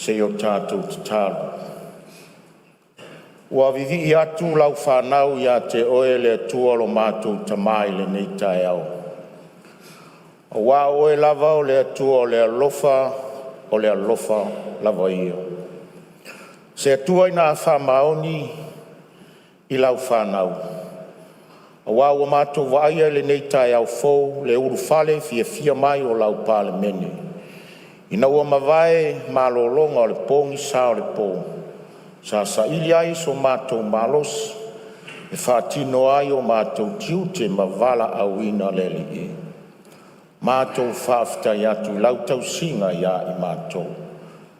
Se i o tatou tatalo. Ua vivii atu lau fanau ia te Oe le Atua lo matou Tama i lenei taeao, aua o Oe lava o le Atua o le alofa, o le alofa lava ia. O se Atua ina a faamaoni i lau fanau, aua ua matou vaaia lenei taeao fou, le ulufale fiafia mai o lau Palemene, ina ua mavae malologa o le pogisa o le po, sa saili ai so matou malosi e faatino ai o matou tiute ma valaauina le Alii. Matou faafetai atu i lau tausiga ia i matou.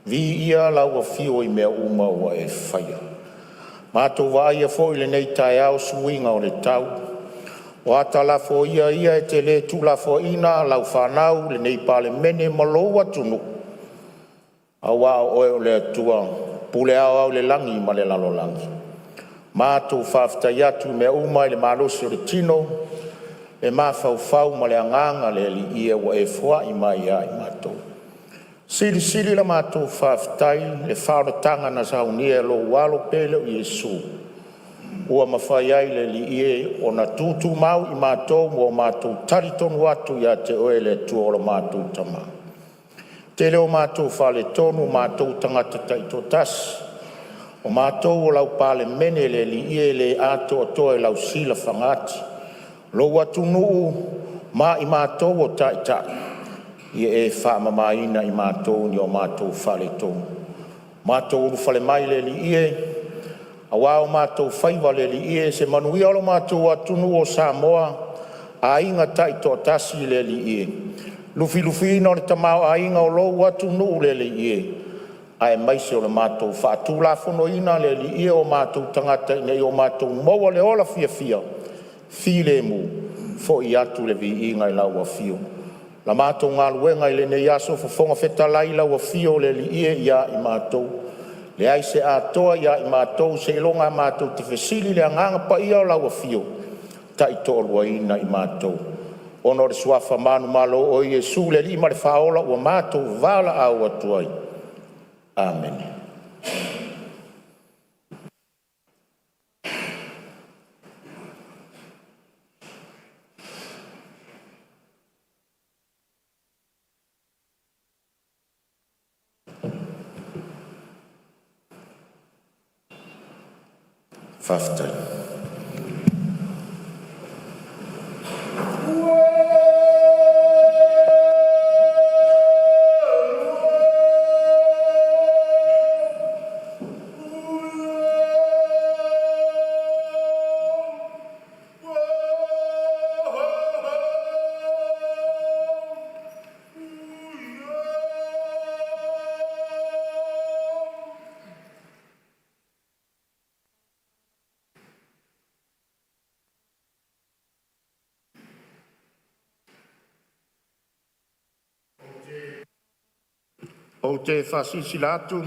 Viia lau afio i mea uma ua e faia. Matou vaaia foi i lenei taeao suiga o le tau, o ata lafoia ia e te le tuulafoaina lau fanau, lenei Palemene ma lou atunuu, aua o Oe o le Atua pule aoao i le lagi ma le lalolagi. Matou faafetai atu i mea uma i le malosi o le tino, le mafaufau ma le agaga le Alii ua e foai mai ia i matou. Silisili la matou faafetai i le faaolataga na saunia e lou Alo pele o Iesu, ua mafai ai le Alii e ona tutumau i matou ma o matou talitonu atu ia te Oe le Atua o lo matou Tama. Tele o matou faaletonu, o matou o tagata taitoatasi, o matou o lau Palemene le Alii e le atoatoa i lau silafaga ati. Lou atunuu ma i matou o taitai, ia e faamamaina i matou ni o matou faaletonu. Matou ulufale mai le Alii e, aua o matou faiva le Alii e, se manuia o lo matou atunuu o Samoa, aiga taitoatasi le Alii e, lufilufiina o le tamaoaiga o lou atunuu le Alii e, aemaise o le matou faatulafonoina le Alii e o matou tagata ina ia o matou maua le ola fiafia, filemu, foi atu le viiga i lau afio. La matou galuega i lenei aso, Fofoga Fetalai, lau afio le Alii e ia i matou, leai se atoa ia i matou seiloga lava matou te fesili i le Agaga Paia o lau afio e taitoaluaina i matou, ona o le suafa manumalo o Iesu le Alii ma le Faaola ua matou valaau atu ai. Amene. Faafetai. Ou te faasilasila atu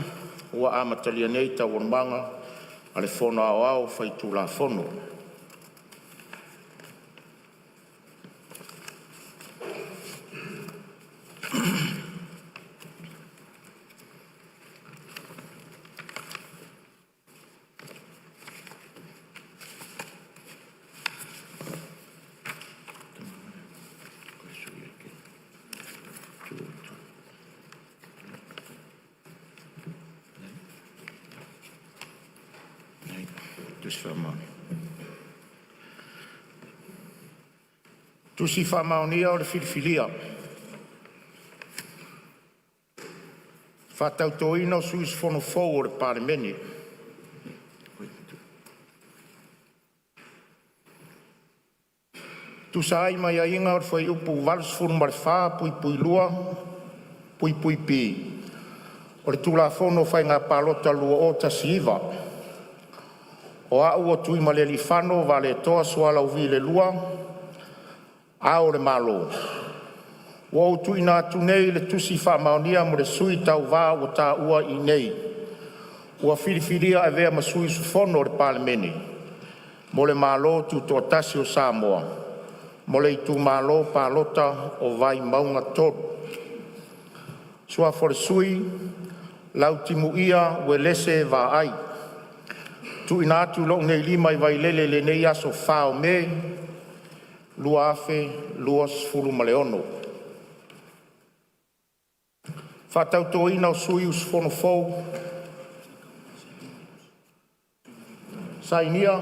ua amatalia nei Taualumaga a le Fono Aoao Faitulafono. “Tusi Faamaonia o le Filifilia Faatautoina o Sui Usufono Fou o le Palemene. E tusa ai ma aiaiga o le Fuaiupu 84(2)(b) o le Tulafono o Faiga Palota 2019, o Au o Tuimalealiifano Vaaletoa Sualauvi II, Ao o Le Malo, ua ou tuuina atu nei le Tusi Faamaonia mo le Sui Tauva ua taua i inei ua filifilia e avea ma Sui Usufono o le Palemene mo le Malo Tutoatasi o Samoa mo le Itumalo Palota o Vaimauga 3. Suafa o le Sui: Lautimuia Uelese Vaai. TUUINA ATU i lou nei lima i Vailele i lenei aso 4 o Me 2026. Faatautoina o Sui Usufono Fou. Sainia: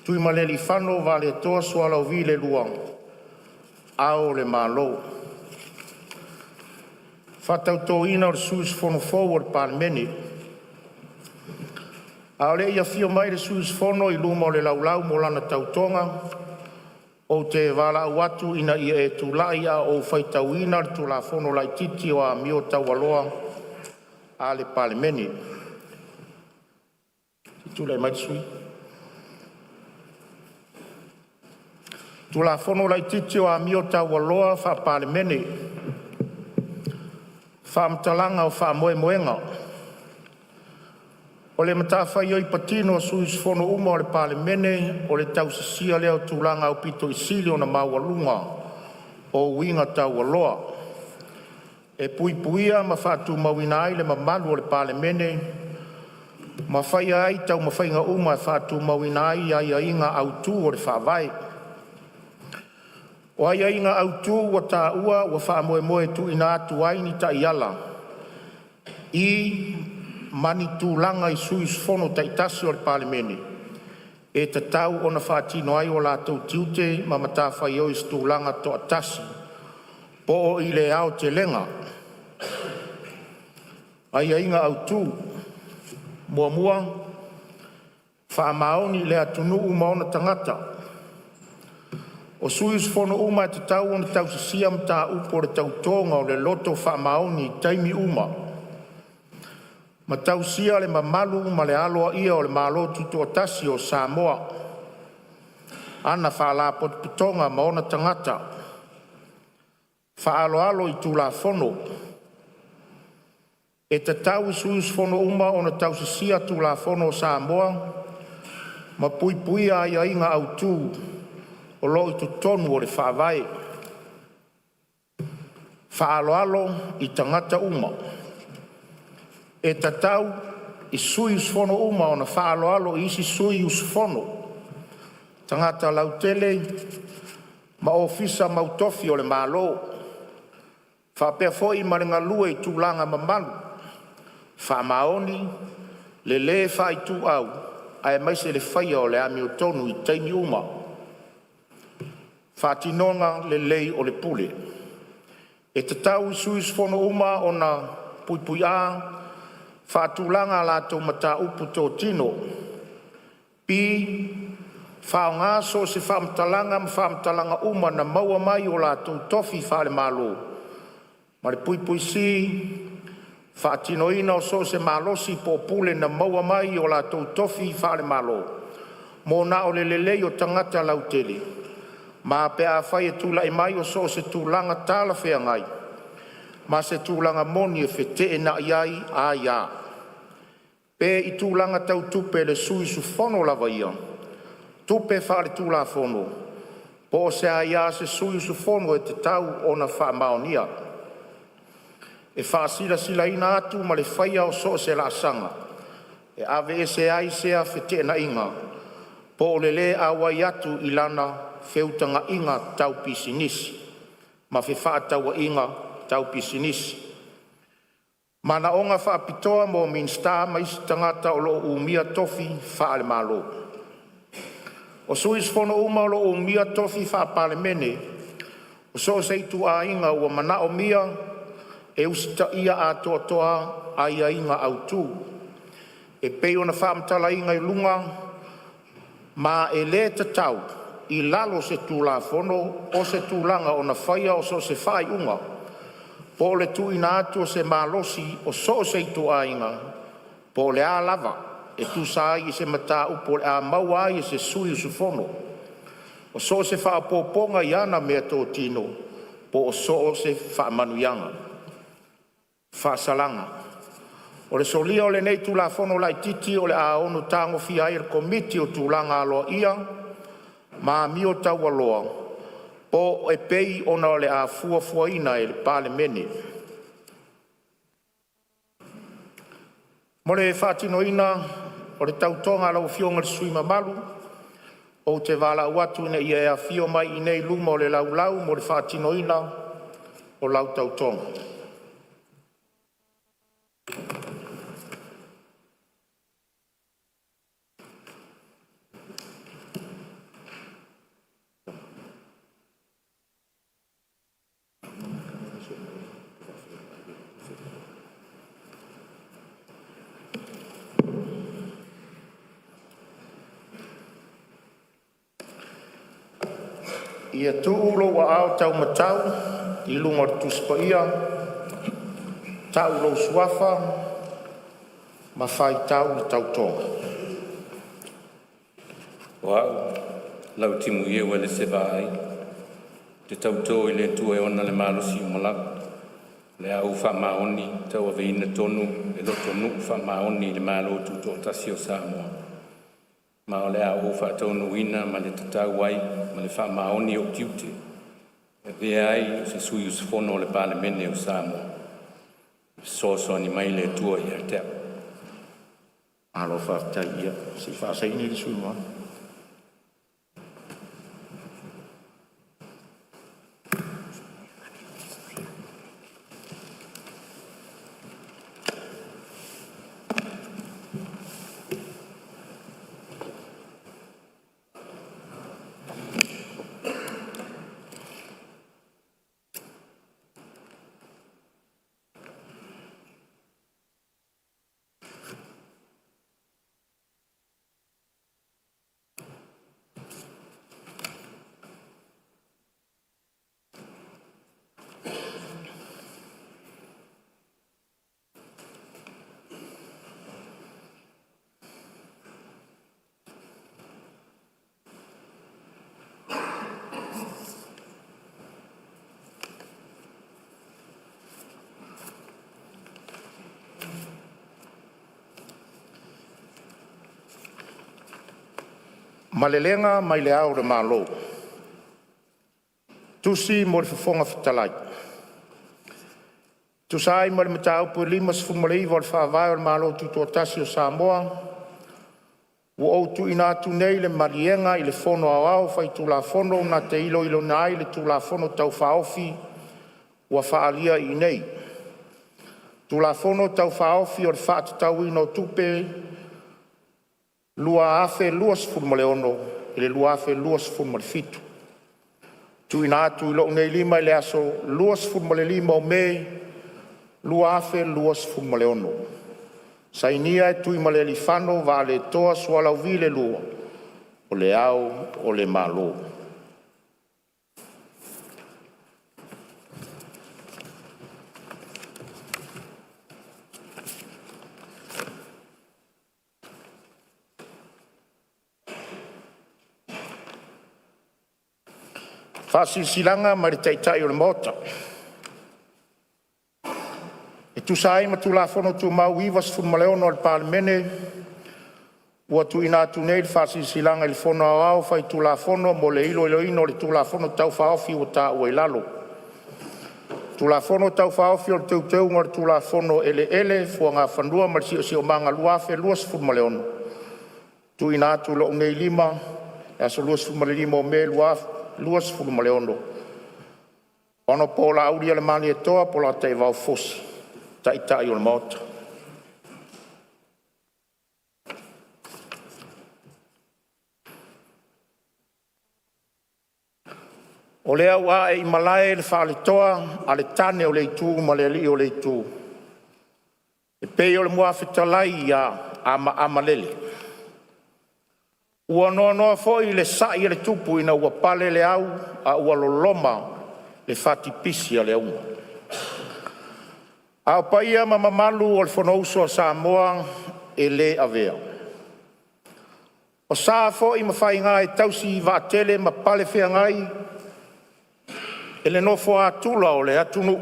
Tuimalealiifano Vaaletoa Sualauvi II Ao o le Malo. Faatautoina o Sui Usufono Fou o le Palemene. A o le i afio mai le sui usufono i luma o le Laulau mo lana Tautoga, ou te valaau atu ina ia e tulai a o ou faitauina le Tulafono Laitiiti o Amio Taualoa a le Palemene. Tulai mai le sui. Tulafono Laitiiti o Amio Taualoa Faa-Palemene. Faamatalaga o Faamoemoega O le matafaioi patino a sui usufono uma o le Palemene o le tausisia lea o tulaga aupito sili ona maualuga o uiga taualoa e puipuia ma faatumauina ai le mamalu o le Palemene ma faia ai taumafaiga uma e faatumauina ai aiaiga autu o le Faavae. O aiaiga autu ua taua ua faamoemoe e tuuina atu ai ni taiala i ma ni tulaga i sui usufono taitasi o le Palemene e tatau ona faatino ai o latou tiute ma matafaioi i se tulaga toatasi po o i le aotelega. Aiaiga Autu 1. Faamaoni i le atunuu ma ona tagata. O sui usufono uma e tatau ona tausisia mataupu o le Tautoga o le Loto Faamaoni i taimi uma, ma tausia le mamalu ma le aloaia o le Malo Tutoatasi o Samoa, ana Faalapotopotoga ma ona tagata. Faaaloalo i Tulafono. E tatau i sui usufono uma ona tausisia Tulafono o Samoa ma puipuia aiaiga autu o lo o i totonu o le Faavae. Faaaloalo i tagata uma. E tatau i sui usufono uma ona faaaloalo i isi sui usufono, tagata lautele ma ofisa mautofi o le Malo, faapea foi ma le galue i tulaga mamalu, faamaoni, le le faaituau aemaise le faia o le amiotonu i taimi uma. Faatinoga lelei o le Pule. E tatau i sui usufono uma ona: a. Faatulaga a latou mataupu totino. b. Faaaoga so o se faamatalaga ma faamatalaga uma na maua mai i o latou tofi faale-Malo, ma le c. Faatinoina so o se malosi po o pule na maua mai i o latou tofi faale-Malo mo na o le lelei o tagata lautele, ma pe afai e tulai mai so o se tulaga talafeagai ma se tulaga moni e feteenai ai aia, pe i tulaga tau tupe a le sui usufono lava ia, tupe faaletulafono, po o se aia a se sui usufono e tatau ona faamaonia. E faasilasilaina atu ma le faia o so o se laasaga e aveesea ai sea feteenaiga po o le le auai atu i lana feutagaiga tau pisinisi ma fefaatauaiga tau pisinisi. Manaoga Faapitoa mo Minisita ma isi Tagata o lo o Umia Tofi Faale-Malo. O sui usufono uma o lo o umia tofi faa-Palemene o so o se ituaiga, ua manaomia e usitaia atoatoa aiaiga autu e pei ona faamatalaina i luga, ma e le tatau i lalo o se Tulafono o se tulaga ona faia so o se faaiuga po o le tuuina atu o se malosi o so o se ituaiga po o le a lava e tusa ai ma se mataupu o le a maua ai e se sui usufono o so o se faaopoopoga i ana meatotino po o so o se faamanuiaga. Faasalaga: O le solia o lenei Tulafono Laitiiti o le a ono tagofia ai e le Komiti o Tulaga Aloaia ma Amio Taualoa e pei ona fuafuaina e le Palemene. Mo le faatinoina o le tautoga a lau Afioga i le sui mamalu, ou te valaau atu ina ia e afio mai iinei i luma o le laulau mo le faatinoina o lau tautoga. Ia tuu lou aao taumatau i luga o le Tusi Paia, tau lou Suafa ma faitau le tautoga. O Au, Lautimuia uelese Vaai, ou te tauto i le Atua e ona le malosi uma lava, o le a ou faamaoni ma tauaveina tonu le lotonuu faamaoni i le Malo Tutoatasi o Samoa, ma o le a ou faataunuuina ma le tatau ai ma le faamaoni o'u tiute e avea ai o se sui usufono o le Palemene o Samoa. Fesoasoani mai le Atua ia te a'u. Malo faafetai. Ia se i faasaini le sui usufono mamalu. Malelega mai Le Ao o le Malo. Tusi mo le Fofoga Fetalai. E tusa ai ma le Mataupu e 59 o le Faavae o le Malo Tutoatasi o Samoa, ua ou tuuina atu nei le maliega i le Fono Aoao Faitulafono na te iloiloina ai le Tulafono Tau Faaofi ua faaalia i inei: Tulafono Tau Faaofi o le Faatatauina o Tupe 2026/2027. TUUINA ATU i lou nei lima i le aso 25 o Me 2026. Sainia: Tuimalealiifano Vaaletoa Sualauvi II, O Le Ao o le Malo. Faasilasilaga mai le Taitai o le Maota. E tusa ai ma Tulafono Tumau 96 a le Palemene, ua tuuina atu nei le Faasilasilaga i le Fono Aoao Faitulafono mo le iloiloina o le Tulafono Tau Faaofi ua taua i lalo: Tulafono Tau Faaofi o Teuteuga o le Tulafono o Eleele, Fuagafanua ma le Siosiomaga 2026, TUUINA ATU i lou nei lima i le aso 25 o Me 2026, Hon Laaulialemalietoa Polataivao Fosi, Taitai o le Maota. O lea ua ae i malae le faaletoa a le tane o le itu ma le alii o le itu e pei o le muafetalai ia Amaamalele. Ua noanoa foi le sa'i a le tupu ina ua pale le au a ua loloma le fatipisi a le auga. A o paia ma mamalu o le Fonousu a Samoa e le avea, o sa foi ma faiga e tausi vaatele ma palefeagai e le nofo a tula o le atunuu.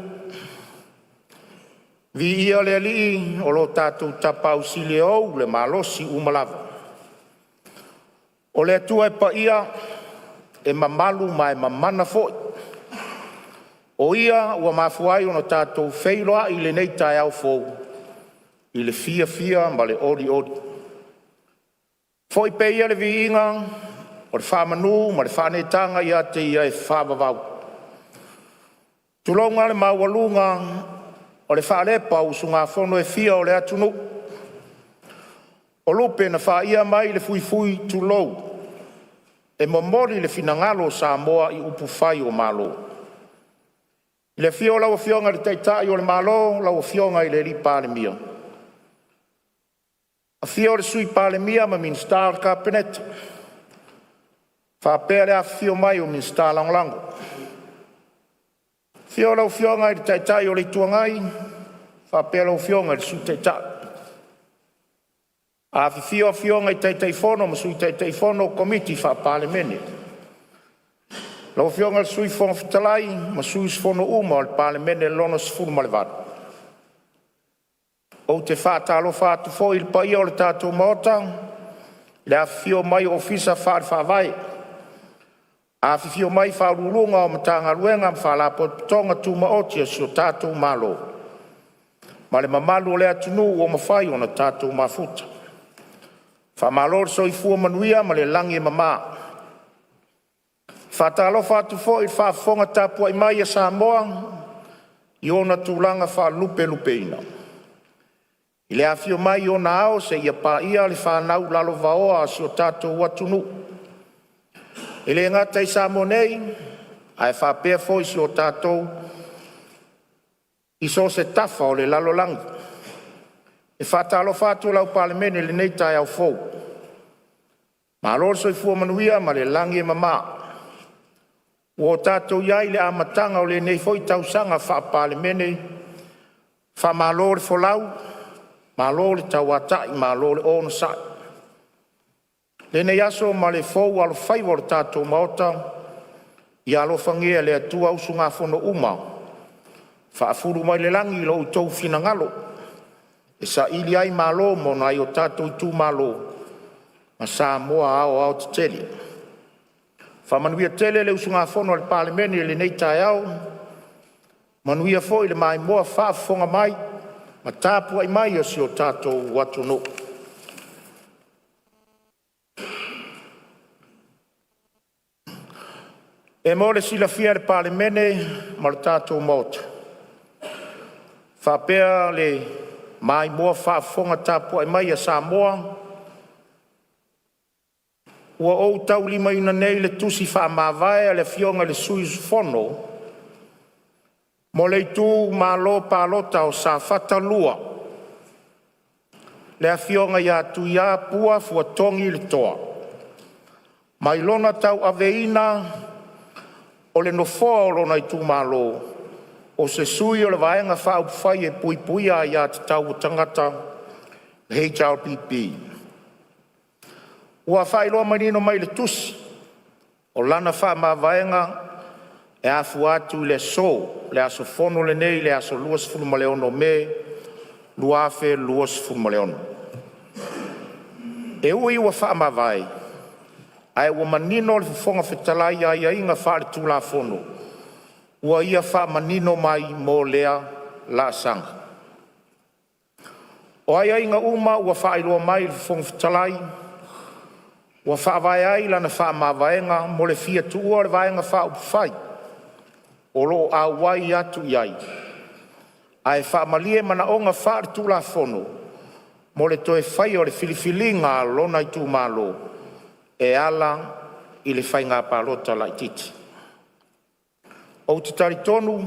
Viia le Alii o lo tatou Tapaau Sili e ou le malosi uma lava. O le Atua e paia, e mamalu ma e mamana foi. O Ia ua mafua ai ona tatou feiloai i lenei taeao fou i le fiafia ma le olioli. Foi pea ia le viiga o le faamanu ma le faaneetaga ia te Ia e faavavau. Tulouna le maualuga o le faalepa o usugafono e fia o le atunuu, o lupe na faia mai le fuifui, tulou, e momoli le finagalo o Samoa i upufai o Malo. I le afio o lau Afioga i le Taitai o le Malo lau Afioga i le Palemia, afio le Sui Palemia ma Minisita o le Kapeneta faapea le afifio mai o Minisita Lagolago. Afio lau Afioga i le Taitai o le Itu Agai faapea lau Afioga i le Sui Taitai. Afifio Afioga i Taitaifono ma Sui Taitaifono o Komiti Faa-Palemene. Lau Afioga i le Sui Fofoga Fetalai ma sui usufono uma o le Palemene Lona XVIII. Ou te faatalofa atu foi i le paia o le tatou Maota i le afifio mai o Ofisa Faale-Faavae, afifio mai Faauluuluga o Matagaluega ma Faalapotopotoga Tumaoti a si o tatou Malo, ma le mamalu o le atunuu ua mafai ona tatou mafuta. Faamalo le soifua manuia ma le lagi e mama. E faatalofa atu foi i le faafofoga tapuai mai a Samoa i ona tulaga faalupelupeina, i le afio mai i ona ao seia paia le fanau lalovaoa a si o tatou atunuu, e le gata i Samoa nei ae faapea foi i so o se tafa o le lalolagi. E faatalofa atu lau Palemene i lenei taeao fou, malo le soifua manuia ma le lagi e mama. Ua o tatou i ai i le amataga o lenei foi tausaga faa-Palemene, faamalo le folau, malo le tauatai, malo le onosai. I lenei aso ma le fou alofaiva o le tatou Maota, ia alofagia e le Atua usugafono uma, faafulu mai le lagi lo outou finagalo e saili ai malo mo nai o tatou itumalo ma Samoa aoaotetele. Faamanuia tele le usugafono a le Palemene i lenei taeao, manuia foi le maimoa faafofoga mai ma tapuai mai a si o tatou atunuu. E mo le silafia e le Palemene ma le tatou Maota faapea le maimoa faafofoga tapuai mai a Samoa, ua ou taulimaina nei le Tusi Faamavae a le Afioga i le Sui Usufono mo le Itumalo Palota o Safata 2, le Afioga ia Tuia Pua Fuatogi Letoa, mai lona tauaveina o le Nofoa o lona itumalo o se sui o le Vaega Faaupufai e Puipuia Aia Tatau a Tagata HRPP. Ua faailoa manino mai i le tusi, o lana faamavaega e afua atu i le aso, le aso fono lenei le aso 26 Me 2026. E ui ua faamavae, ae ua manino le Fofoga Fetalai i aiaiga faale-Tulafono ua ia faamanino mai mo lea laasaga. O aiaiga uma ua faailoa mai i le Fofoga Fetalai ua faavae ai lana faamavaega mo le fia tuua o le Vaega Faaupufai o lo o auai atu i ai, ae faamalie manaoga faale-Tulafono mo le toe faia o le filifiliga a lona itumalo e ala i le Faiga Palota Laitiiti. Ou te talitonu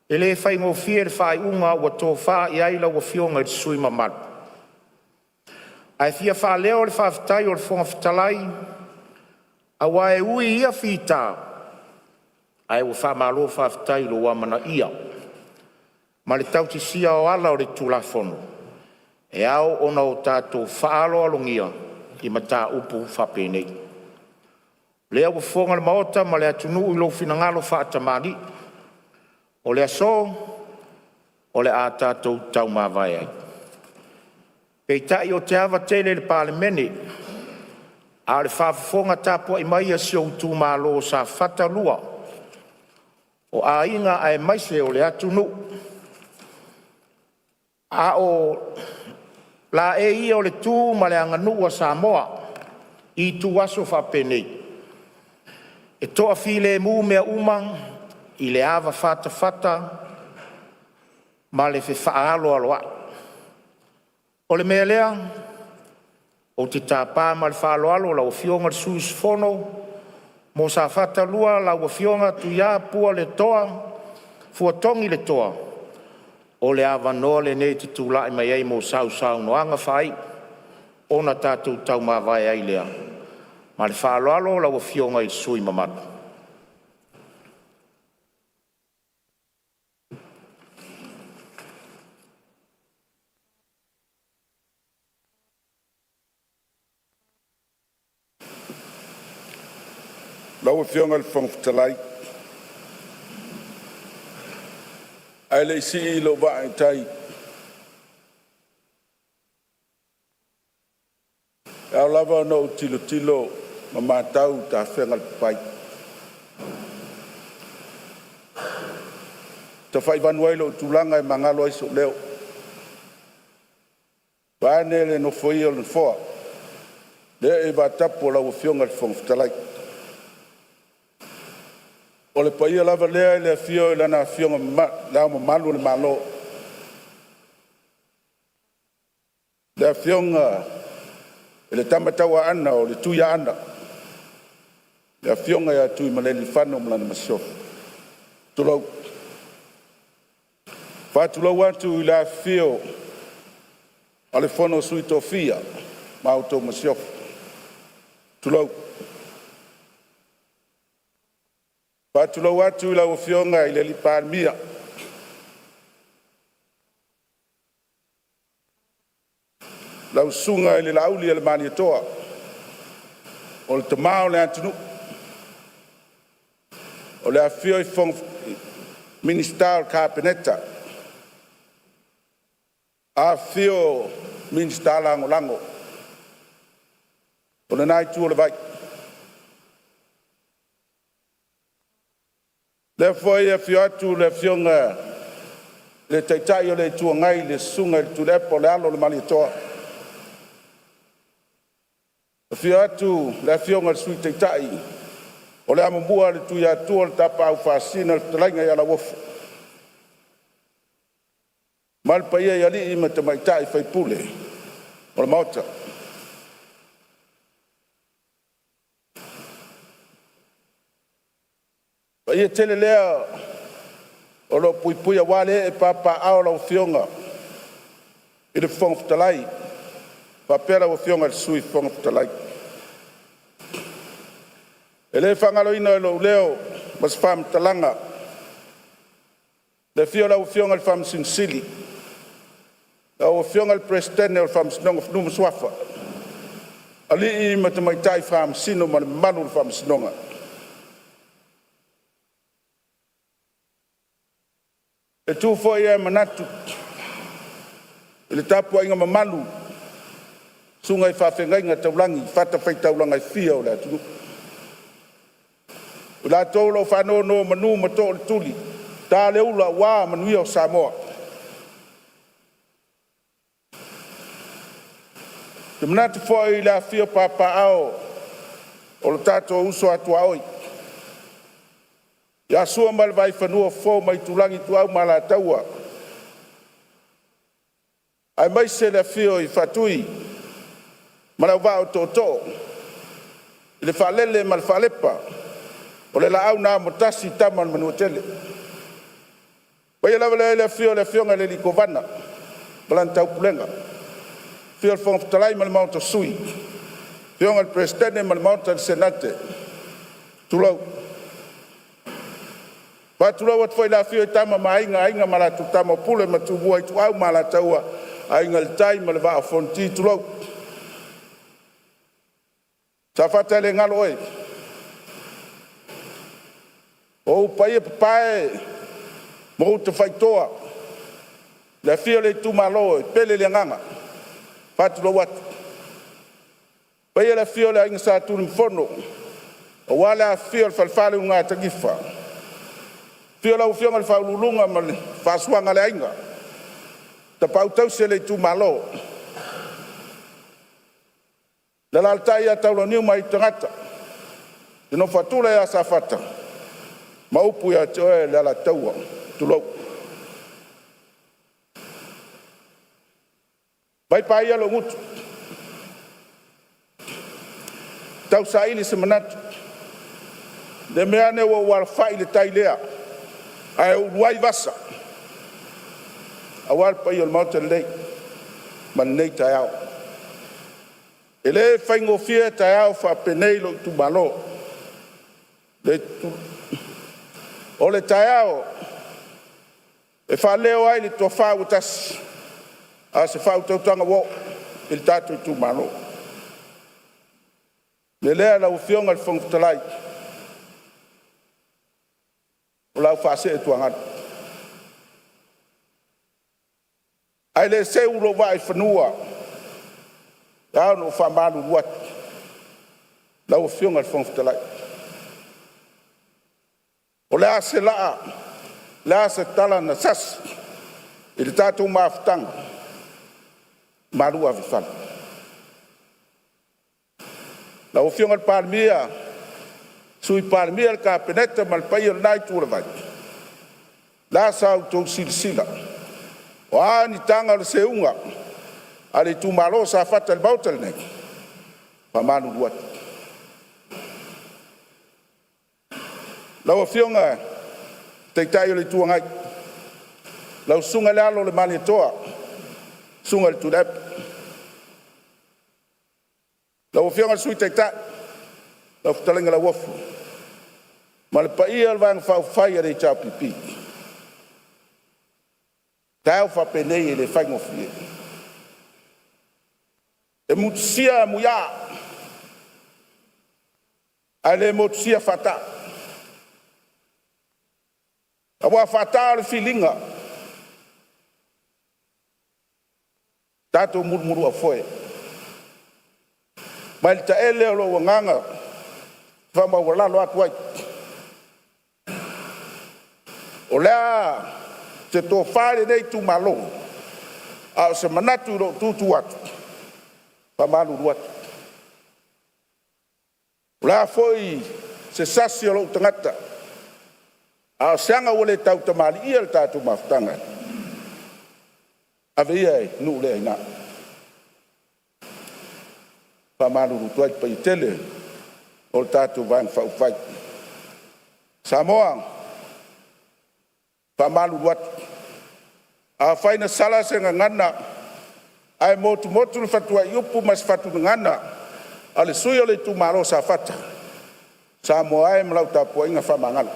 e le faigofie le faaiuga ua tofa i ai lau Afioga i le sui usufono mamalu, ae fia faaleo le faafetai a le Fofoga Fetalai aua e ui i ia fita, ae ua faamalo faafetai i lou amanaia ma le tautisia o ala o le Tulafono e ao ona tatou faaaloalogia i mataupu faapenei. O lea ua fofoga le Maota ma le atunuu i lou finagalo faatamalii, o le aso o le a tatou taumavae ai. Peitai ou te ava tele i le Palemene a o le faafofoga tapuai mai a si ou itumalo o Safata 2, o aiga aemaise o le atunuu. A o laei ia o le tu ma le aganuu a Samoa i ituaso faapenei, e toafilemu mea uma i le ava fatafata ma le fefaaloaloai. O le mea lea, ou te tapa ma le faaaloalo lau Afioga i le sui usufono mo Safata 2, lau Afioga Tuiapualetoa Fuatogi Letoa. O le avanoa lenei e te tulai mai ai mo sau saunoaga faaiu, ona tatou tau mavae ai lea. Ma le faaaloalo lau Afioga i le sui usufono mamalu. Lau Afioga i le Fofoga Fetalai ae lei sii lou vaa i tai, e ao lava ona ou tilotilo ma matau i tafega o le papaai e tafaivanu ai lou tulaga e magalo ai sou leo, vaeane le nofoia o le nofoa le ee vaatapu o lau Afioga i le Fofoga Fetalai. O le paia lava lea i le afio o Lana Afioga Le Ao Mamalu o le Malo, le Afioga i le Tama Tauaana o le Tuiaana, le Afioga ia Tuimalealiifano ma lana Masiofo. Tulou. E faatulou atu i le afifio o le Fono a Sui Tofia ma la outou Masiofo. Tulou. E faatulou atu i lau Afioga i le Palemia, lau Susuga i le Laaulialemalietoa, o le tama o le atunuu. O le afifio o Minisita o le Kapeneta, afifio Minisita Lagolago o lena itu o le vai. O lea foi e afio atu le Afioga i le Taitai o le Itu Agai, le Susuga i le Tuilaepa o le alo o le Malietoa. Afio atu le Afioga i le Sui Taitai o le amomua a le Tuiatua le Tapaau Faasisina le fetalaiga ia Lauofo, ma le paia i alii ma tamaitai sui usufono o le Maota. O le paia tele lea o lo o puipui aua le ee papaaao o lau Afioga i le Fofoga Fetalai faapea lau Afioga i le Sui Fofoga Fetalai. E le faagaloina i lou leo ma se faamatalaga le afio o lau Afioga i le Faamasino Sili, lau Afioga i le Peresetene o le Faamasinoga o Fanua ma Suafa, alii ma tamaitai Faamasino ma le mamalu o le Faamasinoga. E tu foi ae manatu i le tapuaiga mamalu a susuga i faafeagaiga taulagi i fatafaitaulaga e fia o le atunuu, i latou o lo o faanonomanu ma too o le tuli, ta le ula aua manuia o Samoa. Ou te manatu foi i le afifio papaaao o lo tatou uso a tuaoi ia Sua ma le Vaifanua, Fofo ma Aitulagi, Ituau ma Alataua, aemaise le afio o Faatui ma le Auvaa o Tootoo i le Faalele ma le Faalepa, o le Laau na Amotasi, Tama a le Manuatele. O le paia lava lea i le afio o le Afioga i le Kovana ma lana Taupulega, afio le Fofoga Fetalai ma le Maota o Sui, afioga i le Peresetene ma le Maota o le Senate, tulou. E faatulou atu foi i le afifio o Tama ma Aiga, Aiga ma latou Tama, o Pule ma Tumua, Ituau ma Alataua, Aiga i le Tai ma le Vaa o Fonoti, tulou. Safata e le galo oe, o ou paia papae ma ou tafaitoa, le afio o le itumalo e pele i le agaga, e faatulou atu. Le paia i le afio o le Aiga Sa Tunumafono aua le afifio o le Falefa o le Ulugatanifa, afio lau afioga i le Faauluuluga ma le faasuaga a le aiga, Tapaau tausi a le itumalo, le alaalatai ia Taulauniu ma Aitutagata, le nofo a tula ia Safata ma upu ia te oe le Alataua. Tulou. Mai paia lou gutu e tausaili se manatu, ne i meaane ua ou alafai i le tai lea ae ulu ai vasa aua le paia o le Maota nei ma lenei taeao. E le faigofie taeao faapenei lou itumalo. O le taeao e faaleo ai le tofa ua tasi, a o se faautautaga ua oo i le tatou itumalo. O le mea lea lau Afioga i le Fofoga Fetalai, o le a ou faasee i tuagalu. Ae le seu lou vaa i fanua, e ao ona ou faamalulu atu lau Afioga i le Fofoga Fetalai. O le a se laa, o le a se tala na sasi i le tatou mafutaga, malu ave i fale. Lau Afioga i le Palemia, Sui Palemia, le Kapeneta ma le paia o lena itu o le vai, o le a sa outou silasila, o a ni taga o le seuga a le itumalo o Safata i le Maota lenei, e faamalulu atu. Lau Afioga i le Taitai o le Itu Agai, lau Susuga i le Alo o le Malietoa, susuga i le Tuilaepa. Lau Afioga i le Sui Taitai lau Fetalaiga Lauofo ma le paia o le Vaega Faaupufai a le HRPP. O taeao faapenei e le faigofie. E motusia muiaa ae le motusia faataa, aua o faataa o le filiga, tatou mulumuluaufoe. Mai le taele o lou agaga faamaualalo atu ai, o le a se tofa i lenei itumalo, a o se manatu i lou tu tu atu, e faamalulu atu. O le a foi se sasi o lou tagata, a o se aga ua le tautamalii i le tatou mafutaga, ave ia i nuu le aina. E faamalulu atu ai i le paia tele o le tatou Vaega Faaupufai. Samoa, e faamalulu atu, afai na sala se gagana ae motumotu le fatuaiupu ma se fatu gagana a le sui usufono o le itumalo o Safata, Samoa e ma lau tapuaiga faamagalo.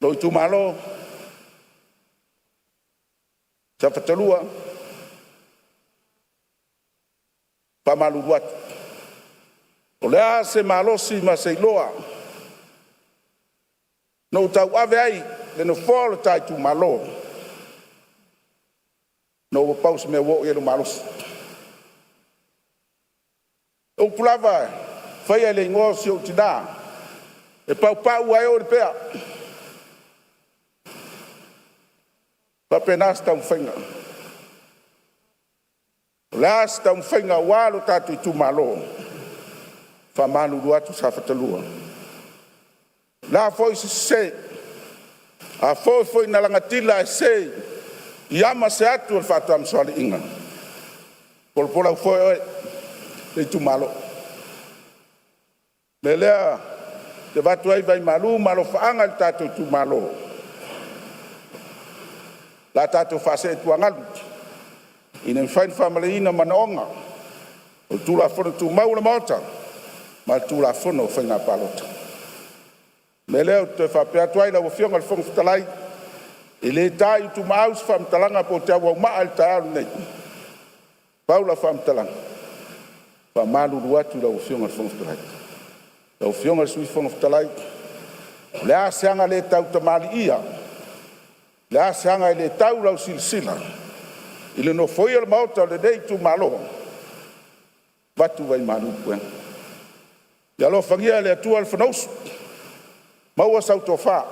Lou itumalo Safata 2, e faamalulu atu, o le a se malosi ma se iloa na ou tauave ai le Nofoa o le ta itumalo, ona ua pau se mea ua oo i ai lou malosi. O upu lava e faia i le igoa o si ou tina, e paupau ae oo i le pea. E faapena se taumafaiga. O le a se taumafaiga aua lo tatou itumalo, e faamalulu atu Safata 2. O le a foi se sese, afai foi na lagatila ae sese i ama se atu a le faatamasoaliiga, polopola aufoe oe le itumalo. O le mea lea ou te avatu ai vai malu ma alofaaga i le tatou itumalo, o le a tatou faasee i tuagalu ina ia mafai ona faamalieina manaoga o Tulafono Tumau a le Maota ma le Tulafono o Faiga Palota. O le mea lea ou te toe faapea atu ai lau Afioga i le Fofoga Fetalai, e le ta i utumaau se faamatalaga pe ou te auaumaa i le taeao lenei. Pau lau faamatalaga, e faamalulu atu i lau Afioga i le Fofoga Fetalai. Lau Afioga i le Sui Fofoga Fetalai, o le a se aga le tautamalii, o le a se aga e le tau i lau silasila i le nofoia o le Maota o lenei itumalo, avatu vai malu i puega. Ia alofagia e le Atua le Fonousu, maua sau tofa.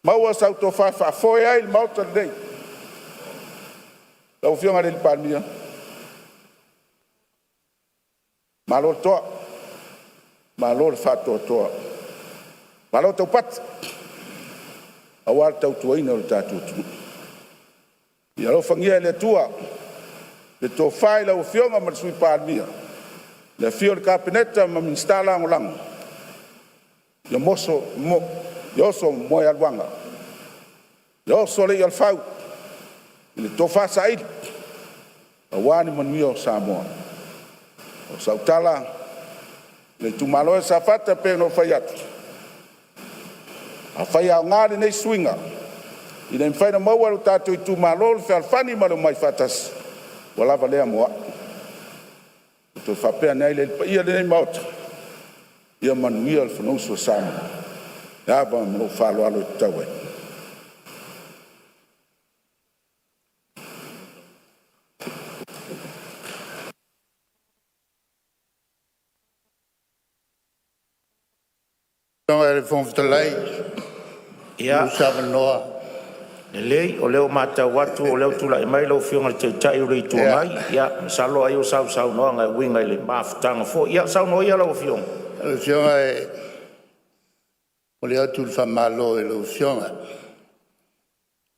Maua sau tofa e faafoe ai le Maota lenei. Lau Afioga i le Palemia, malo le toa, malo le faatoatoa, malo taupati aua le tautuaina o le tatou atunuu. Ia alofagia e le Atua le tofa i lau Afioga ma le Sui Palemia, le afifio o le Kapeneta ma Minisita Lagolago, ia oso moe aluga, ia oso le i'a a le fau i le tofa saili aua ni manuia o Samoa. O sau tala, le itumalo e o Safata e pei ona ou fai atu, afai e aoga lenei suiga ina ia mafai ona maua e lo tatou itumalo le fealofani ma le omai faatasi, ua lava lea mo au. Ona ou toe faapea ane ai lea, le paia o lenei Maota, ia manuia le Fonousu a Samoa. Le ava ma lou faaaloalo e tatau ai. Lau Afioga i le Fofoga Fetalai pe maua se avanoa. Lelei o lea ua matau atu o lea ua tulai mai lau Afioga i le Taitai o le Itu Agai. Ia masalo ai o sau saunoaga e uiga i le mafutaga foi. Ia saunoa ia lau Afioga. Lau Afioga e momoli atu le faamalo i lau Afioga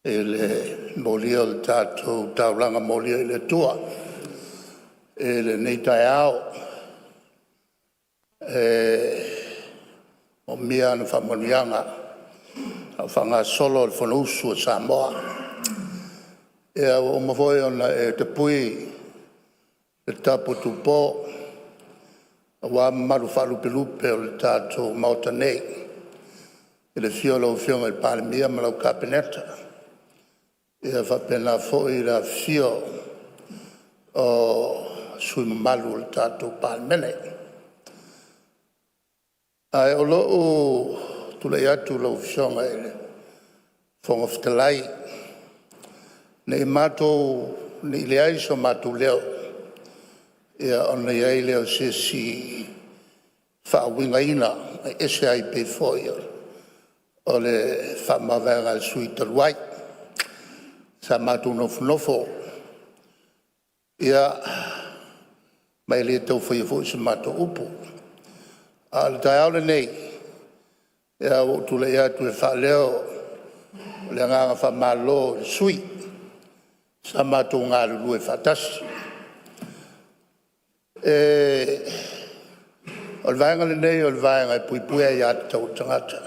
i le molia o le tatou taulaga molia i le Atua i lenei taeao. E moomia ana faamanuiaga a o faagasolo le Fonousu a Samoa. Ia ua uma foi ona e tapui le tapu a Tupo aua mamalu faalupelupe o le tatou Maota nei, i le afio o lau Afioga i le Palemia ma lau Kapeneta, ia faapena foi le afifio o sui usufono mamalu o le tatou Palemene. Ae o lou tulai atu lau Afioga i le Fofoga Fetalai, ne i leai so matou leo, ia ona i ai lea o se isi faauigaina e ese ai pei foi o le faamavaega a le sui usufono talu ai. Sa matou nofonofo ia ma e le tau faia foi sa matou upu. A o le taeao lenei, ia ua ou tulai atu e faaleo le agaga faamalo i le sui usufono sa matou galulue faatasi. O le Vaega lenei o le Vaega e Puipuia Aia Tatau a Tagata. O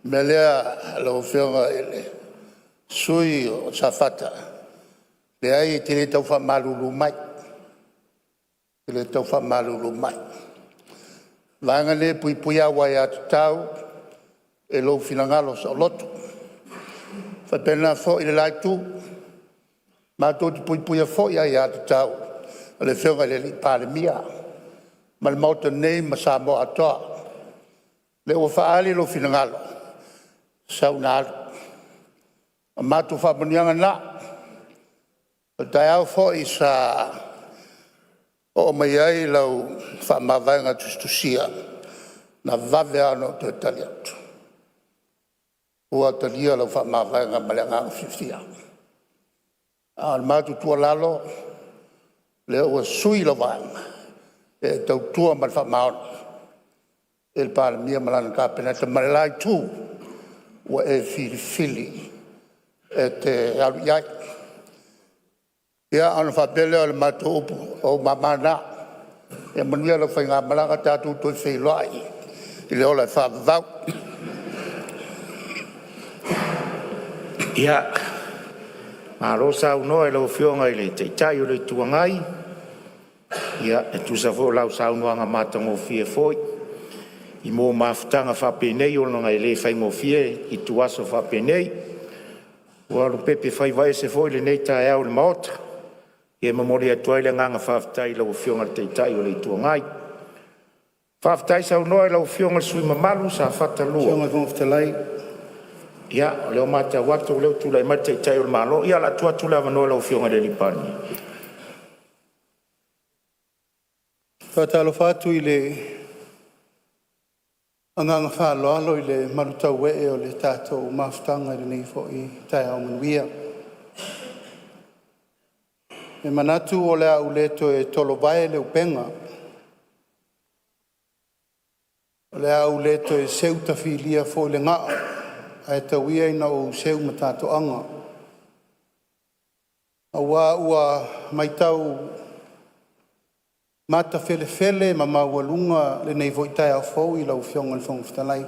le mea lea lau Afioga i le sui usufono o Safata, leai e te le tau faamalulu mai, e te le tau faamalulu mai. O le Vaega lenei e puipuia au aiatatau i lou finagalo saoloto. E faapena foi i le la itu, matou te puipuia foi aiatatau a le Afioga i le Palemia ma le Maota nei ma Samoa atoa. O lea ua faaali lou finagalo, sau ina alu, o matou faamanuiaga na. O le taeao foi sa oo mai ai lau faamavaega tusitusia, na vave lava ona ou toe tali atu, ua talia lau faamavaega ma le agaga fiafia. A o le matou tuualalo, o lea ua sui lau Vaega e e tautua ma le faamaoni i le Palemia ma lana Kapeneta ma le la itu ua e filifili e te alu i ai. Ia ona faapea lea o le matou upu, o ou mama na, ia manuia lau faigamalaga, tatou toe feiloai i le ola faavavau. Ia, malo saunoa i lau Afioga i le Taitai o le Itu Agai e tusa foi o lau saunoaga matagofie foi mo mafutaga faapenei ona e le faigofie ituaso faapenei. Ua lopepe faiva ese foi lenei taeao i le Maota. E momoli atu ai le agaga faafetai i lau Afioga i le Taitai o le Itu Agai. Faafetai saunoa i lau Afioga i le sui usufono mamalu mo Safata 2. Lau Afioga i le Fofoga Fetalai… Ia, o lea ua matau atu o lea ua tulai mai le Taitai o le Malo. Ia, o le a tuu atu le avanoa i lau Afioga i le Palemia. Faatalofa atu i le Agaga faaaloalo i le malutauee o le tatou mafutaga i lenei foi taeao manuia. E manatu o le a ou le toe tolovae le upega, o le a ou le toe seu tafilia foi le gaa, ae tau ia ina ou seu matatoaga, aua ua matau matafelefele ma maualuga lenei foi taeao fou i lau Afioga i le Fofoga Fetalai.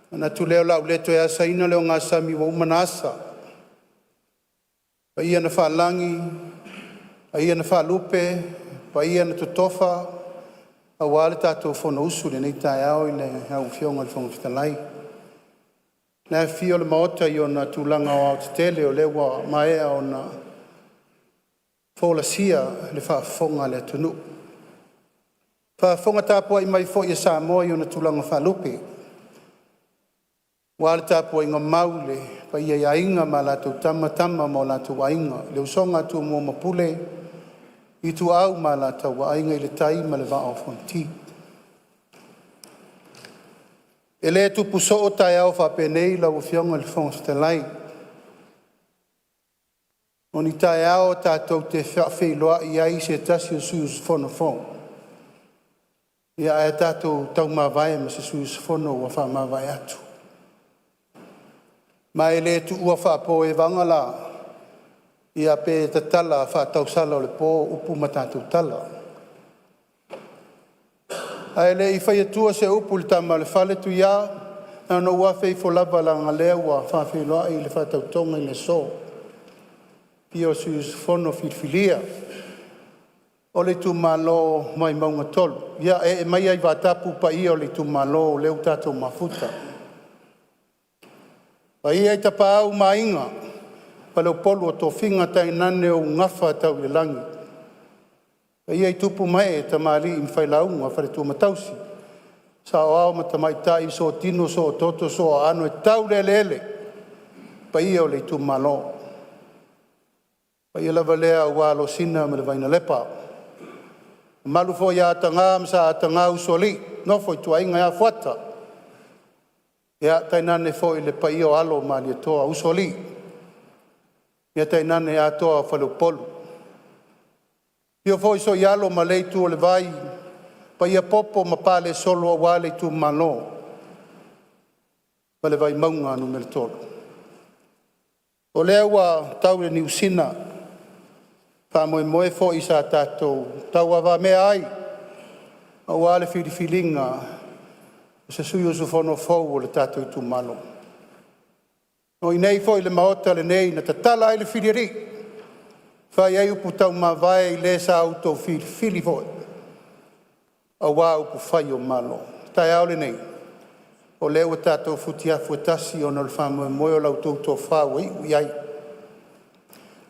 Ona manatu lea o le a ou le toe asaina le ogasami ua uma ona asa, paia na faalagi paia na faalupe, paia na totofa aua le tatou fonousu i lenei taeao i lau Afioga i le Fofoga Fetalai. Le afifio o le Maota i ona tulaga aoaotetele o lea ua maea ona folasia i le faafofoga a le atunuu. Faafofoga tapuai mai foi a Samoa i ona tulaga faalupe, aua le tapuaiga mau i le paia i Aiga ma latou Tama, Tama ma o latou Aiga, le usoga a Tumua ma Pule, Ituau ma Alataua, Aiga i le Tai ma le Vaa o Fonoti. E le tupu soo taeao faapenei lau Afioga i le Fofoga Fetalai, o ni taeao tatou te faafeiloai ai i se tasi o sui usufono fou, ae tatou taumavae ma se sui usufono ua faamavae atu. Ma e le tuua faapoevaga la, ia pe tatala faatausala o le po upu ma tatou tala. Ae le i fai atua se upu i le tama a le fale, Tuia, na ona ou afe ifo lava leaga o lea ua faafeiloai le faatautoga i le aso i le afio o sui usufono filifilia o le itumalo o Vaimauga 3. Ia ee maia i vaatapu paia o le itumalo o lea ua tatou mafuta. Paia i Tapaau ma Aiga, Faleupolu o tofiga tainane ou gafa tau i le lagi, paia i tupu ma ee, tamalii ma failauga, faletua ma tausi, saoao ma tamaitai, sootino soototo sooaano e tau le eleele, paia o le itumalo. Paia lava lea aua Alosina ma le Vainalepa, mamalu foi ia Ataga ma Sa Ataga, Usoalii, Nofo a Ituaiga ia Fuata, tainane foi le paia o Alo o Malietoa, Usoalii, tainane Atoa o Faleupolu. Afio foi Sooialo ma lea itu o le vai, paia popo ma palesolo aua le itumalo ma le Vaimauga 3. O lea ua tau i le niusina faamoemoe foi sa tatou tauavamea ai aua le filifiliga o se sui usufono fou o le tatou itumalo. O i inei foi i le Maota lenei na tatala ai le filialii, fai ai upu taumavae i le sa outou filifili foi aua upufai o Malo. O le taeao lenei, o lea ua tatou futiafu e tasi ona o le faamoemoe o la outou tofa ua iu i ai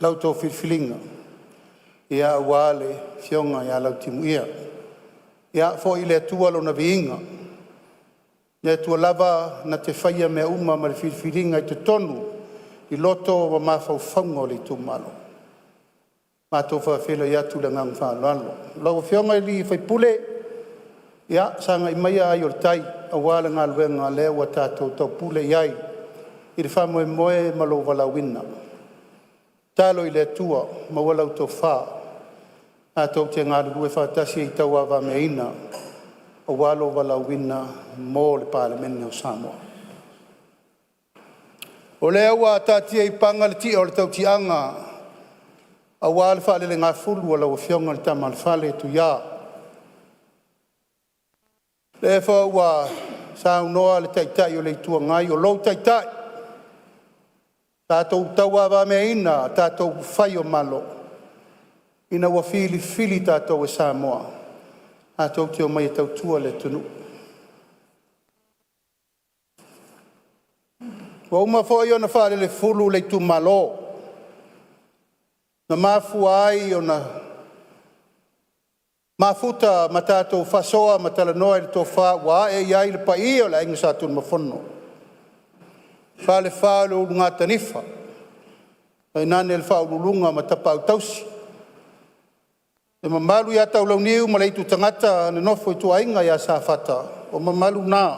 la outou filifiliga, aua le afioga ia Lautimuia. Ia foi i le Atua lona viiga, le Atua lava na te faia mea uma ma le filifiliga i totonu i loto ma mafaufauga o le itumalo. Matou faafeiloai atu i le agaga faaaloalo. Lau Afioga i le sui usufono, ia sagai maia ai o le tai aua le galuega o lea ua tatou taupule i ai i le faamoemoe ma lou valaauina. Tatalo i le Atua maua lau tofa tatou te galulue faatasi ai e tauavameaina aua lou valaauina mo le Palemene o Samoa. O lea ua taatia i paga le ti'a o le tautiaga aua le faalelegafulu a lau Afioga i le Tama a le Fale Tuia, lea foi ua saunoa le Taitai o le Itu Agai, o lou Taitai, tatou tauavameaina tatou upufai o Malo ina ua filifili tatou e Samoa tatou te omai e tautua le atunuu. Ua uma foi ona faalelefulu le itumalo na mafua ai ona mafuta ma tatou faasoa ma talanoa i le tofa ua ae i ai le paia o le Aiga Sa Tunumafono, Falefa o le Ulugatanifa, tainane le Faauluuluga ma Tapaau tausi, Le mamalu ia Taulauniu ma le Aitutagata na nofo ituaiga ia Safata, o mamalu na,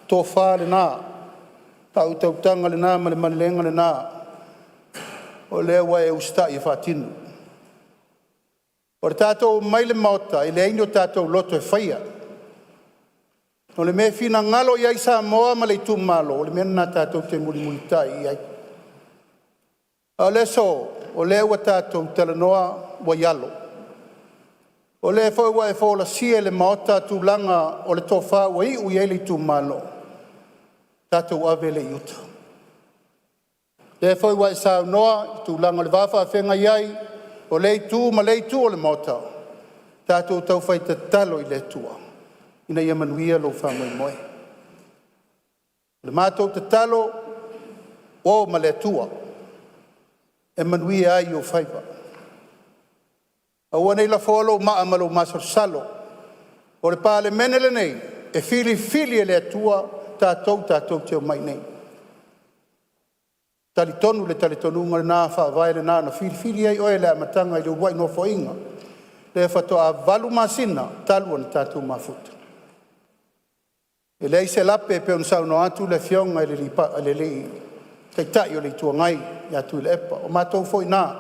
tofa lena, faautautaga lena ma le malelega lena o lea ua e usitai e faatino. O le tatou omai i le Maota, e leai ni o tatou loto e faia. O le mea e finagalo i ai Samoa ma le itumalo, o le mea lena tatou te mulimulitai i ai. A o le aso, o lea ua tatou talanoa ua i alo. O lea foi ua e folasia i le Maota tulaga o le tofa ua iu i ai le itumalo, tatou ave lea i uta. O lea foi ua e saunoa i tulaga o le va faafeagai ai o lea itu ma lea itu o le Maota, tatou taufai tatalo i le Atua ina ia manuia lou faamoemoe. O le matou tatalo, o ma le Atua e manuia ai ou faiva. Aua ne i lafoa lou maa ma lou masalosalo. O le Palemene lenei, e filifili e le Atua tatou tatou te omai i inei. E talitonu le talitonuga lena, faavae lena na filifili ai oe i le amataga i le uluai nofoaiga lea faatoa 8 masina talu ona tatou mafuta. E leai se lape pei ona saunoa atu le Afioga i le Taitai o le Itu Agai ia Tuilaepa, o matou foi na.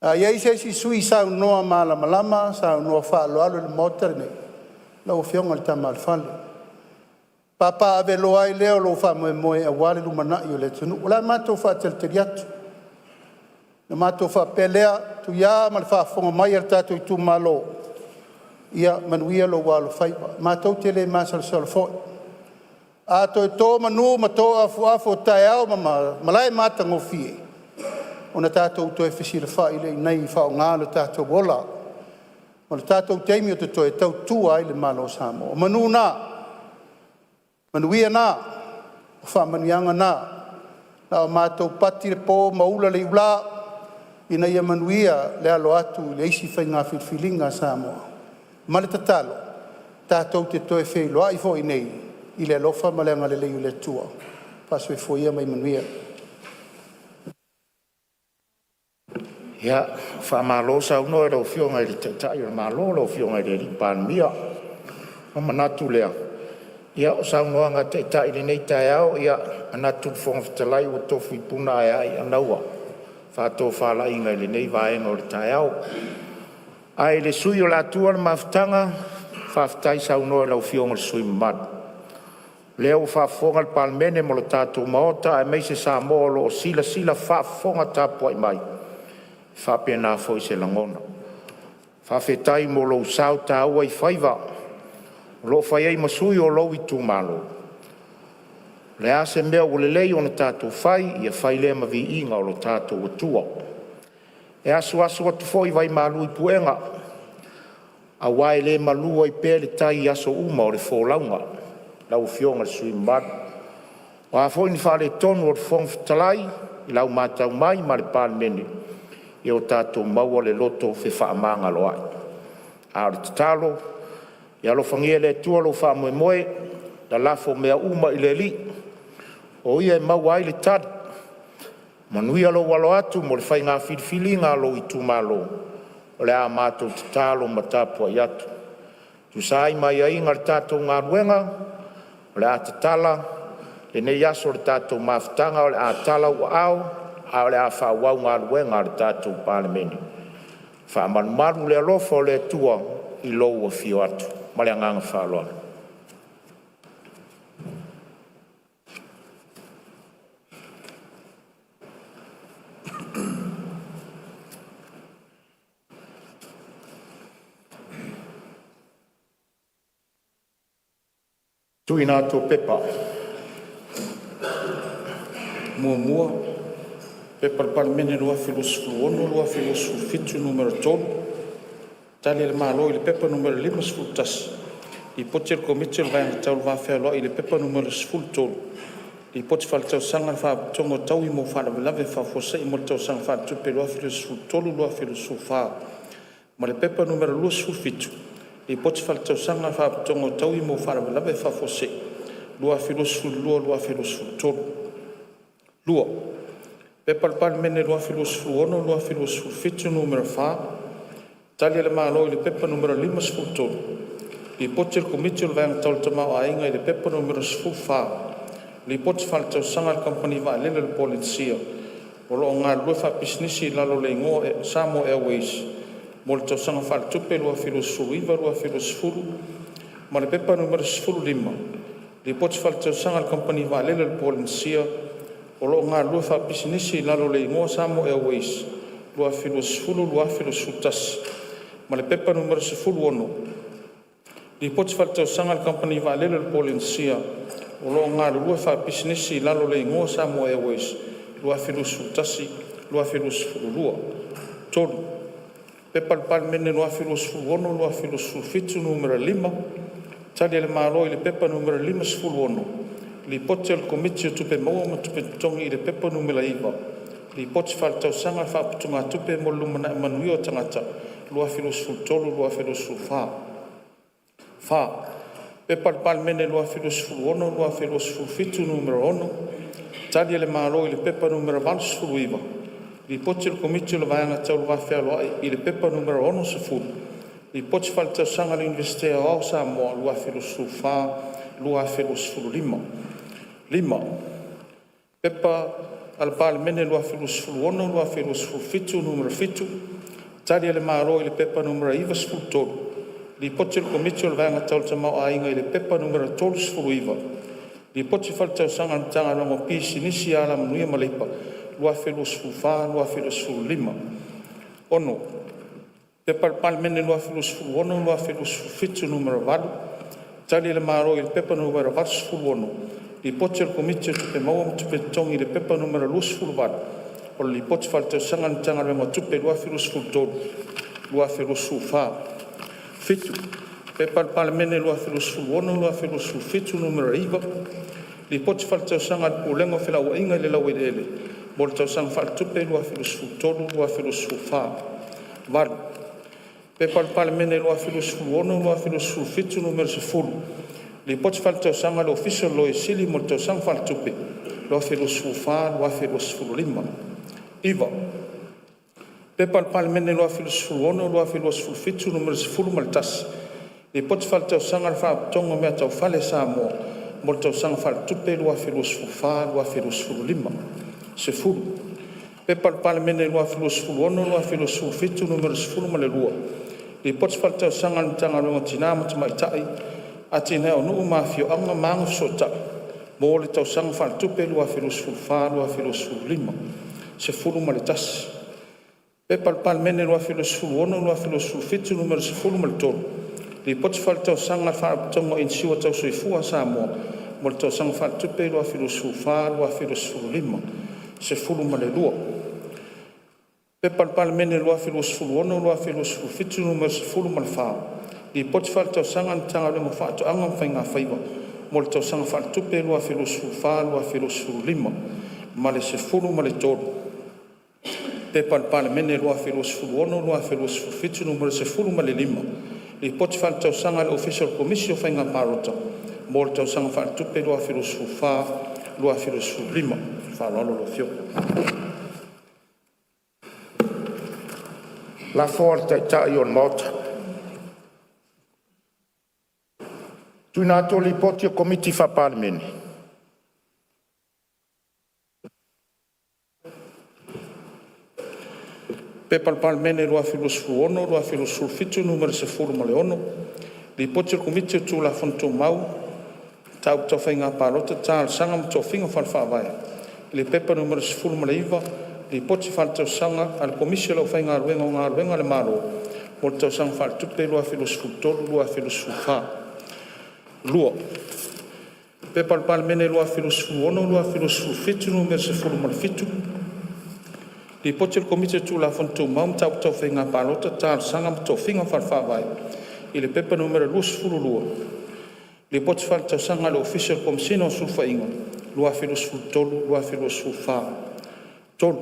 A i ai se isi sui usufono e saunoa malamalama, saunoa faaaloalo i le Maota lenei, lau Afioga i le Tama a le Fale, papaaveloa ai lea o lou faamoemoe aua le lumanai o le atunuu. O le a matou faatalitali atu ona matou faapea lea, Tuia ma le faafofoga mai a le tatou itumalo, ia manuia lou alofaiva. Matou te le masalosalo foi. A toe to manu ma to afuafu o taeao ma malae matagofie, ona tatou toe fesilafai lea i inei e faaaoga lo tatou ola ma le tatou taimi o totoe e tautua ai le Malo o Samoa. O manu na, manuia na, o faamanuiaga na, na o matou pati le po ma ula le iula ina ia manuia le alo atu i le isi faiga filifiliga a Samoa. Ma le tatalo, tatou te toe feiloai foi i inei i le alofa ma le agalelei o le Atua. Faa-soifua ia ma ia manuia. Ia, faamalo saunoa i lau Afioga i le Taitai o le Malo lau Afioga i le Palemia. Ona manatu lea, ia o saunoaga a Taitai i lenei taeao, e manatu le Fofoga Fetalai ua tofu i puna ae a i anaua faatofalaiga i lenei vaega o le taeao. Ae i le sui usufono o le a tuua le mafutaga, faafetai saunoa i lau Afioga i le sui usufono mamalu. O lea ua faafofoga le Palemene ma lo tatou Maota aemaise Samoa o lo o silasila faafofoga tapuai mai, e faapena foi se lagona. Faafetai mo lou sao taua i faiva o lo o fai ai ma sui o lou itumalo. O le a se mea ua lelei ona tatou fai, ia fai lea ma viiga o lo tatou Atua. E asuasu atu foi vaimalu i puega aua e le malu ai pea le tai i aso uma o le folauga. Lau Afioga i le sui usufono mamalu, o a foi ni faaletonu o le Fofoga Fetalai i lau matau mai ma le Palemene, ia o tatou maua le loto fefaamagaloai. A o le tatalo, ia alofagia e le Atua lou faamoemoe, lalafo mea uma i le Alii, o Ia e maua ai le tali. Manuia lou alo atu mo le faiga filifiliga a lou itumalo. O le a matou tatalo ma tapuai atu e tusa ai ma aiaiga o le tatou galuega, o le a tatala lenei aso i le tatou mafutaga, o le a tala ou aao ae o le a faaauau galuega a le tatou Palemene. Faamalumalu le alofa o le Atua i lou afio atu. Ma le agaga faaaloalo. Tuuina atu o Pepa. 1. P.P.2026/2027 Nu.3, Tali a le Malo i le Pepa Nu. 51, Lipoti a le Komiti o le Vaega Tau le Va Fealoai i le Pepa Nu.13, Lipoti Faaletausaga a le Faalapotopotoga o Taui mo Faalavelave Faafuasei mo le Tausaga Faaletupe 2023/2024 ma le Pepa Nu.27, Lipoti Faaletausaga a le Faalapotopotoga o Taui mo Faalavelave Faafuasei 2022/2023. 2. P.P.2026/2027 Nu.4, Tali a le Malo i le P.P.2023/2024 Nu.53, Lipoti a le Komiti o le Vaega Tau le Tamaoaiga i le P.P.2023/2024 Nu.14, Lipoti Faaletausaga a le Kamupani Vaalele a le Polenisia o lo o galulue faapisinisi i lalo o le igoa o Samoa Airways mo le Tausaga Faaletupe 2019/2020 ma le P.P.2025/2026 Nu.15, Lipoti Faaletausaga a le Kamupani Vaalele a le Polenisia o lo o galulue faapisinisi i lalo o le igoa o Samoa Airways mo le Tausaga Faaletupe 2020/2021 ma le P.P.2026/2027 Nu.50, Lipoti Faaletausaga a le Kamupani Vaalele a le Polenisia o lo o galulue faapisinisi i lalo o le igoa o Samoa Airways mo le Tausaga Faaletupe 2021/2022. 3. P.P.2026/2027 Nu.5, Tali a le Malo i le P.P.2023/2024 Nu.56, Lipoti a le Komiti o Tupe Maua ma Tupe Totogi i le P.P.2023/2024 Nu.9, Lipoti Faaletausaga a le Faaputugatupe mo le Lumanai Manuia o Tagata 2023/2024. 4. P.P.2026/2027 Nu.6, Tali a le Malo i le P.P.2023/2024 Nu.89, Lipoti a le Komiti o le Vaega Tau le Va Fealoai i le P.P.2023/2025 Nu.60, Lipoti Faaletausaga a le Iunivesite Aoao o Samoa 2024/2025. 5. P.P.2026/2027 Nu.7, Tali a le Malo i le P.P.2023/2025 Nu.93, Lipoti a le Komiti o le Vaega Tau le Tamaoaiga i le P.P.2023/2025 Nu.39, Lipoti Faaletausaga a le Matagaluega o Pisinisi, Alamanuia ma Leipa 2024/2025. 6. P.P.2026/2027 Nu.8, Tali a le Malo i le P.P.2023/2024 Nu.86, Lipoti a le Komiti o Tupe Maua ma Tupe Totogi i le P.P.2023/2028 Lipoti Faaletausaga a le Matagaluega o Tupe 2023/2024. 7. P.P.2026/2027 Nu.9, Lipoti Faaletausaga a le Pulega o Felauaiga i le Laueleele mo le Tausaga Faaletupe 2023/2024. 8. P.P.2026/2027 Nu.10, Lipoti Faaletausaga a le Ofisa o le Loia Sili mo le Tausaga Faaletupe 2024/2025. 9. P.P.2026/2027 Nu.11, Lipoti Faaletausaga a le Faalapotopotoga o Mea Tau Fale a Samoa mo le Tausaga Faaletupe 2024/2025. 10. P.P.2026/2027 Nu.12, Lipoti Faaletausaga a le Matagaluega o Tina ma Tamaitai, Atinae o Nuu ma Afioaga ma Agafesootai mo le Tausaga Faaletupe 2024/2025. 11. P.P.2026/2027 Nu.13, Lipoti Faaletausaga a le Faalapotopotoga o Inisiua Tau Soifua a Samoa mo le Tausaga Faaletupe 2024/2025. 12. P.P.2026/2027 Nu.14, Lipoti Faaletausaga a le Matagaluega o Faatoaga ma Faigafaiva mo le Tausaga Faaletupe 2024/2025 ma le P.P.2023/2024 Nu.15, Lipoti Faaletausaga a le Ofisa o le Komisi o Faiga Palota mo le Tausaga Faaletupe 2024/2025. Ma le faaaloalo lau Afioga. Lafo a le Taitai o le Maota. 1. Tuuina atu o Lipoti a Komiti Faa-Palemene. P.P.2026/2027 Nu.16, Lipoti a le Komiti o Tulafono Tumau, Mataupu Tau Faiga Palota, Talosaga ma Tofiga Faale-Faavae i le P.P.2023/2024 Nu.19, Lipoti Faaletausaga a le Komisi o le Aufaigaluega o Galuega a le Malo mo le Tausaga Faaletupe 2023/2024. 2. P.P.2026/2027 Nu.17, Lipoti a le Komiti o Tulafono Tumau, Mataupu Tau Faiga Palota, Talosaga ma Tofiga Faale-Faavae i le P.P.2022/2024 Nu.22, Lipoti Faaletausaga a le Ofisa o le Komesina o Sulufaiga mo le Tausaga Faaletupe 2023/2024. 3.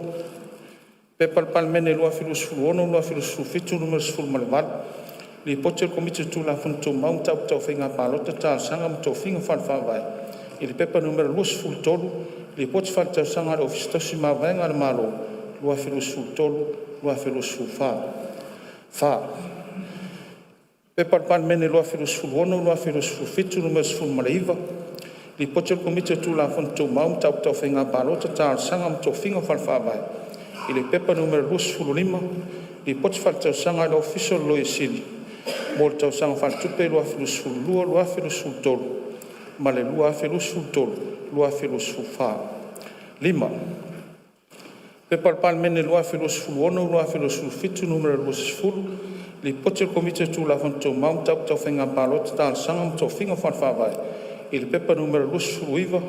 P.P.2026/2027 Nu.18, Lipoti a le Komiti o Tulafono Tumau, Mataupu Tau Faiga Palota, Talosaga ma Tofiga Faale-Faavae i le P.P.2023/2024 Nu.23, Lipoti Faaletausaga a le Ofisa Tusi Mavaega a le Malo mo le P.P.2026/2027 Nu.19, Lipoti a le Komiti o Tulafono Tumau, Mataupu Tau Faiga Palota, Talosaga ma Tofiga Faale-Faavae i le P.P. 2025/2026, Lipoti Faaletausaga a le Ofisa o le Loia Sili mo le tausaga faaletupe 2022/2023 ma le 2023/2024. 5. P.P.2026/2027 Nu.20, Lipoti a le Komiti o Tulafono Tumau, Mataupu Tau Faiga Palota, Talosaga ma Tofiga Faale-Faavae i le P.P. 2023/2024,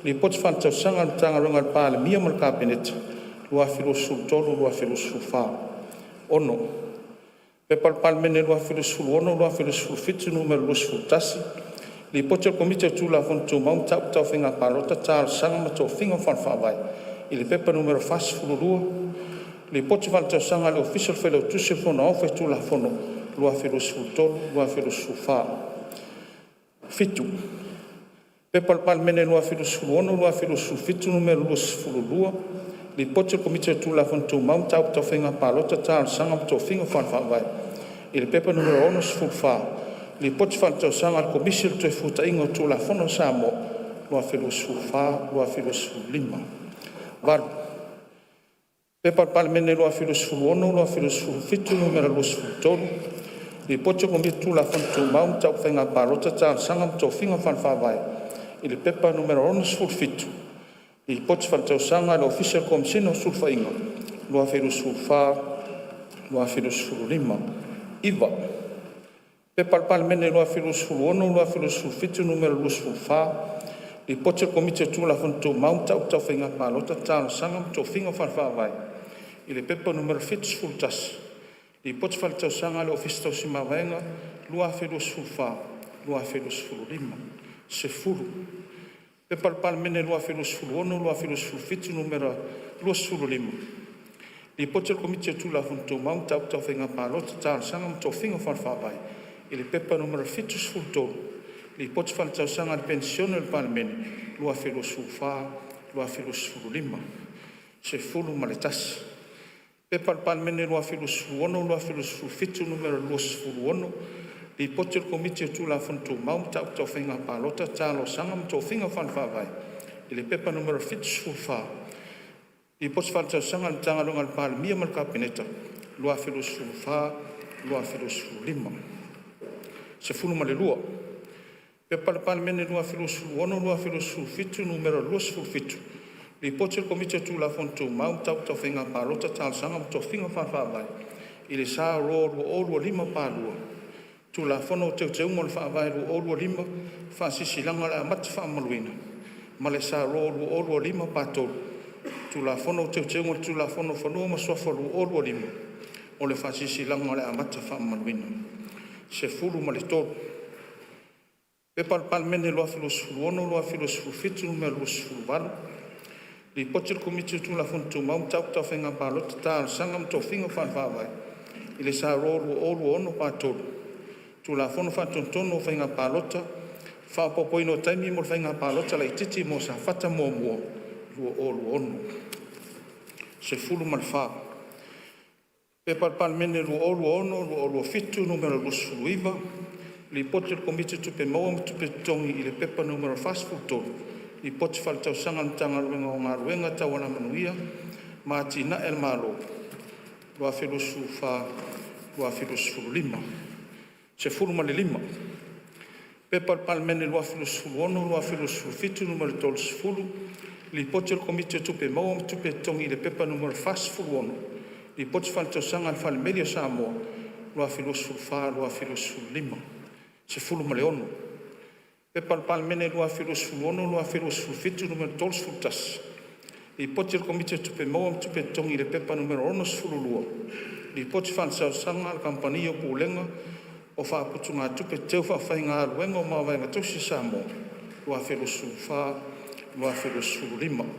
Lipoti Faaletausaga a le Matagaluega a le Palemia ma le Kapeneta 2023/2024. 6. P.P.2026/2027 Nu.21, Lipoti a le Komiti o Tulafono Tumau, Mataupu Tau Faiga Palota, Talosaga ma Tofiga Faale-Faavae i le P.P. 2022/2023, Lipoti Faaletausaga a le Ofisa o le Failautusi o le Fono Aoao Faitulafono 2023/2024. 7. P.P.2026/2027 Nu.22, Lipoti a le Komiti o Tulafono Tumau, Mataupu Tau Faiga Palota, Talosaga ma Tofiga Faale-Faavae i le P.P. 2024/2025, Lipoti Faaletausaga a le Komisi o le Toefuataiga o Tulafono a Samoa 2024/2025. 8. P.P.2026/2027 Nu.23, Lipoti a le Komiti o Tulafono Tumau, Mataupu Tau Faiga Palota, Talosaga ma Tofiga Faale-Faavae i le P.P. 2023/2025, Lipoti Faaletausaga a le Ofisa o le Komesina o Sulufaiga 2024/2025. 9. P.P.2026/2027 Nu.24, Lipoti a le Komiti o Tulafono Tumau, Mataupu Tau Faiga Palota, Talosaga ma Tofiga Faale-Faavae i le P.P. 2023/2025, Lipoti Faaletausaga a le Ofisa Tausi Mavaega 2024/2025. 10. P.P.2026/2027 Nu.25, Lipoti a le Komiti o Tulafono Tumau, Mataupu Tau Faiga Palota, Talosaga ma Tofiga Faale-Faavae i le P.P. 2023/2025, Lipoti Faaletausaga a le Penisione a le Palemene 2024/2025. 11. P.P.2026/2027 Nu.26, Lipoti a le Komiti o Tulafono Tumau, Mataupu Tau Faiga Palota, Talosaga ma Tofiga Faale-Faavae i le P.P. 2023/2024, Lipoti Faaletausaga a le Matagaluega a le Palemia ma le Kapeneta 2024/2025. 12. P.P.2026/2027 Nu.27, Lipoti a le Komiti o Tulafono Tumau, Mataupu Tau Faiga Palota, Talosaga ma Tofiga Faale-Faavae i le S.R.2025/2, Tulafono o Teuteuga o le Faavae 2025 Faasilasilaga o le Amata Faamamaluina, ma le S.R.2025/3, Tulafono o Teuteuga o le Tulafono o Fanua ma Suafa 2025 o le Faasilasilaga o le Amata Faamamaluina. 13. P.P.2026/2027 Nu.28, Lipoti a le Komiti o Tulafono Tumau, Mataupu Tau Faiga Palota, Talosaga ma Tofiga Faale-Faavae i le S.R.2026/3, Tulafono Faatonutonu o Faiga Palota (Faaopoopoina o Taimi mo le Faiga Palota Laitiiti mo Safata 1 2026). 14. P.P.2026/2027 Nu.29, Lipoti a le Komiti o Tupe Maua ma Tupe Totogi i le P.P. 2023/2024, Lipoti Faaletausaga a le Matagaluega o Galuega Tau Alamanuia ma Atinae a le Malo 2024/2025. 15. P.P.2026/2027 Nu.30, Lipoti a le Komiti o Tupe Maua ma Tupe Totogi i le P.P. 2025/2026, Lipoti Faaletausaga a le Fale Meli of Samoa 2024/2025. 16. P.P.2026/2027 Nu.31, Lipoti a le Komiti o Tupe Maua ma Tupe Totogi i le P.P. 2022/2023, Lipoti Faaletausaga a le Kamupani o Pulega o Faaputugatupe Teu Faafaigaluega o Mavaega Tausi a Samoa 2024/2025.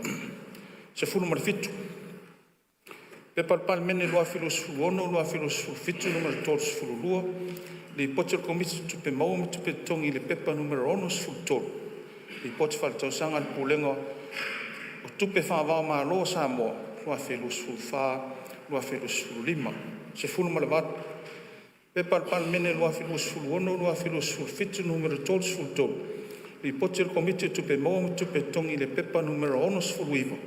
17. P.P.2026/2027 Nu.32, Lipoti a le Komiti o Tupe Maua ma Tupe Totogi i le P.P. 2023/2024, Lipoti Faaletausaga a le Pulega o Tupe Faava-o-Malo a Samoa 2024/2025. 18. P.P.2026/2027 Nu.33, Lipoti a le Komiti o Tupe Maua ma Tupe Totogi i le P.P.2023/2024 Nu.69,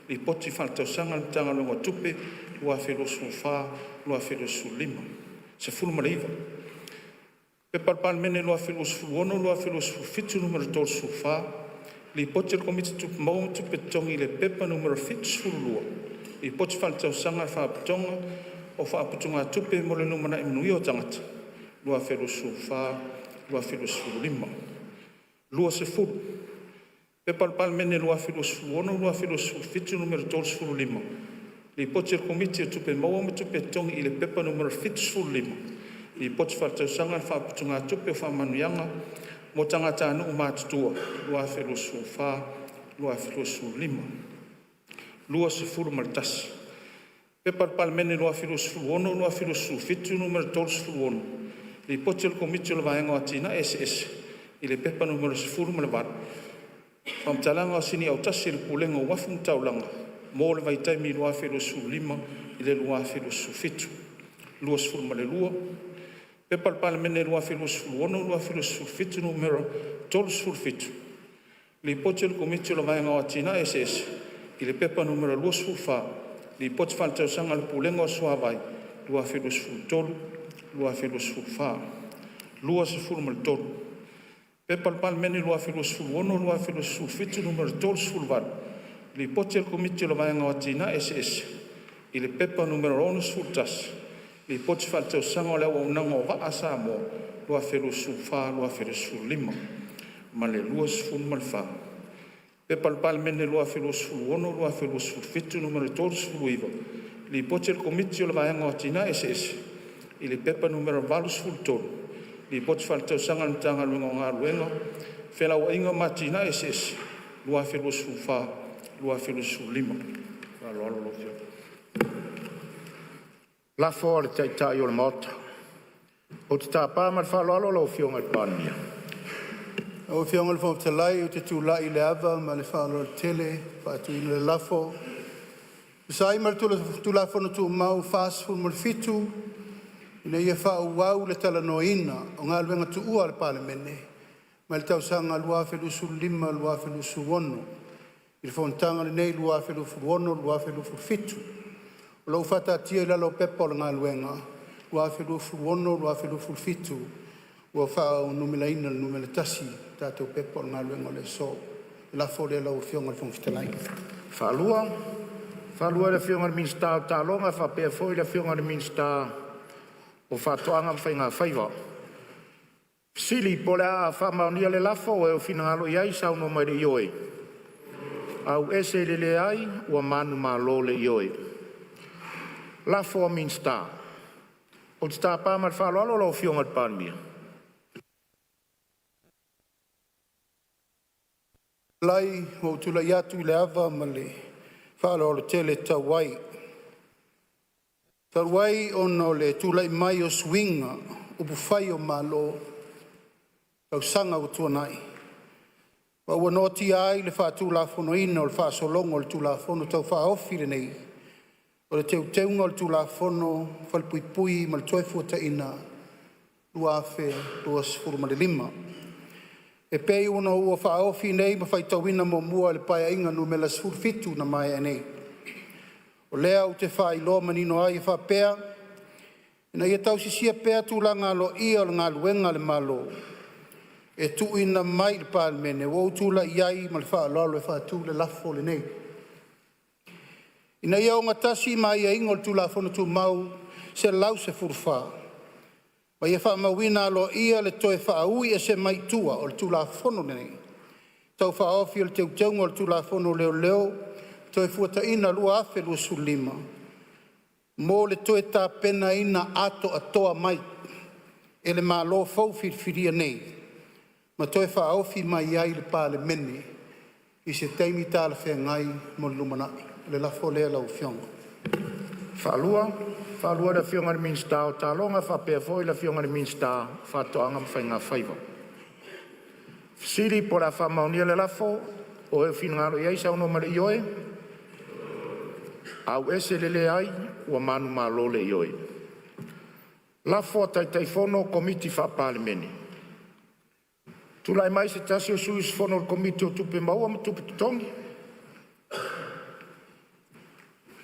Lipoti Faaletausaga a le Matagaluega o Tupe 2024/2025. 19. P.P.2026/2027 Nu.34, Lipoti a le Komiti o Tupe Maua ma Tupe Totogi i le P.P.2023/2024 Nu.72, Lipoti Faaletausaga a le Faalapotopotoga o Faaputugatupe mo le Lumanai Manuia o Tagata 2024/2025. 20. P.P.2026/2027 Nu.35, Lipoti a le Komiti o Tupe Maua ma Tupe Totogi i le P.P.2023/2024 Nu.75, Lipoti Faaletausaga a le Faaputugatupe o Faamanuiaga mo Tagatanuu Matutua 2024/2025. 21. P.P.2026/2027 Nu.36, Lipoti a le Komiti o le Vaega o Atinae Eseese i le P.P.2023/2024 Nu.18, Faamatalaga o Sini Autasi a le Pulega o Uafu ma Taulaga mo le vaitaimi 2015 i le 2017. 22. P.P.2026/2027 Nu.37, Lipoti a le Komiti o le Vaega o Atinae Eseese i le P.P.2023/2024 Nu.24, Lipoti Faaletausaga a le Pulega o Suavai 2013/2024. 23. P.P.2026/2027 Nu.38, Lipoti a le Komiti o le Vaega o Atinae Eseese i le P.P.2023/2025 Nu.61, Lipoti Faaletausaga o le Auaunaga o Vaa a Samoa 2024/2025. Ma le 24. P.P.2026/2027 Nu.39, Lipoti a le Komiti o le Vaega o Atinae Eseese i le P.P.2023/2024 Nu.83, Lipoti Faaletausaga a le Matagaluega o Galuega, Felauaiga ma Atinae Eseese 2024/2025. Ma le faaaloalo lau Afioga. Lafo a le Taitai o le Maota. Ou te tapa ma le faaaloalo lau Afioga i le Palemia. Lau Afioga i le Fofoga Fetalai ou te tulai i le ava ma le faaaloalo tele e faatuina le lafo, E tusa ai ma le Tulafono Tumau 47, Ina ia faaauau le talanoaina o Galuega Tuua a le Palemene mai le tausaga 2025/2026 i le fonotaga lenei 2026/2027, o loo faataatia i lalo o Pepa o Galuega 2026/2027 ua faanumeraina i le numera 1 le tatou Pepa o Galuega o le aso. O le lafo lea lau Afioga i le Fofoga Fetalai. Faalua i le Afioga i le Minisita o Taaloga faapea foi le Afioga i le Minisita o Faatoaga ma Faiga Faiva. Po o le a faamaonia le lafo, ua e finagalo ai saunoa mai i le ioe, auese i le leai ua manumalo le ioe. Lafo a Minisita. Ou te tapa ma le faaaloalo lau Afioga i le Palemia. Ua ou tulai atu i le ava ma le faaaloalo tele e tatau ai, talu ai ona o le tulai mai o suiga upufai o Malo i tausaga ua tuanai, ma ua noatia ai le faatulafonoina o le faasologa o le Tulafono Tau Faaofi lenei o le Teuteuga o le Tulafono o Falepuipui ma le Toefuataiga 2025. E pei ona ua faaofi nei ma faitauina muamua e le Paeaiga Numera 17 na maea nei. O lea ou te faailoa manino ai e faapea, Ina ia tausisia pea tulaga aloaia o galuega a le Malo e tuuina mai i le Palemene, ua ou tulai ai ma le faaaloalo e faatu le lafo lenei, Ina ia ogatasi ma aiaiga o Tulafono Tumau 114, ma ia faamauina aloaia le toe faaui ese mai i tua o le Tulafono Tau Faaofi o Teuteuga o le Tulafono o Leoleo Toefuataiga 2025, mo le toe tapenaina atoatoa mai e le Malo Fou Filifilia nei ma toe faaofi mai ai i le Palemene i se taimi talafeagai mo le lumanai. O le lafo lea lau Afioga. Faalua le Afioga i le Minisita o Taaloga faapea foi le Afioga i le Minisita o Faatoaga ma Faiga Faiva. Fesili Po o le a faamaonia le lafo, o e finagalo ai saunoa mai i le ioe, auese le leai ua manumalo le ioe. Lafo a Taitaifono o Komiti Faa-Palemene. Tulai mai se tasi o sui usufono o le Komiti o Tupe Maua ma Tupe Totogi.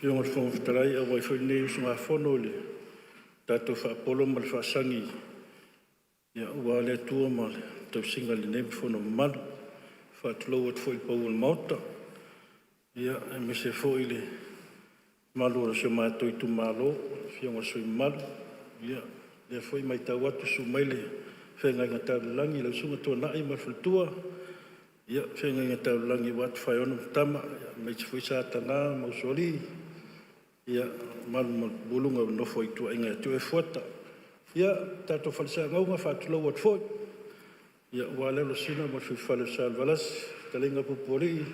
Lau Afioga i le Fofoga Fetalai e auai foi lenei usugafono i le tatou faapolo ma le faasagi aua le Atua ma le tausiga i lenei fono mamalu. E faatulou atu foi i le pau o le Maota, aemaise foi le mamalu o si o matou itumalo, le afioga i le sui usufono mamalu. Ia, o lea foi e matau atu, susu mai le Feagaiga Tau i le Lagi lau Susuga Tuanai ma le faletua, Feagaiga Tau i le Lagi aua Tofaeono ma Tama, aemaise foi Satana ma Usoalii, mamalu maualuga i le nofo a ituaiga ia te oe Fuata. Ia, le tatou Fale Sa Gauga, e faatulou atu foi aua le Alosina ma le fuaifale o Salevalasi fetalaiga Pupualii,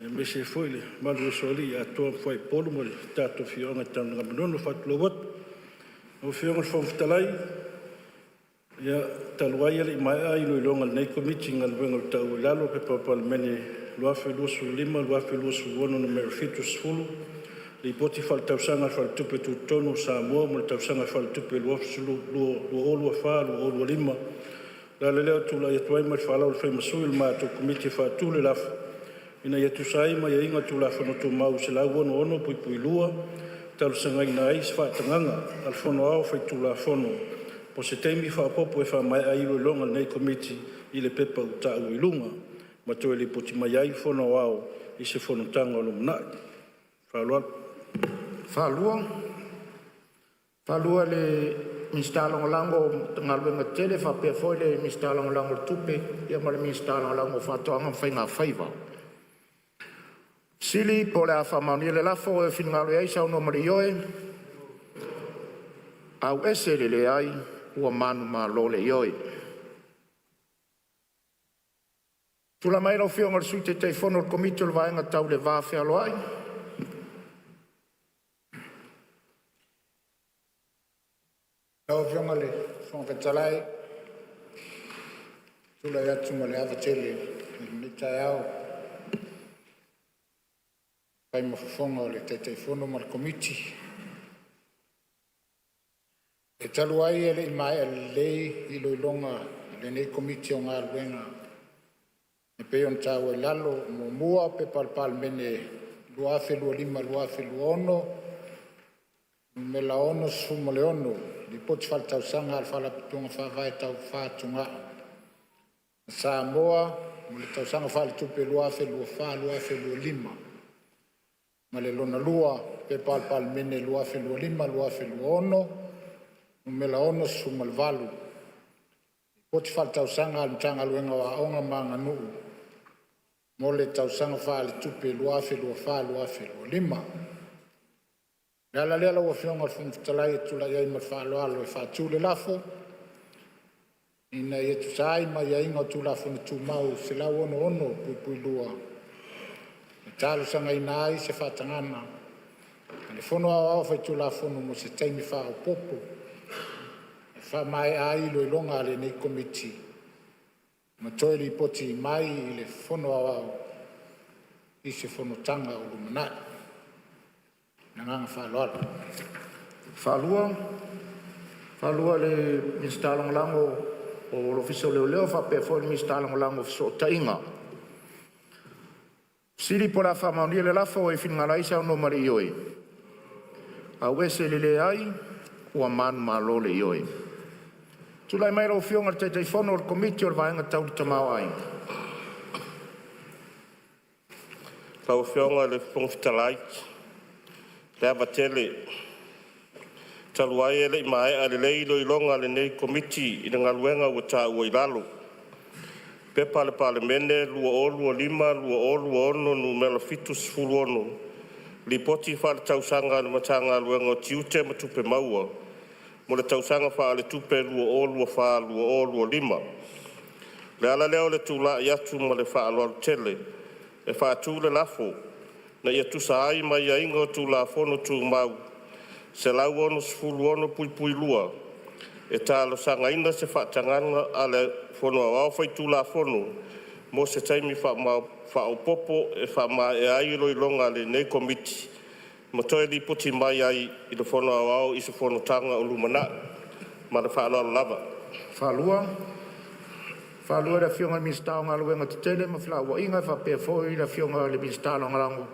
aemaise foi le mamalu o Usoalii, Atoa ma Fuaiupolu ma le tatou afioaga i Tanugamanono. E faatulou atu. Lau Afioga i le Fofoga Fetalai, ia talu ai e le i maea iloiloga a lenei Komiti i Galuega ua taua i lalo, P.P.2025/2026 Nu.70, Lipoti Faaletausaga a le Faletupe Tutotonu o Samoa mo le Tausaga Faaletupe 2024/2025. O le ala lea o lou tulai atu ai ma le faaaloalo e fai ma sui o le matou Komiti e faatu le lafo, Ina ia tusa ai ma aiaiga o Tulafono Tumau 166(2), e talosagaina ai se faatagaga a le Fono Aoao Faitulafono mo se taimi faaopoopo e faamaea ai iloiloga a lenei Komiti i le Pepa ua taua i luga, ma toe lipoti mai ai i le Fono Aoao i se Fonotaga o lumanai. Faaaloalo. FaaluaFaalua le Minisita Lagolago o Galuega Tetele faapea foi le Minisita Lagolago o Tupe ma le Minisita Lagolago o Faatoaga ma Faiga Faiva. Po o le a faamaonia le lafo, o e finagalo ai saunoa ma le ioe, ae ua manumalo le Ioe. Tulai mai lau Afioga i le Sui Taitaifono o le Komiti o le Vaega Tau le Va Fealoai. Lau Afioga i le Fofoga Fetalai, ou te tulai atu ma le ava tele i lenei taeao e fai ma fofoga o le Taitaifono ma le Komiti. E talu ai e le i maea lelei iloiloga a lenei Komiti o Galuega e pei ona taua i lalo: 1. P.P.2024/2025 Nu.66, Lipoti Faaletausaga a le Faalapotopotoga Faavae Tau Fatugao a Samoa mo le Tausaga Faaletupe 2024/2025; ma le Lona 2, P.P.2025/2026 Nu.68, Lipoti Faaletausaga a le Matagaluega o Aoga ma Aganuu mo le Tausaga Faaletupe 2024/2025. O le ala lea lau Afioga i le Fofoga Fetalai ou te tulai ai ma le faaaloalo e faatu le lafo, Ina ia tusa ai ma aiaiga o Tulafono Tumau 166(2), e talosagaina ai se faatagaga a le Fono Aoao Faitulafono mo se taimi faaopoopo e faamaea ai iloiloga a lenei Komiti ma toe lipoti mai ai i le Fono Aoao i se Fonotaga o lumanai. Ma le agaga faaaloalo. Faalua le Minisita Lagolago o le Ofisa o Leoleo faapea foi le Minisita Lagolago o Fesootaiga. Po o le a faamaonia le lafo, o e finagalo ai saunoa ma le ioe. Ua manumalo le Ioe. Tulai mai lau Afioga i le Taitaifono o le Komiti o le Vaega Tau le Tamaoaiga. Lau Afioga i le Fofoga Fetalai ma le ava tele, talu ai e le i maea lelei iloiloga a lenei Komiti i le Galuega ua taua i lalo, P.P.2025/2026 Nu.76, Lipoti Faaletausaga a le Matagaluega o Tiute ma Tupe Maua mo le Tausaga Faaletupe 2024/2025. O le ala lea o le tulai atu ma le faaaloalo tele e faatu le lafo, Ina ia tusa ai ma aiaiga o Tulafono Tumau 166(2), e talosagaina se faatagaga a le Fono Aoao Faitulafono mo se taimi faaopoopo e faamaea ai iloiloga a lenei Komiti ma toe lipoti mai ai i le Fono Aoao i se Fonotaga o lumanai. Ma le faaaloalo lava. Faalua, le Afioga i le Minisita o Galuega Tetele ma Felauaiga faapea foi le Afioga i le Minisita Lagolago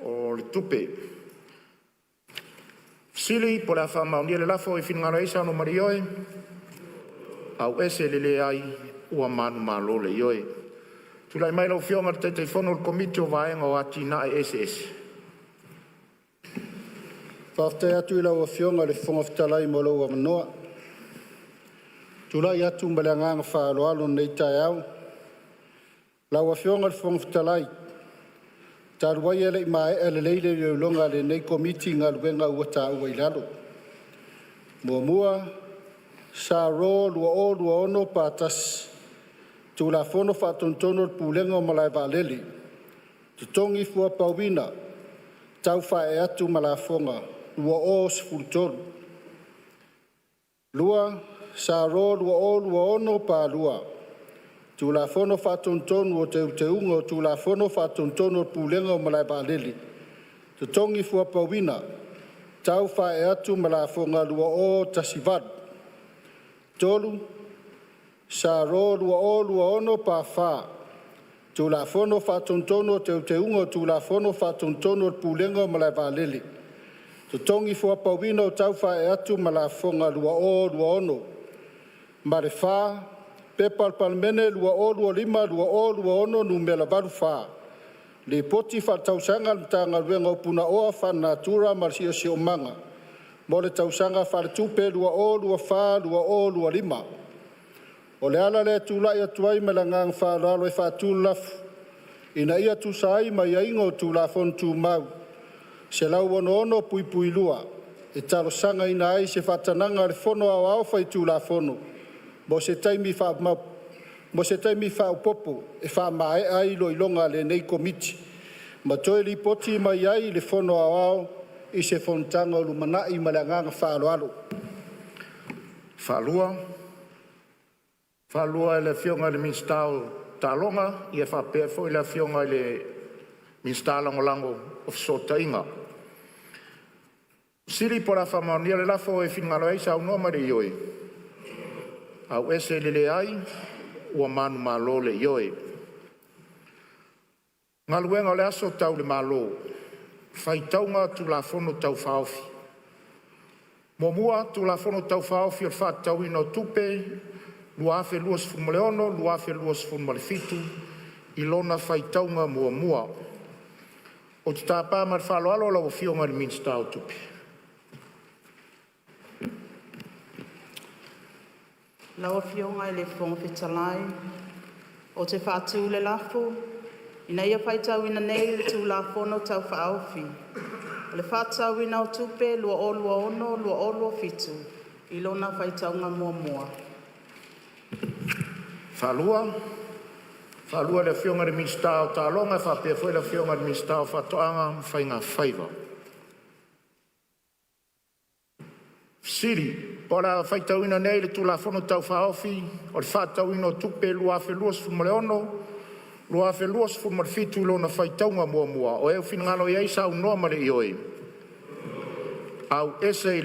o Tupe. Po o le a faamaonia le lafo, e finagalo ai saunoa ma le ioe, leai. Ua manumalo le Ioe. Tulai mai lau Afioga i le Taitaifono o le Komiti o le Vaega o Atinae Eseese. Faafetai atu i lau Afioga i le Fofoga Fetalai mo lou avanoa. Ou te tulai atu ma le agaga faaaloalo i lenei taeao. Lau Afioga i le Fofoga Fetalai, talu ai e le i maea lelei le iloiloga a lenei Komiti i Galuega ua taua i lalo: 1. S.R 2026/1, Tulafono Faatonutonu o le Pulega o Malae Vaalele (Totogi Fuapauina Tau Faaee atu ma Lafoga) 2013. 2. S.R 2026/2, Tulafono Faatonutonu o Teuteuga o Tulafono Faatonutonu o Pulega o Malae Vaalele (Totogi Fuapauina Tau Faaee atu ma Lafoga) 2018. 3. S.R 2026/4, Tulafono Faatonutonu o Teuteuga o Tulafono Faatonutonu o Pulega o Malae Vaalele (Totogi Fuapauina Tau Faaee atu ma Lafoga) 2026. Ma le 4. P.P.2025/2026 Nu.84, Lipoti Faaletausaga a le Matagaluega o Punaoa Faalenatura ma le Siosiomaga mo le Tausaga Faaletupe 2024/2025. O le ala lea o lou tulai atu ai ma le agaga faaaloalo e faatu le lafo, Ina ia tusa ai ma aiaiga o Tulafono Tumau 166(2), e talosagaina ai se faatagaga a le Fono Aoao Faitulafono mo se taimi faaopoopo e faamaea ai iloiloga a lenei Komiti ma toe lipoti mai ai i le Fono Aoao i se Fonotaga o lumanai. Ma le agaga faaaloalo. Faalua, le Afioga i le Minisita o Taaloga faapea foi le Afioga i le Minisita Lagolago o Fesootaiga. Po o le a faamaonia le lafo, e finagalo ai saunoa ma le ioe. Leai. Ua manumalo le Ioe. Galuega o le Aso Tau le Malo, Faitauga Tulafono Tau Faaofi. 1. Tulafono Tau Faaofi o le Faatatauina o Tupe 2026/2027 i lona faitauga muamua. Ou te tapa ma le faaaloalo lau Afioga i le Minisita o Tupe. Lau Afioga i le Fofoga Fetalai ou te faatu le lafo, Ina ia faitauina nei le Tulafono Tau Faaofi o le Faatatauina o Tupe 2026/2027 i lona faitauga muamua. Faalua, le Afioga i le Minisita o Taaloga faapea foi le Afioga i le Minisita o Faatoaga ma Faiga Faiva. Po o le a faitauina nei le Tulafono Tau Faaofi o le Faatatauina o Tupe 2026/2027 i lona faitauga muamua, o e finagalo ai saunoa ma le ioe,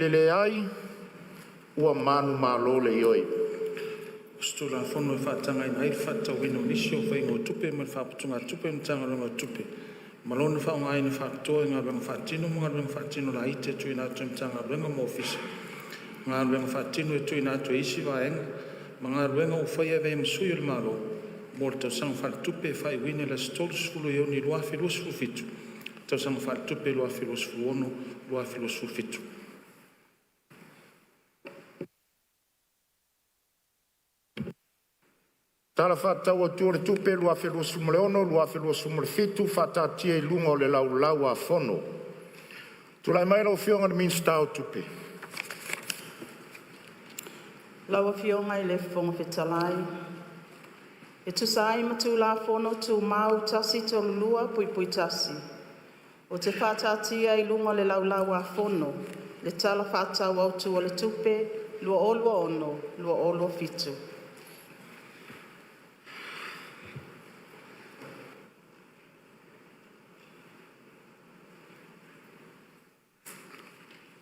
leai. Ua manumalo le Ioe. O se Tulafono e faatagaina ai le faatatauina o nisi o faiga o tupe mai le Faaputugatupe a le Matagaluega o Tupe ma lona faaaogaina faapitoa i galuega faatino ma galuega faatino laiti e tuuina atu e Matagaluega ma Ofisa, galuega faatino e tuuina atu e isi vaega ma galuega ua faia e avea ai ma sui o le Malo mo le tausaga faaletupe e faaiuina i le aso 30 Iuni 2027, tausaga faaletupe 2026/2027. Tala Faatatau Autu o le Tupe 2026/2027 faataatia i luga o le Laulau a Fono. Tulai mai lau Afioga i le Minisita o Tupe. Lau Afioga i le Fofoga Fetalai e tusa ai ma Tulafono Tumau 132(1), ou te faataatia i luga o le Laulau-a-Fono le Tala Faatatau Autu o le Tupe 2026/2027.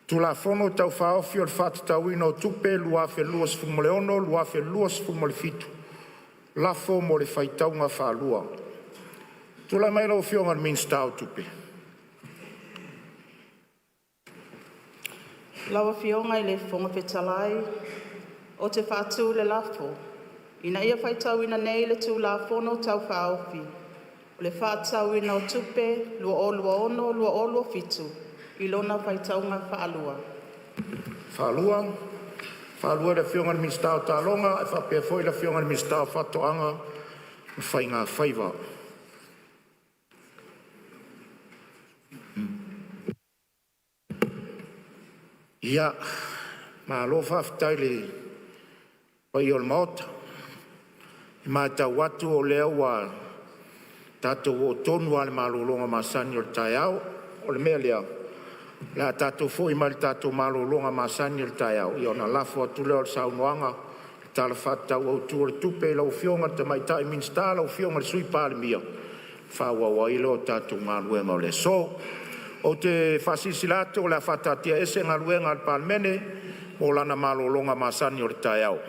Tulafono Tau Faaofi o le Faatatauina o Tupe 2023/2024 – Lafo mo le Faitauga Faalua. Tulai mai lau Afioga i le Minisita o Tupe. Lau Afioga i le Fofoga Fetalai ou te faatu le lafo, Ina ia faitauina nei le Tulafono Tau Faaofi o le Faatatauina o Tupe 2026/2027 i lona faitauga faalua. Faalua i le Afioga i le Minisita o Taaloga faapea foi le Afioga i le Minisita o Faatoaga ma Faiga Faiva. Ia, malo faafetai i le paia o le Maota. E matau atu o lea ua tatou oo tonu lava i le malologa masani o le taeao. O le mea lea, o le a tatou foi mai le tatou malologa masani o le taeao ona lafo atu lea o le saunoaga i le Tala Faatatau Autu o le Tupe i lau Afioga i le Tamaitai Minisita lau Afioga i le Sui Palemia, ona faaauau ai lea o tatou galuega o le aso. Ou te faasilasila atu o le a faataatiaese Galuega a le Palemene mo lana malologa masani o le taeao.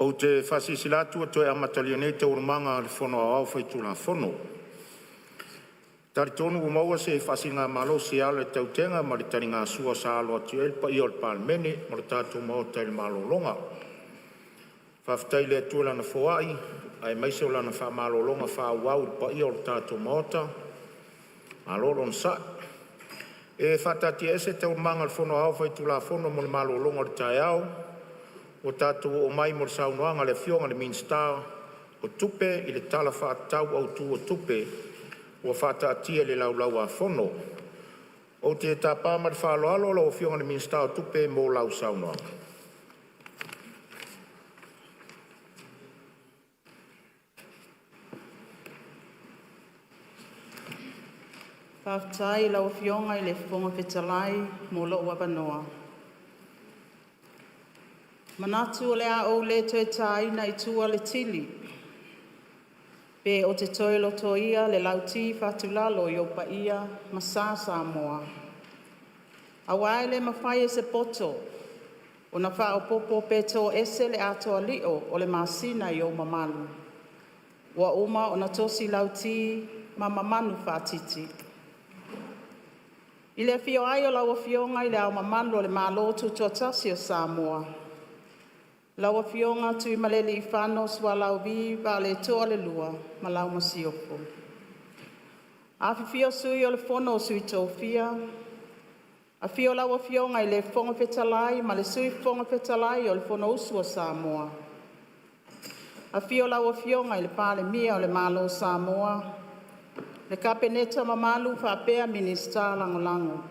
Ou te faasilasila atu ua toe amatalia nei Taualumaga a le Fono Aoao Faitulafono. E talitonu ua maua se faasiligamalosi e ala i le tautega ma le taligasua sa alo atu ai le paia o le Palemene ma le tatou Maota i le malologa. Faafetai i le Atua i Lana foai aemaise o Lana faamalologa faaauau i le paia o le tatou Maota. Malo le onosai. E faataatiaese Taualumaga a le Fono Aoao Faitulafono mo le malologa o le taeao ua tatou oo mai mo le saunoaga a le Afioga i le Minisita o Tupe i le Tala Faatatau Autu o Tupe ua faataatia i le Laulau-a-Fono. Ou te tapa ma le faaaloalo lau Afioga i le Minisita o Tupe mo lau saunoaga. Faafetai i lau Afioga i le Fofoga Fetalai mo lou avanoa. E manatu o le a ou le toe taina i tua le tili pe ou te toe lotoia le lauti fatulalo i ou paia ma sa Samoa, aua e le mafai e se poto ona faaopoopo pe toese le atoalio o le masina i ou mamalu, ua uma ona tosi lauti ma mamanu faatiti. I le afio ai o lau Afioga i Le Ao Mamalu o le Malo Tutoatasi o Samoa, lau Afioga Tuimalealiifano Sualauvi Vaaletoa II ma lau Masiofo. Afifio Sui o le Fono a Sui Tofia, afio lau Afioga i le Fofoga Fetalai ma le Sui Fofoga Fetalai o le Fonousu a Samoa. Afio lau Afioga i le Palemia o le Malo o Samoa, le Kapeneta mamalu faapea Minisita Lagolago.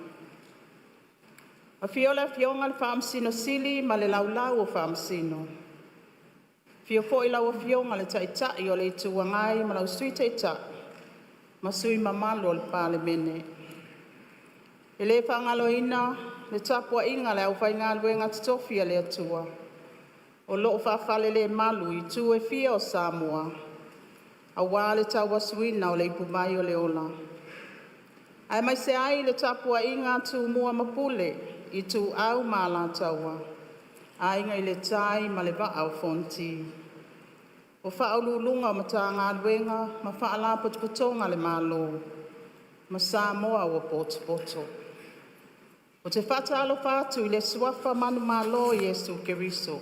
Afio le Afioga i le Faamasino Sili ma le Laulau a Faamasino. Afio foi lau Afioga i le Taitai o le Itu Agai ma lau Sui Taitai ma sui usufono mamalu o le Palemene. E le faagaloina le tapuaiga a le aufaigaluega totofi a le Atua o lo'o faafalelemalu i itu e fia o Samoa aua le tauasuina o le ipuvai o le Ola, aemaise ai le tapuaiga a Tumua ma Pule, Ituau ma Alataua, Aiga i le Tai ma le Vaa o Fonoti. O Faauluuluga o Matagaluega ma Faalapotopotoga a le Malo ma Samoa ua potopoto. Ou te faatalofa atu i le Suafa manumalo o Iesu Keriso.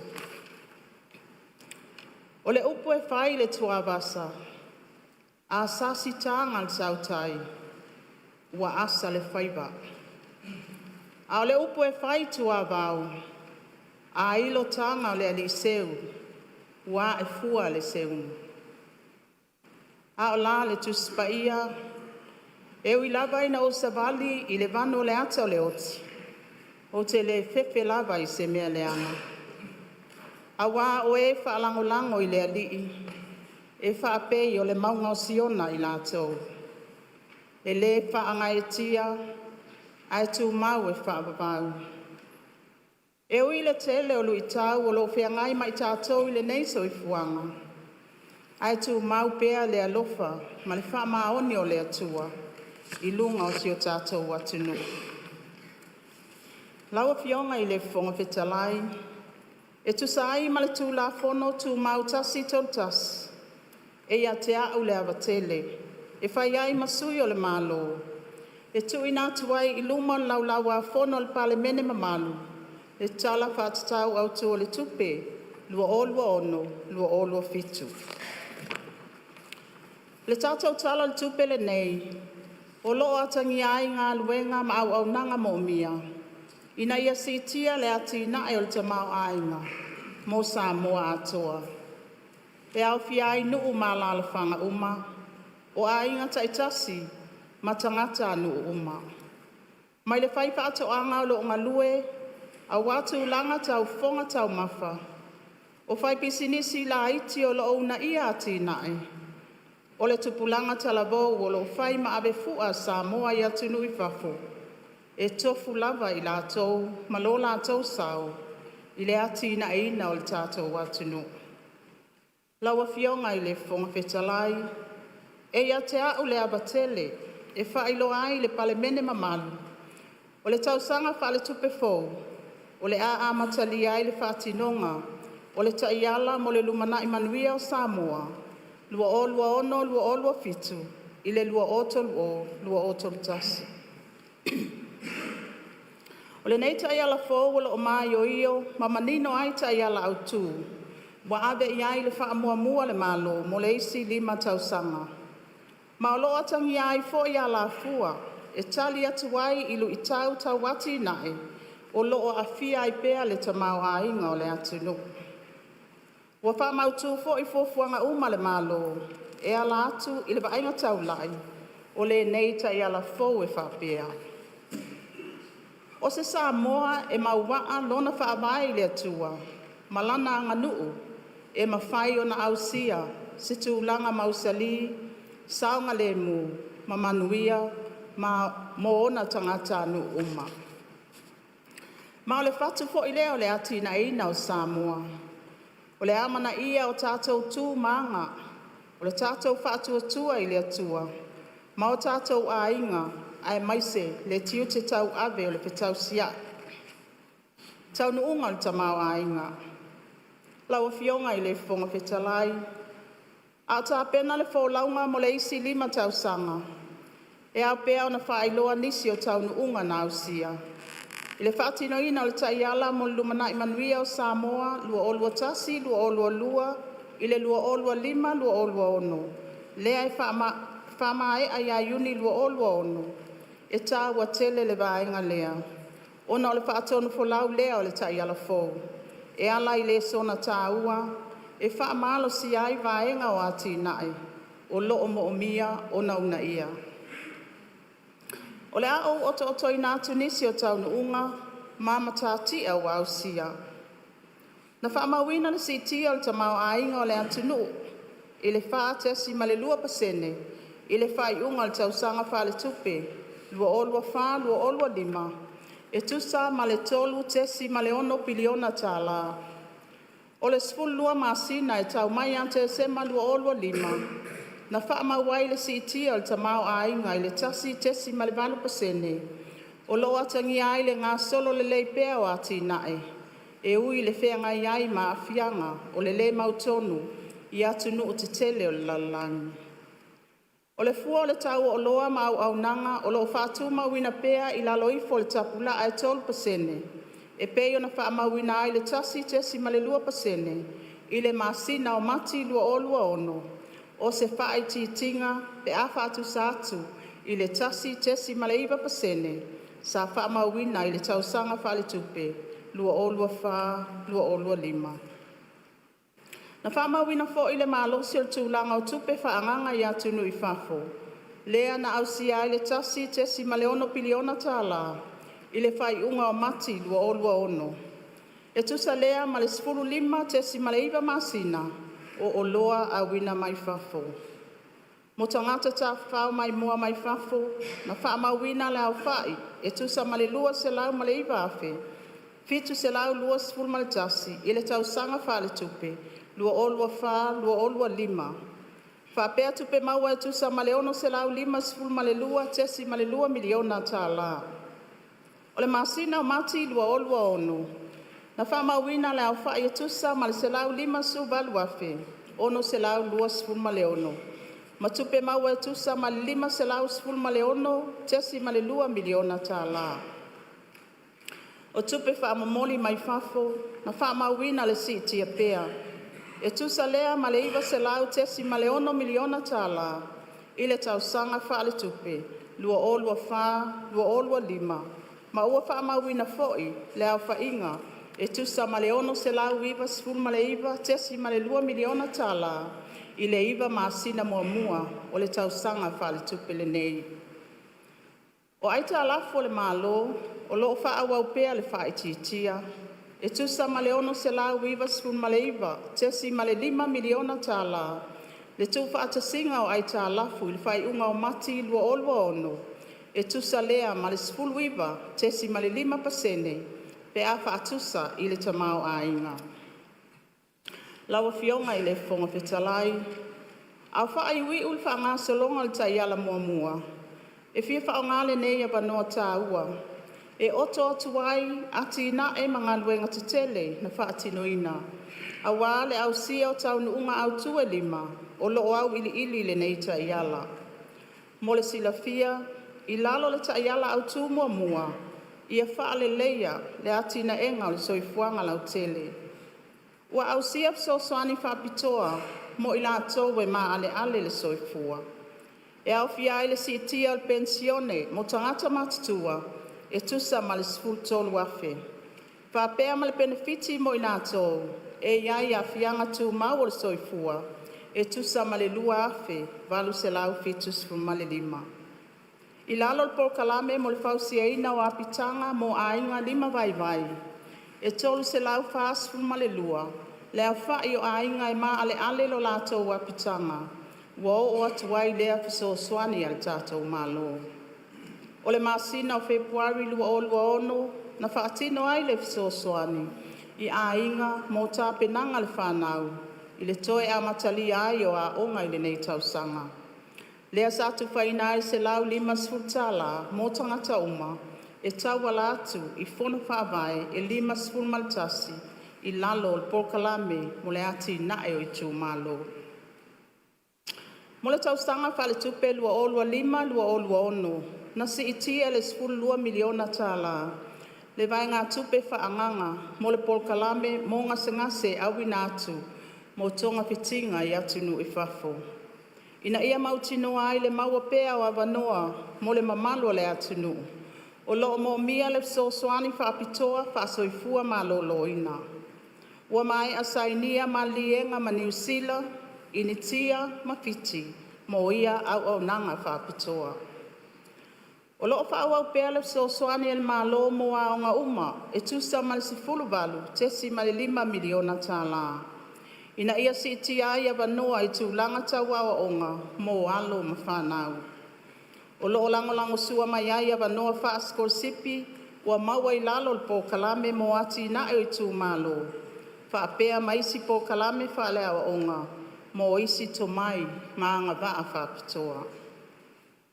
O le upu e fai i le tuavasa, a sasi taga a le tautai ua asa le faiva, a o le upu e fai i tuavao, a ilo taga a le alii seu ua ae fua le seuga. A o la le Tusi Paia? E ui lava ina ou savali i le vanu o le ata o le oti, ou te le fefe lava i se mea leaga, auā o ē faalagolago i le Alii e faapei o le mauga o Siona i latou, e le faagaeetia ae tumau e faavavau. E ui i le tele o luitau o lo o feagai ma i tatou i lenei soifuaga, ae tumau pea le alofa ma le faamaoni o le Atua i luga o si o tatou atunuu. Lau Afioga i le Fofoga Fetalai, e tusa ai ma le Tulafono Tumau 131, e ia te a'u le ava tele e fai ai ma sui o le Malo e tu'uina atu ai i luma o le Laulau-a-Fono a le Palemene mamalu le Tala Fa'atatau Autū o le Tupe 2026/2027. O le tatou Tala o le Tupe lenei o lo'o atagia ai galuega ma auaunaga moomia ina ia siitia le atinae o le tamaoaiga mo Samoa atoa, e aofia ai nuu ma alalafaga uma, o aiga ta'itasi ma tagatanuu uma. Mai le fai faatoaga o lo'o galue auā tulaga tau fofoga taumafa, o fai pisinisi laiti o lo'o uunaia atinae, o le tupulaga talavou o lo'o fai ma ave fua a Samoa i atunuu i fafo, e tofu lava i latou ma lo latou sao i le atinaeina o le tatou atunuu. Lau Afioga i le Fofoga Fetalai, E ia te a'u le ava tele e faailoa ai i le Palemene mamalu, o le tausaga faaletupe fou o le a amatalia ai le faatinoga o le Taiala mo le Lumanai Manuia o Samoa 2026-2027 i le 2030-2031. O lenei Taiala fou o lo'o maioio ma manino ai taiala autū ua ave i ai le faamuamua a le Malo mo le isi 5 tausaga, ma o lo'o atagia ai fo'i alafua e tali atu ai i lu'itau tau atinae o lo'o aafia ai pea le tamaoaiga o le atunuu. Ua faamautū fo'i fuafuaga uma a le Malo e ala atu i le vaaiga taulai o lenei Taiala fou e faapea: O se Samoa e mauaa lona Faavae i le Atua ma lana aganu'u e mafai ona ausia se tulaga mausali, saogalemu ma manuia mo ona tagatanuu uma. Ma o le fatu foi lea o le atinaeina o Samoa. O le amanaia o tatou tu ma aga, o le tatou faatuatua i le Atua ma o tatou aiga aemaise le tiute tauave o le fetausia'i. Taunuuga o le Tamaoaiga. Lau Afioga i le Fofoga Fetalai, a o tapena le folauga mo le isi 5 tausaga, e ao pea ona faailoa nisi o taunuuga na ausia. I le faatinoina o le Taiala mo le Lumanai Manuia o Samoa 2021-2022 i le 2025-2026, lea e faamaea ia Iuni 2026, e taua tele le vaega lea ona o le faatonufolau lea o le Taiala fou e ala i lesona taua e faamalosia ai vaega o atinae o lo'o moomia ona uunaia. O le a ou ‘oto'otoina atu nisi o taunuuga ma matatia ua ausia. Na fa'amauina le si'itia o le tamaoaiga o le atunu'u i le 4.2% i le faaiuga o le tausaga faaletupe 2024/2025, e tusa ma le $3.6 piliona tala. O le 12 masina e tau mai ia Tesema 2025, na fa'amau ai le si'itia o le tamaoaiga i le 1.8%, o lo'o atagia ai le gasolo lelei pea o atina'e, e ui i le feagai ai ma aafiaga o le lē mautonu i atunu'u tetele o le lalolagi. O le fua o le tau o oloa ma auaunaga o lo'o fa'atumauina pea i lalo ifo o le tapulaa e 3% e pei ona fa'amauina ai le 1.2% i le masina o Mati 2026, o se faaitiitiga pe a faatusa atu i le 1.9% sa faamauina i le tausaga faaletupe 2024/2025. Na faamauina foi le malosi o le tulaga o tupe faaagaga i atunuu i fafo, lea na ausia ai le $1.6 piliona tala i le faaiuga o Mati 2026, e tusa lea ma le 15.9 masina o oloa auina mai fafo. Mo Tagata Tafafao Maimoa mai Fafo, na faamauina le aofa'i e tusa ma le 209,721 i le tausaga faaletupe 2024/2025, faapea tupe maua e tusa ma le $652.2 miliona tala. O le masina o Mati 2026, na faamauina le aofa'i e tusa ma le 158,626 ma tupe maua e tusa ma le $516.2 miliona tala. O tupe faamomoli mai fafo na faamauina le si'itia pea, e tusa lea ma le $900.6 miliona tala i le tausaga faaletupe 2024/2025, ma ua faamauina fo'i le aofa'iga e tusa ma le $699.2 miliona tala i le iva masina muamua o le tausaga faaletupe lenei. O aitalafu a le Malo o lo'o fa'aauau pea le fa'aitiitia, e tusa ma le $699.5 miliona tala le tuufaatasiga o aitalafu i le faaiuga o Mati 2026, e tusa lea ma le 19.5 pasene pe a fa'atusa i le tamaoaiga. Lau Afioga i le Fofoga Fetalai, A o fa'aiuiu le faagasologa o le Taiala Muamua, e fia faaaoga lenei avanoa taua e oto atu ai atinae ma galuega tetele na faatinoina, auā le ausia o taunuuga autu e lima o lo'o au'ili'ili i lenei Taiala. Mo le silafia, i lalo o le Taiala Autū muamua, “Ia Faaleleia le Atinaega o le Soifuaga Lautele,” ua ausia fesoasoani faapitoa mo i latou e maaleale le soifua, e aofia ai le siitia o le penisione mo tagata matutua e tusa ma le $13,000, faapea ma le penefiti mo i latou e i ai Aafiaga Tumau o le Soifua e tusa ma le $2,875. I lalo o le Polokalame mo le Fausiaina o Apitaga mo Aiga Limavaivai, e 342 le aofa'i o aiga e maaleale lo latou apitaga ua oo atu ai lea fesoasoani a le tatou Malo. O le masina o Fepuari 2026 na faatino ai le fesoasoani i aiga mo tapenaga a le fanau i le toe amatalia ai o aoga i lenei tausaga, lea sa tufaina ai le $150 tala mo tagata uma e tauala atu i fono faavae e 51 i lalo o le Polokalame mo le Atina'e o Itumalo. Mo le tausaga faaletupe 2025/2026, na si'itia i le $12 miliona tala le vaegatupe faaagaga mo le polokalame mo gasegase auina atu mo togafitiga i atunuu i fafo, ina ia mautinoa ai le maua pea o avanoa mo le mamalu o le atunuu o lo'o moomia le fesoasoani faapitoa faa-soifua maloloina. Ua mae'a sainia maliliega ma Niu Sila, Initia ma Fiti mo ia auaunaga faapitoa. O lo'o fa'aauau pea le fesoasoani a le Malo mo aoga uma e tusa ma le $18.5 miliona tala, ina ia si'itia ai avanoa i tulaga tau aoaoga mo alo ma fanau. O lo'o lagolagosua mai ai avanoa fa'asikolasipi ua maua i lalo o le Polokalame mo Atina'e o Itumalo fa'apea ma isi polokalame faaleaoaoga mo isi tomai ma agava'a fa'apitoa.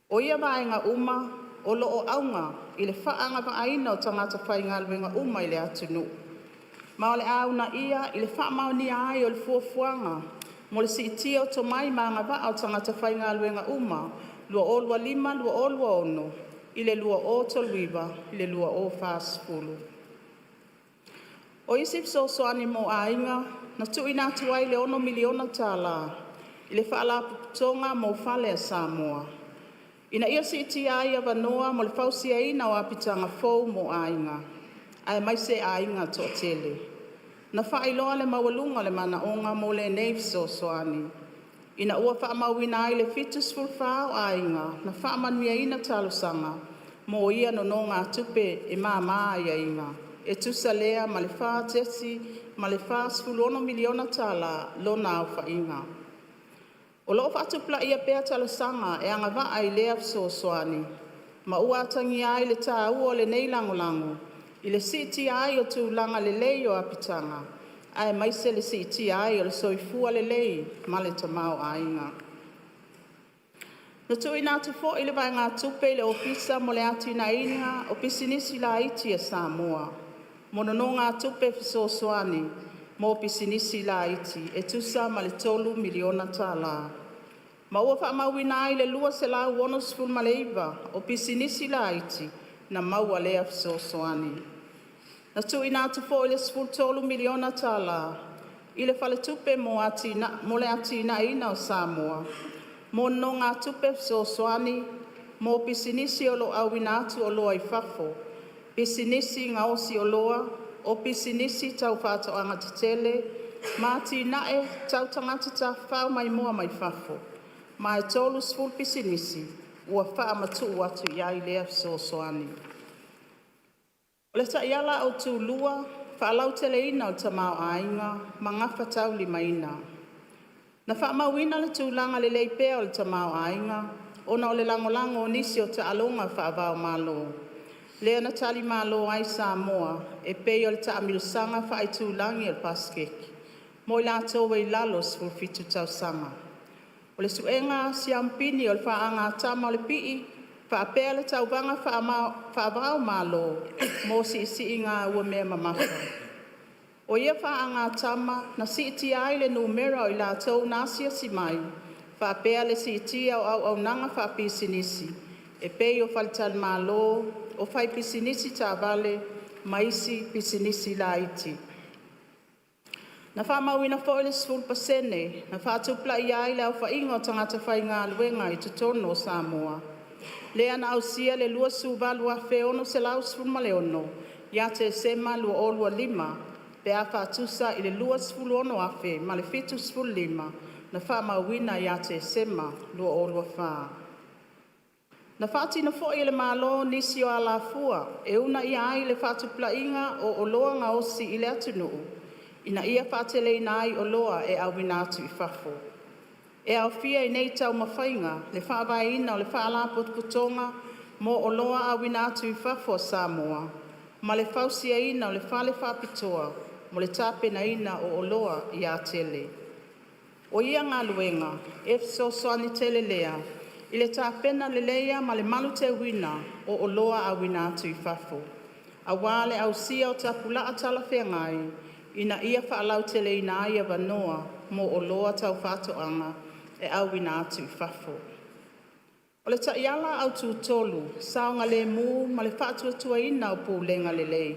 O ia vaega uma o lo'o auga i le fa'aagava'aina o tagata faigaluega uma i le atunu'u, ma o le a uuna'ia i le fa'amaonia ai o le Fuafuaga mo le Si'itia o Tomai ma Agava'a o Tagata Faigaluega Uma 2025-2026 i le 2039-2040. O isi fesoasoani mo aiga, na tu'uina atu ai le $6 miliona tala i le Fa'alapotopotoga mo Fale a Samoa, ina ia si'itia ai avanoa mo le fausiaina o apitaga fou mo aiga, aemaise aiga to'atele. Na fa'ailoa le maualuga o le mana'oga mo lenei fesoasoani, ina ua fa'amauina ai le 74 o aiga na fa'amanuiaina talosaga mo ia nonōgātupe e māmā aiaiga, e tusa lea ma le $4.46 miliona tala lona aofa'iga. O lo'o fa'atupula'ia pea talosaga e agava'a i lea fesoasoani, ma ua atagia ai le tāua o lenei lagolago i le si'itia ai o tulaga lelei o apitaga, aemaise le si'itia ai o le soifua lelei ma le tamaoaiga. Na tu'uina atu fo'i le vaegatupe i le Ofisa mo le Atinaeina o Pisinisi Laiti a Samoa mo nonōgātupe fesoasoani mo pisinisi laiti e tusa ma le $3 miliona tala, ma ua fa'amauina ai le 269 o pisinisi laiti na maua lea fesoasoani. Na tu'uina atu foi le $13 miliona tala i le Faletupe mo le Atina'eina o Samoa mo nonōgātupe fesoasoani mo pisinisi o lo'o auina atu oloa i fafo, pisinisi gaosi oloa, o pisinisi tau fa'atoaga tetele, ma atina'e tau tagata tafafao maimoa mai fafo, ma e 30 pisinisi ua fa'amatu'u atu iai lea fesoasoani. O le Taiala Autū Lua: “Fa'alauteleina o le Tamaoaiga ma Gafataulimaina”. Na fa'amauina le tulaga lelei pea o le tamaoaiga, ona o le lagolago o nisi o ta'aloga fa'ava-o-Malo, lea na talimalo ai Samoa e pei o le ta'amilosaga fa'aitulagi o le Pasefeki mo i latou e i lalo o le 17 tausaga, o le su'ega siamupini o le faagatama o le pi'i, fa'apea le tauvaga fa'ava-o-Malo mo si'isi'iga uamea mamafa. O ia faagatama na si'itia ai le numera o i latou na asiasi mai, fa'apea le si'itia o auaunaga fa'apisinisi e pei o faletalimalo, o faipisinisi taavale ma isi pisinisi laiti. Na fa'amauina foi le 10 pasene na fa'atupula'ia ai le aofa'iga o tagata faigaluega i totonu o Samoa, lea na ausia le 28,616 ia Tesema 2025, pe a fa'atusa i le 26,075 na fa'amauina ia Tesema 2024. Na fa'atino foi e le Malo nisi o alafua e uuna'ia ai le fa'atupula'iga o oloa gaosi i le atunu'u, ina ia fa'ateleina ai oloa e auina atu i fafo. E aofia i nei taumafaiga le fa'avaeina o le Fa'alapotopotoga mo Oloa Auina atu i Fafo a Samoa ma le fausiaina o le fale fa'apitoa mo le tapenaina o oloa i Atele. O ia galuega e fesoasoani tele lea i le tapena leleia ma le maluteuina o oloa auina atu i fafo, auā le ausia o tapula'a talafeagai ina ia fa'alauteleina ai avanoa mo oloa tau fa'atoaga e auina atu i fafo. O le Taiala Autū Tolu: “Saogalēmū ma le Fa'atuatuaina o Pulega Lelei”.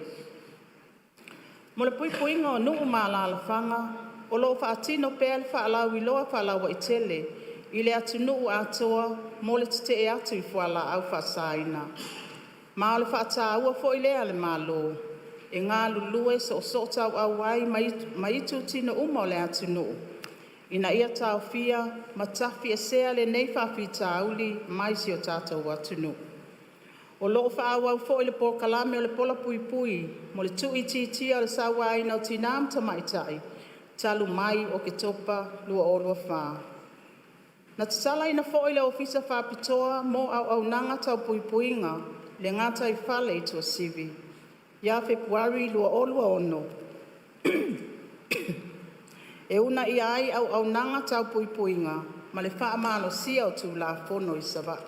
Mo le puipuiga o nuu ma alalafaga, o lo'o fa'atino pea le fa'alauiloa fa'alaua'itele i le atunu'u atoa mo le tete'e atu i fuala'au fa'asaina. Ma o le fa'atāua foi lea a le Malo, e galulue so'oso'o tau'au ai ma itutino uma o le atunu'u, ina ia taofia ma tafiesea lenei fa'afitauli mai si o tatou atunu'u. O lo'o fa'aauau fo'i le polokalame o le Pola Puipui mo le tu'uitiitia o le Sauaina o Tinā ma Tamaitai talu mai Oketopa 2024. Na tatalaina fo'i le Ofisa Faapitoa mo Auaunaga Tau Puipuiga i le gataifale i Tuasivi ia Fepuari 2026 e uunaia ai auaunaga tau puipuiga ma le faamalosia o tulafono i Savaii.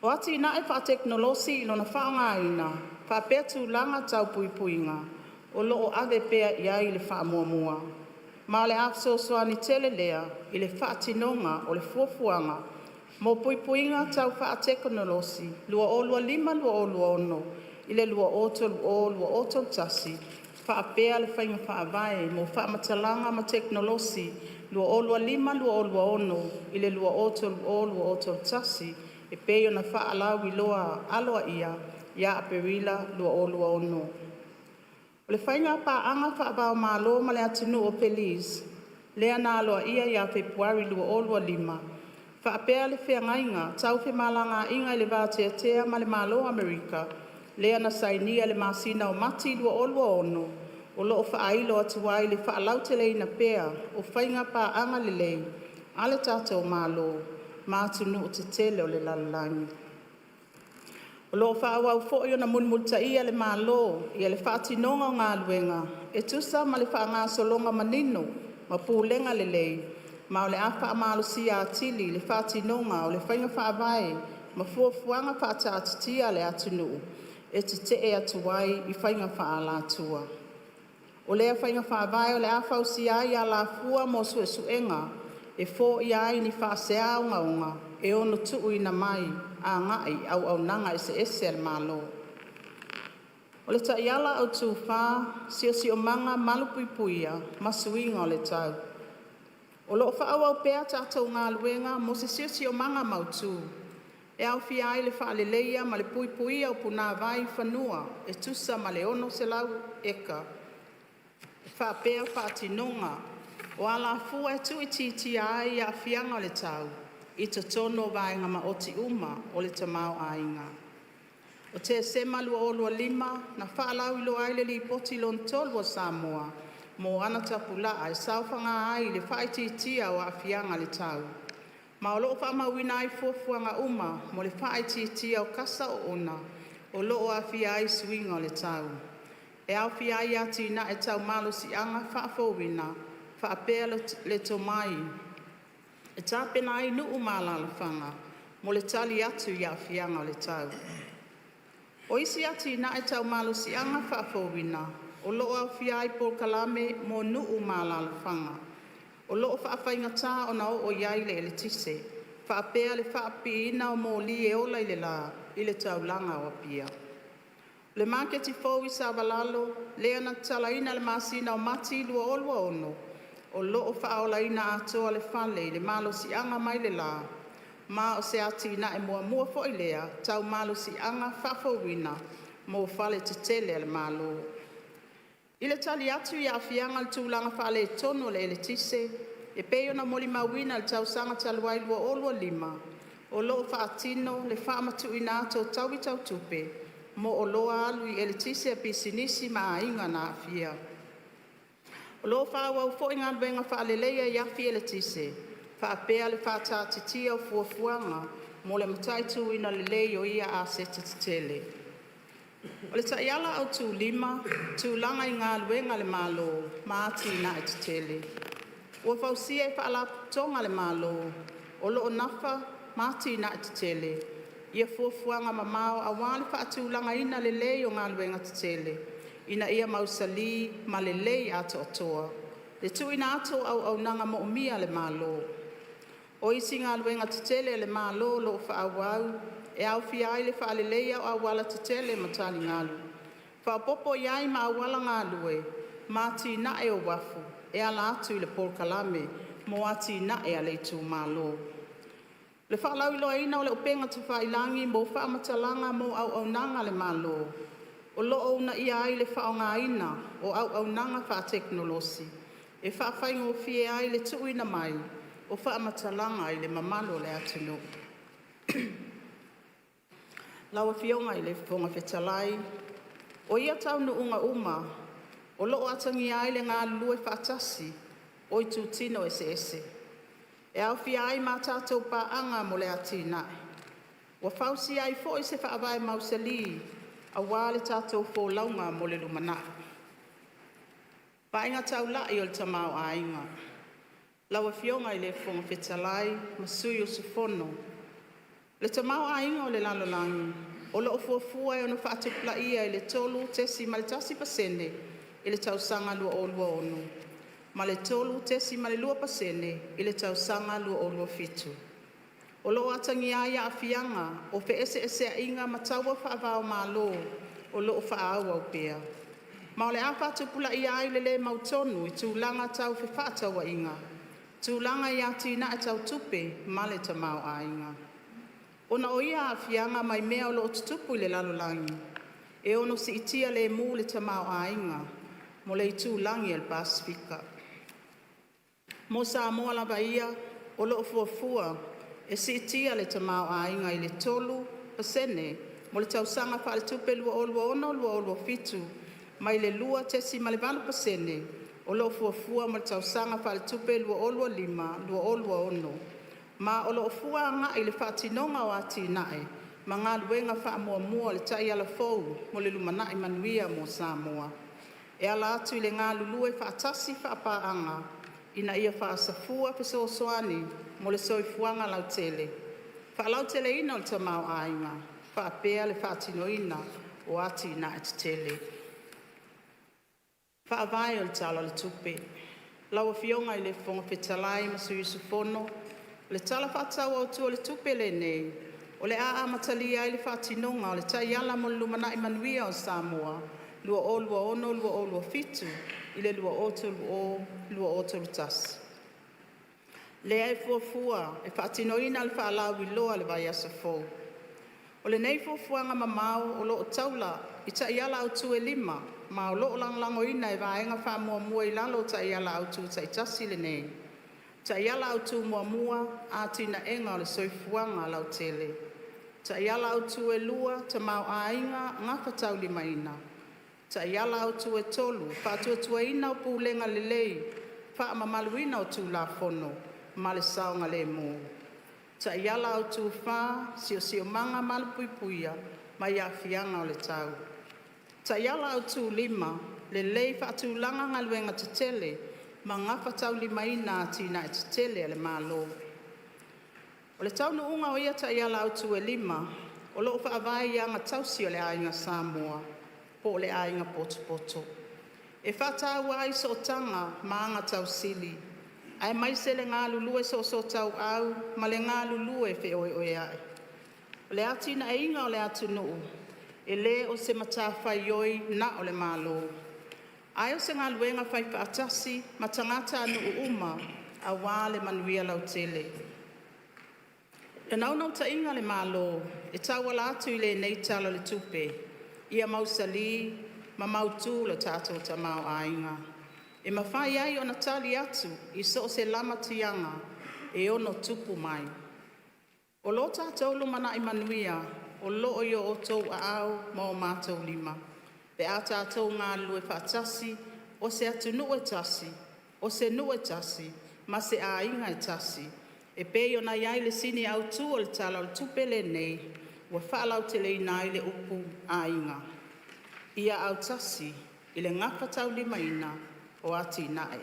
O atina'e faatekonolosi i lona faaaogaina faapea tulaga tau puipuiga o lo'o ave pea i ai le fa'amuamua, ma o le a fesoasoani tele lea i le faatinoga o le Fuafuaga mo Puipuiga Tau Faatekonolosi 2025-2026 i le 2030-2031, faapea le Faiga Faavae mo Faamatalaga ma Tekonolosi 2025-2026 i le 2030-2031, e pei ona faalauiloa aloaia ia Aperila 2026. O le Faigapaaga faava-o-Malo ma le Atunuu o Belize, lea na aloaia ia Fepuari 2025, faapea le Feagaiga Tau Femalagaiga le Va-Tea-tea ma le Malo o Amerika, lea na sainia i le masina o Mati 2026, o lo'o fa'ailo atu ai le fa'alauteleina pea o faiga paaga lelei a le tatou Malo ma atunuu tetele o le lalolagi. O lo'o fa'aauau foi ona mulimulitaia e le Malo ia le faatinoga o galuega e tusa ma le faagasologa manino ma pulega lelei, ma o le a faamalosia atili le faatinoga o le faiga faavae ma fuafuaga faataatitia a le atunuu e tete'e atu ai i faiga faaalatua. O lea faiga faavae o le a fausia ai alafua mo su'esu'ega e fo'ia ai ni faasea ogaoga e ono tu'uina mai agai i auaunaga eseese a le Malo. O le Taiala Autu 4: “Siosiomaga Malupuiapuia ma Suiga o le Tau”. O lo'o fa'aauau pea a tatou galuega mo se Siosiomaga Mautu, e aofia ai le faaleleia ma le puipuia o punavai i fanua e tusa ma le 600 eka, faapea faatinoga o alafua e tu'uitiitia ai aafiaga o le tau i totonu o vaega maoti uma o le tamaoaiga. O Tesema 2025 na faalauiloa ai le Lipoti Lona Tolu a Samoa mo ana Tapulaa e saofaga ai i le Faaitiitia o Aafiaga o le Tau, ma o loo faamauina ai fuafuaga uma mo le faaitiitia o kasa oona o loo aafia ai suiga o le tau, e aofia ai atina'e tau malosiaga faafouina faapea le tomai e tapena ai nuu ma alalafaga mo le tali atu i aafiaga o le tau. O isi atina'e tau malosiaga faafouina o lo'o aofia ai polokalame mo nuu ma alalafaga o lo'o faafaigata ona oo iai le eletise, faapea le faapipiina o moli e ola i le la i le taulaga o Apia. O le maketi fou i Savalalo, lea na tatalaina i le masina o Mati 2026, o lo'o fa'aolaina atoa le fale i le malosiaga mai le la, ma o se atinae muamua foi lea tau malosiaga faafouina mo fale tetele a le Malo. I le tali atu i aafiaga o le tulaga faaletonu o le eletise e pei ona molimauina i le tausaga talu ai 2025, o lo'o faatino le faamatuuina atu o taui tau tupe mo oloa alu i eletise a pisinisi ma aiga na aafia. O lo'o fa'aauau foi galuega faaleleia i afi eletise faapea le faataatitia o fuafuaga mo le mataituina lelei o ia aseta tetele. O le Taiala Autu 5: “Tulaga i Galuega a le Malo ma Atinae Tetele”, ua fausia e Faalapotopotoga a le Malo o loo nafa ma Atinae Tetele ia fuafuaga mamao aua le faatulagaina lelei o galuega tetele ina ia mausali ma lelei atoatoa le tuuina atu o auaunaga moomia a le Malo. O isi galuega tetele a le Malo o loo faaauau e aofia ai le faaleleia o auala tetele ma taligalu, faaopopo iai ma auala galue ma atinae o uafu e ala atu i le polokalame mo atinae a le itumalo. O le faalauiloaina o le Upega Tafailagi mo faamatalaga mo auaunaga a le Malo, o loo uunaia ai le faaaogaina o auaunaga faatekonolosi e faafaigofie ai le tuuina mai o faamatalaga i le mamalu o le atunuu. Lau Afioga i le Fofoga Fetalai, o ia taunuuga uma o loo atagia ai le galulue faatasi o itutino eseese, e aofia ai ma a tatou Paaga mo le Atinae. Ua fausia ai foi se faavae mausali aua le tatou folauga mo le lumanai. Vaaiga Taulai o le Tamaoaiga. Lau Afioga i le Fofoga Fetalai ma sui usufono, O le tamaoaiga o le lalolagi o loo fuafua e ono faatupulaia i le 3.1% i le tausaga 2026 ma le 3.2% i le tausaga 2027. O loo atagia ai aafiaga o feeseeseaiga ma taua faava-o-Malo o loo faaauau pea, ma o le a faatupulaia ai le le mautonu i tulaga tau fefaatauaiga, tulaga i atinae tau tupe ma le tamaoaiga. Ona o ia aafiaga mai mea o loo tutupu i le lalolagi, e ono siitia lemu le tamaoaiga mo le itulagi o le Pasefika. Mo Samoa lava ia, o loo fuafua e siitia le tamaoaiga i le 3% mo le tausaga faaletupe 2026/2027 mai le 2.8% o loo fuafua mo le tausaga faaletupe 2025/2026, ma o loo fua agai i le faatinoga o atinae ma galuega faamuamua o le Taiala fou mo le Lumanai Manuia mo Samoa, e ala atu i le galulue faatasi faapaaga ina ia faasafua fesoasoani mo le soifuaga lautele, faalauteleina o le tamaoaiga faapea le faatinoina o atinae tetele. Faavae o le Tala o le Tupe. Lau Afioga i le Fofoga Fetalai ma sui usufono, O le Tala Faatatau Autu o le Tupe lenei o le a amatalia ai le faatinoga o le Taiala mo le Lumanai Manuia o Samoa 2026-2027 i le 2030-2031, lea e fuafua e faatinoina le faalauiloa i le vaiaso fou. O lenei fuafuaga mamao o loo taula i taiala autu e 5 ma o loo lagolagoina e vaega faamuamua i lalo o taiala autu taitasi lenei: Taiala Autu 1: Atinaega o le Soifuaga Lautele. Taiala Autu 2: Tamaoaiga Gafataulimaina. Taiala Autu 3: Faatuatuaina o Pulega Lelei, Faamamaluina o Tulafono ma le Saogalemu. Taiala Autu 4: Siosiomaga Malupuiapuia mai Aafiaga o le Tau. Taiala Autu 5: Lelei Faatulaga Galuega Tetele ma Gafataulimaina Atinae Tetele a le Malo. O le taunuuga o ia Taiala Autu e 5, o loo faavae i aga tausi a le Aiga Samoa poo le aiga potopoto. E faataua ai sootaga ma aga tausili aemaise le galulue soosootaua ma le galulue feoeoeai. O le atinaeina o le atunuu e le o se matafaioi na o le Malo, ae o se galuega faifaatasi ma tagatanuu uma aua le manuia lautele. O le naunautaiga a le Malo e tauala atu i lenei Tala o le Tupe, ia mausali ma mautu lo tatou tamaoaiga, e mafai ai ona tali atu i so o se lamatiaga e ono tupu mai. O lo tatou lumanai manuia o loo i o outou aao ma o matou lima, pe a tatou galulue faatasi, o se atunuu e tasi, o se nuu e tasi ma se aiga e tasi e pei ona iai le sini autu o le Tala o le Tupe lenei ua faalauteleina ai le upu “Aiga”. Ia autasi i le gafataulimaina o atinae.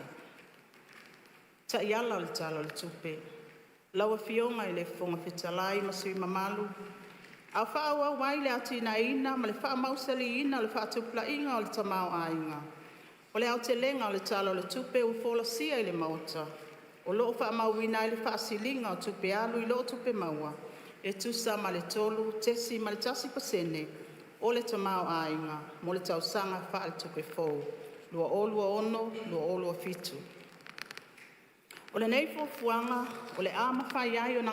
Taiala o le Tala o le Tupe. Lau Afioga i le Fofoga Fetalai ma sui usufono mamalu, A o faaauau ai le atinaeina ma le faamausaliina o le faatupulaiga o le tamaoaiga, o le aotelega o le Tala o le Tupe ua folasia i le Maota, o loo faamauina ai le faasiliga o tupe alu i lo tupe maua e tusa ma le 3.1% o le tamaoaiga mo le tausaga faaletupe fou 2026/2027. O lenei fuafuaga o le a mafai ai ona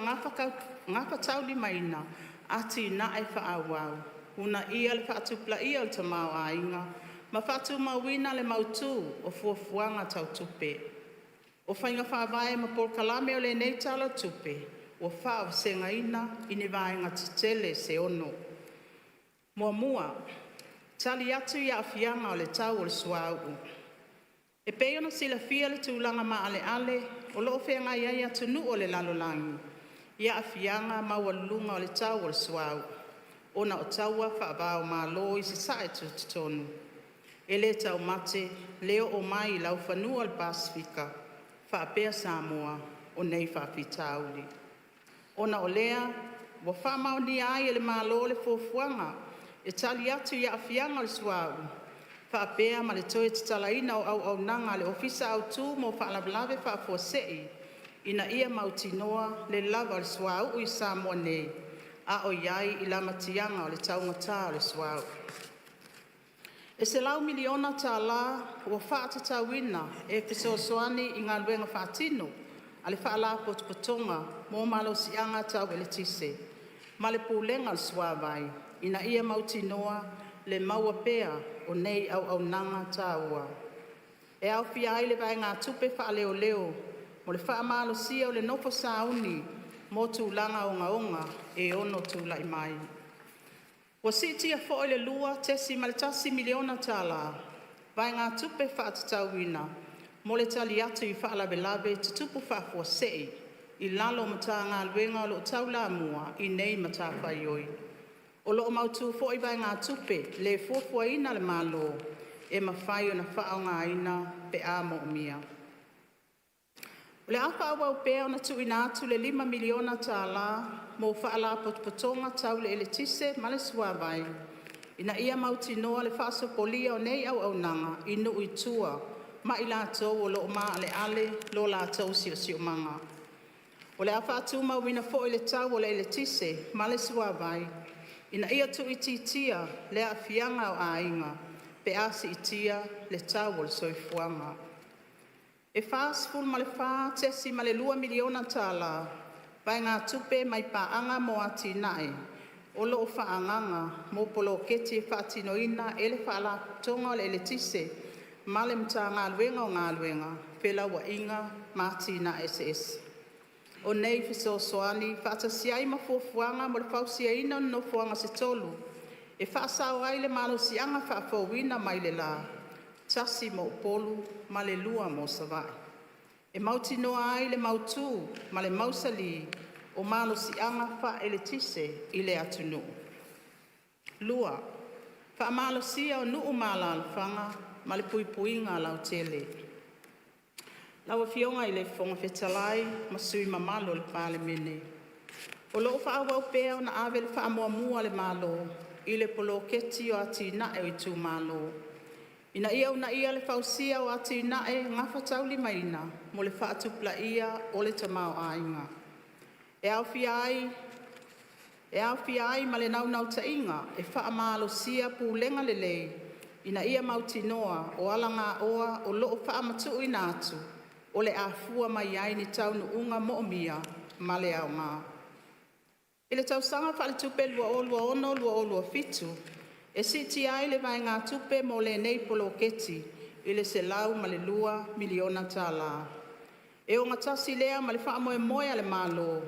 gafataulimaina atinae faaauau, uunaia le faatupulaia o le tamaoaiga ma faatumauina le mautu o fuafuaga tau tupe. O faiga faavae ma polokalame o lenei Tala o le Tupe ua faavasegaina i ni vaega tetele se 6. Muamua, tali atu i aafiaga o le tau o le suauu. E pei ona silafia le tulaga maaleale o loo feagai ai atunuu o le lalolagi i aafiaga maualuluga o le tau o le suauu, ona o taua faava-o-Malo i Sasae tutotonu. E le taumate le oo mai i laufanua o le Pasefika faapea Samoa o nei faafitauli. Ona o lea, ua faamaonia ai e le Malo le fuafuaga e tali atu i aafiaga o le suauu faapea ma le toe tatalaina o auaunaga a le Ofisa Autu mo Faalavelave Faafuasei, ina ia mautinoa le lava o le suauu i Samoa nei, a o i ai i lamatiaga o le taugata o le suauu. E $100miliona tala ua faatatauina e fesoasoani i galuega faatino a le Faalapotopotoga mo Malosiaga Tau Eletise ma le Pulega o le Suavai, ina ia mautinoa le maua pea o nei auaunaga taua. E aofia ai le vaegatupe faaleoleo mo le faamalosia o le nofo sauni mo tulaga ogaoga e ono tulai mai. Ua siitia foi i le $2.1miliona tala vaegatupe faatatauina mo le tali atu i faalavelave tutupu faafuasei i lalo o Matagaluega o loo taulamua i nei matafaioi. O loo mautu foi vaegatupe le fuafuaina a le Malo e mafai ona faaaogaina pe a moomia. O le a faaauau pea ona tuuina atu le $5miliona tala mo Faalapotopotoga Tau le Eletise ma le Suavai, ina ia mautinoa le faasopolia o nei auaunaga i nuu i tua ma i latou o loo maaleale lo latou siosiomaga. O le a faatumauina foi le tau o le eletise ma le suavai ina ia tuuitiitia le aafiaga o aiga pe a siitia le tau o le soifuaga. E $44.2miliona tala vaegatupe mai Paaga mo Atinae o loo faaagaga mo poloketi e faatinoina e le Faalapotopotoga o le Eletise ma le Matagaluega o Galuega, Felauaiga ma Atinae Eseese. O nei fesoasoani faatasi ai ma fuafuaga mo le fausiaina o ni nofoaga se tolu e faasao ai le malosiaga faafouina mai le la, tasi mo Upolu ma le lua mo Savaii, e mautinoa ai le mautu ma le mausali o malosiaga faaeletise i le atunuu. 2. Faamalosia o Nuu ma Alalafaga ma le Puipuiga Lautele. Lau Afioga i le Fofoga Fetalai ma Sui Usufono Mamalu o le Palemene, O loo faaauau pea ona ave le faamuamua a le Malo i le Poloketi o Atinae o Itumalo, ina ia uunaia le fausia o atinae gafataulimaina mo le faatupulaia o le tamaoaiga. E aofia ai ma le naunautaiga e faamalosia pulega lelei ina ia mautinoa o alagaoa o loo faamatuuina atu o le a fua mai ai ni taunuuga moomia ma le aoga. I le tausaga faaletupe 2026/2027, e siitia ai le vaegatupe mo lenei poloketi i le $102miliona tala. E ogatasi lea ma le faamoemoe a le Malo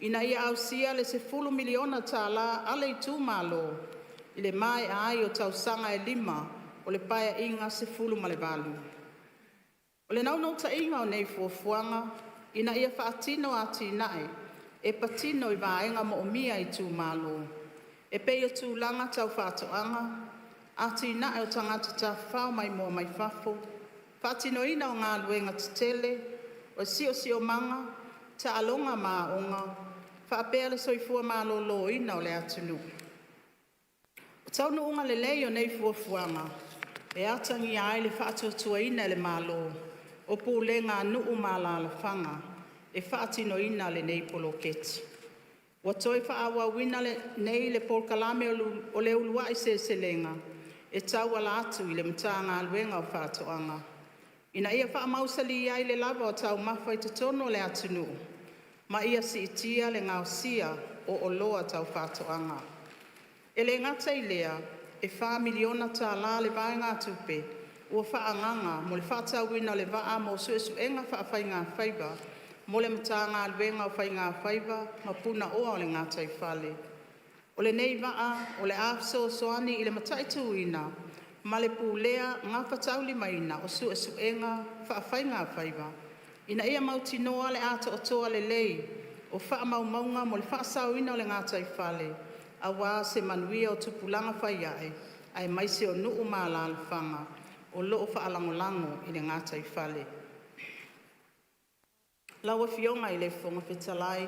ina ia ausia le $10miliona tala a le itumalo i le maea ai o tausaga e lima o le Paeaiga 18. O le naunautaiga o nei fuafuaga, ina ia faatino atinae e patino i vaega moomia e itumalo, e pei o tulaga tau faatoaga, atinae o tagata tafafao maimoa mai fafo, faatinoina o galuega tetele, o le siosiomaga, taaloga ma aoga, faapea le soifua maloloina o le atunuu. O taunuuga lelei o nei fuafuaga e atagia ai le faatuatuaina e le Malo o pulega a nuu ma alalafaga e faatinoina lenei poloketi. Ua toe faaauauina nei le polokalame o le Uluai Seleselega e tauala atu i le Matagaluega o Faatoaga, ina ia faamausali ai le lava o taumafa i totonu o le atunuu ma ia siitia le gaosia o oloa tau faatoaga. E le gata i lea, e $4miliona tala le vaegatupe ua faaagaga mo le faatauina o le vaa mo suesuega faafaigafaiva mo le Matagaluega o Faigafaiva ma Punaoa o le Gataifale. O lenei vaa o le a fesoasoani i le mata'ituina ma le pulea gafataulimaina o su'esu'ega fa'afaigafaiva, ina ia mautinoa le atoatoa lelei o fa'amaumauga mo le fa'asaoina o le gataifale auā se manuia o tupulaga faia'e aemaise o nuu ma alalafaga o lo'o fa'alagolago i le gataifale. Lau Afioga i le Fofoga Fetalai,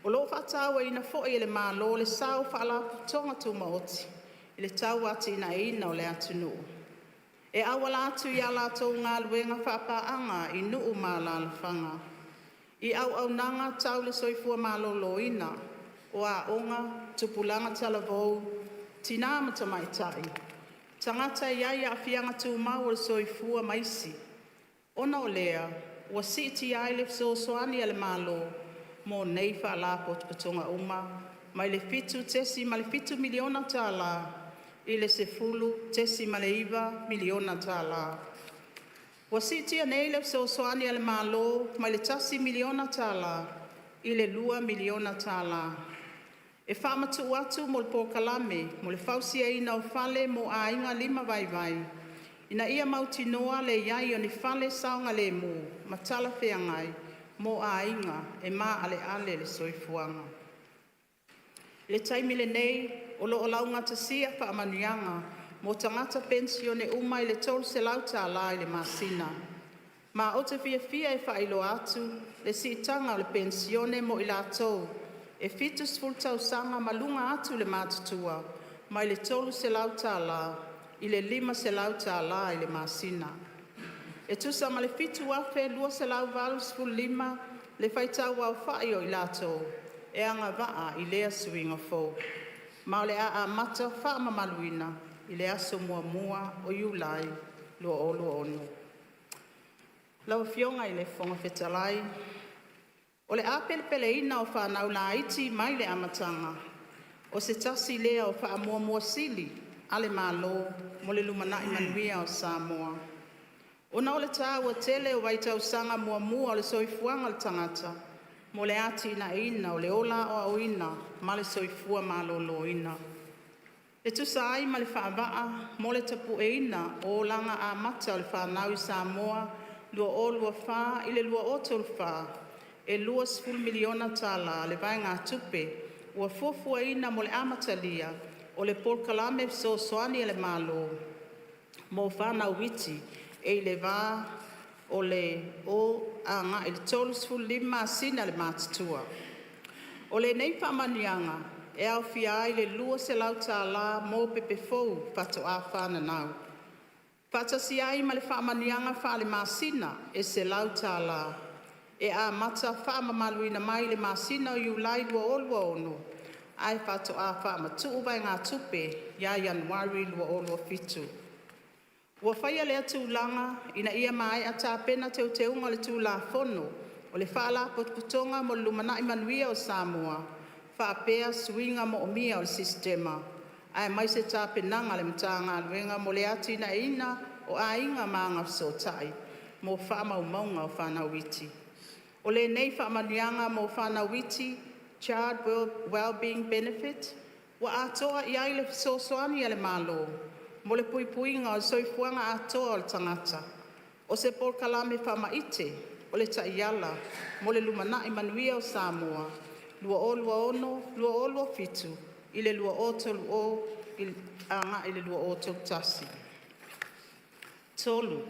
O lo'o fa'atāuaina fo'i e le Malo le sao o Fa'alapotopotoga Tumaoti i le tauati'ina'eina o le atunu'u, e auala atu i a latou galuega fa'apaaga i nuu ma alalafaga, i auaunaga tau le soifua maloloina, o aoga, tupulaga talavou, tinā ma tamaitai, tagata e iai aafiaga tumau o le soifua ma isi. Ona o lea, ua si'itia ai le fesoasoani a le Malo mo nei fa'alapotopotoga uma mai le $7.7 miliona tala i le $10.9 miliona tala. Ua si'itia nei le fesoasoani a le Malo mai le $1 miliona tala i le $2 miliona tala, e fa'amatu'u atu mo le polokalame mo le fausiaina o fale mo aiga lima vaivai, ina ia mautinoa le i ai o ni fale saogalēmū ma talafeagai mo aiga e mā'ale'ale le soifuaga. I le taimi lenei, o lo'o laugatasia fa'amanuiaga mo tagata penisione uma i le $300 tala i le masina. Ma ou te fiafia e fa'ailoa atu le si'itaga o le penisione mo i latou e 70 tausaga ma luga atu le matutua, mai le $300 tala i le $500 tala i le masina. E tusa ma le 7,285 le faitauaofa'i o i latou e agava'a i lea suiga fou, ma o le a amata fa'amamaluina i le aso 1 o Iulai 2026. Lau Afioga i le Fofoga Fetalai, O le 'apelepeleina o fanau laiti mai le amataga, o se tasi lea o fa'amuamua sili a le Malo mo le lumana'i manuia o Samoa. Ona o le tāua tele o vaitausaga muamua o le soifuaga o le tagata mo le atina'eina o le ola aoaoina ma le soifua maloloina. E tusa ai ma le Faava'a mo le Tapu'eina o Olaga Amata o le Fanau i Samoa 2024-2034, e $20 miliona tala le vaegatupe ua fuafuaina mo le amatalia o le polokalame fesoasoani a le Malo mo fanau iti e i le va o le 0-35 masina le matutua. O lenei faamanuiaga e aofia ai le $200 tala mo pepe fou faato'a fananau, faatasi ai ma le faamanuiaga faale-masina e $100 tala e amata faamamaluina mai i le masina o Iulai 2026 ae faato'a faamatu'u vaegatupe ia Ianuari 2027. Ua faia lea tulaga ina ia mae'a tapena teuteuga o le Tulafono o le Faalapotopotoga mo le Lumanai Manuia o Samoa faapea suiga moomia o le sistema, aemaise tapenaga a le Matagaluega mo le atinaeina o Aiga ma Agafesootai mo faamaumauga o fanau iti. O lenei faamanuiaga mo fanau iti (Child Wellbeing Benefit) ua atoa i ai le fesoasoani a le Malo mo le puipuiga o le soifuaga atoa o le tagata. O se polokalame faama'ite o le Ta'iala mo le Lumanai Manuia o Samoa 2026-2027 i le 2030-2031. 3.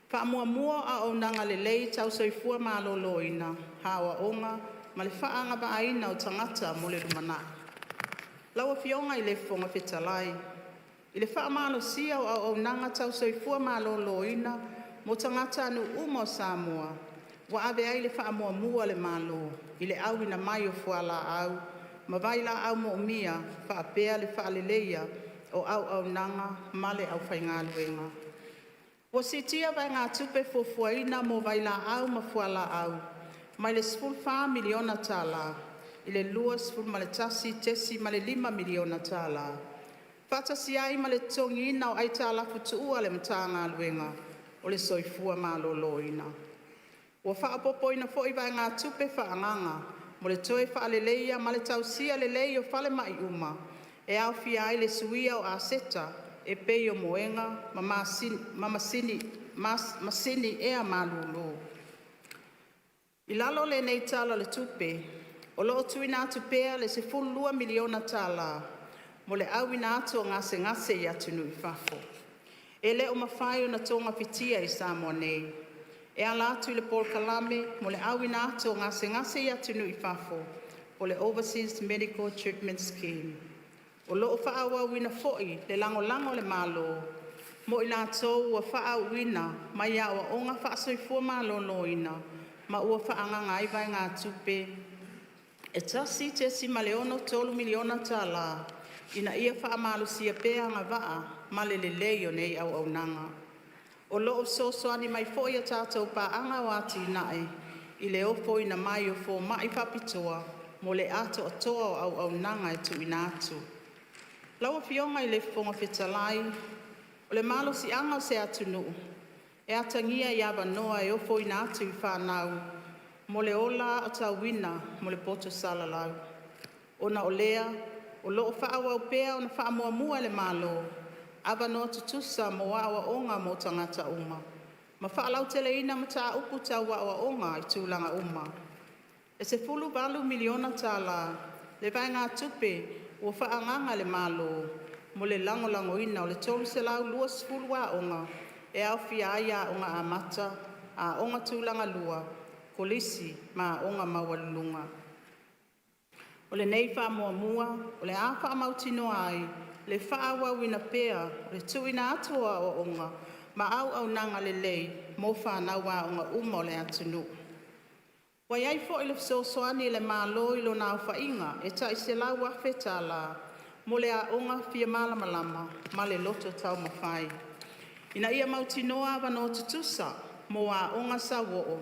Fa'amuamua o Auaunaga Lelei Tau Soifua Maloloina, Aoaoga ma le Fa'aagava'aina o Tagata mo le Lumanai. Lau Afioga i le Fofoga Fetalai, I le fa'amalosia o auaunaga tau soifua maloloina mo tagatanuu uma o Samoa, ua ave ai le fa'amuamua a le Malo i le auina mai o fuala'au ma vailaau moomia faapea le faaleleia o auaunaga ma le aufaigaluega. Ua siitia vaegatupe fuafuaina mo vailaau ma fualaau mai le $14 miliona tala i le $21.5 miliona tala, faatasi ai ma le totogiina o aitalafu tuua a le Matagaluega o le Soifua Maloloina. Ua faaopoopoina foi vaegatupe faaagaga mo le toe faaleleia ma le tausia lelei o falemai uma, e aofia ai le suia o aseta e pei o moega ma masini ea malulu. I lalo o lenei Tala o le Tupe, o loo tuuina atu pea le 12 miliona tala mo le auina atu o gasegase i atunuu i fafo, e le o mafai ona togafitia i Samoa nei, e ala atu i le polokalame mo le auina atu o gasegase i atunuu i fafo poo le Overseas Medical Treatment Scheme. O loo faaauauina foi le lagolago a le Malo mo i latou ua faauuina mai aoaoga faa-soifua maloloina ma ua faaagaga ai vaegatupe e 1.63 miliona tala ina ia faamalosia pea agavaa ma le lelei o nei auaunaga. O loo fesoasoani mai foi a tatou Paaga o Atinae i le ofoina mai o fomai faapitoa mo le atoatoa o auaunaga e tuuina atu. Lau Afioga i le Fofoga Fetalai, O le malosiaga o se atunuu e atagia i avanoa e ofoina atu i fanau mo le ola aotauina mo le poto salalau. Ona o lea, o loo faaauau pea ona faamuamua e le Malo avanoa tutusa mo aoaoga mo tagata uma ma faalauteleina mataupu tau aoaoga i tulaga uma. E 18 miliona tala le vaegatupe ua faaagaga e le Malo mo le lagolagoina o le 320 aoga e aofia ai Aoga Amata, Aoga Tulagalua, Kolisi ma Aoga Maualuluga. O lenei faamuamua o le a faamautinoa ai le faaauauina pea o le tuuina atu o aoaoga ma auaunaga lelei mo fanau aoga uma o le atunuu. Ua iai foi le fesoasoani a le Malo i lona aofaiga e tai 100 afe tala mo le Aoga Fia Malamalama ma le Loto Taumafai, ina ia mautinoa avanoa tutusa mo aoga sauoo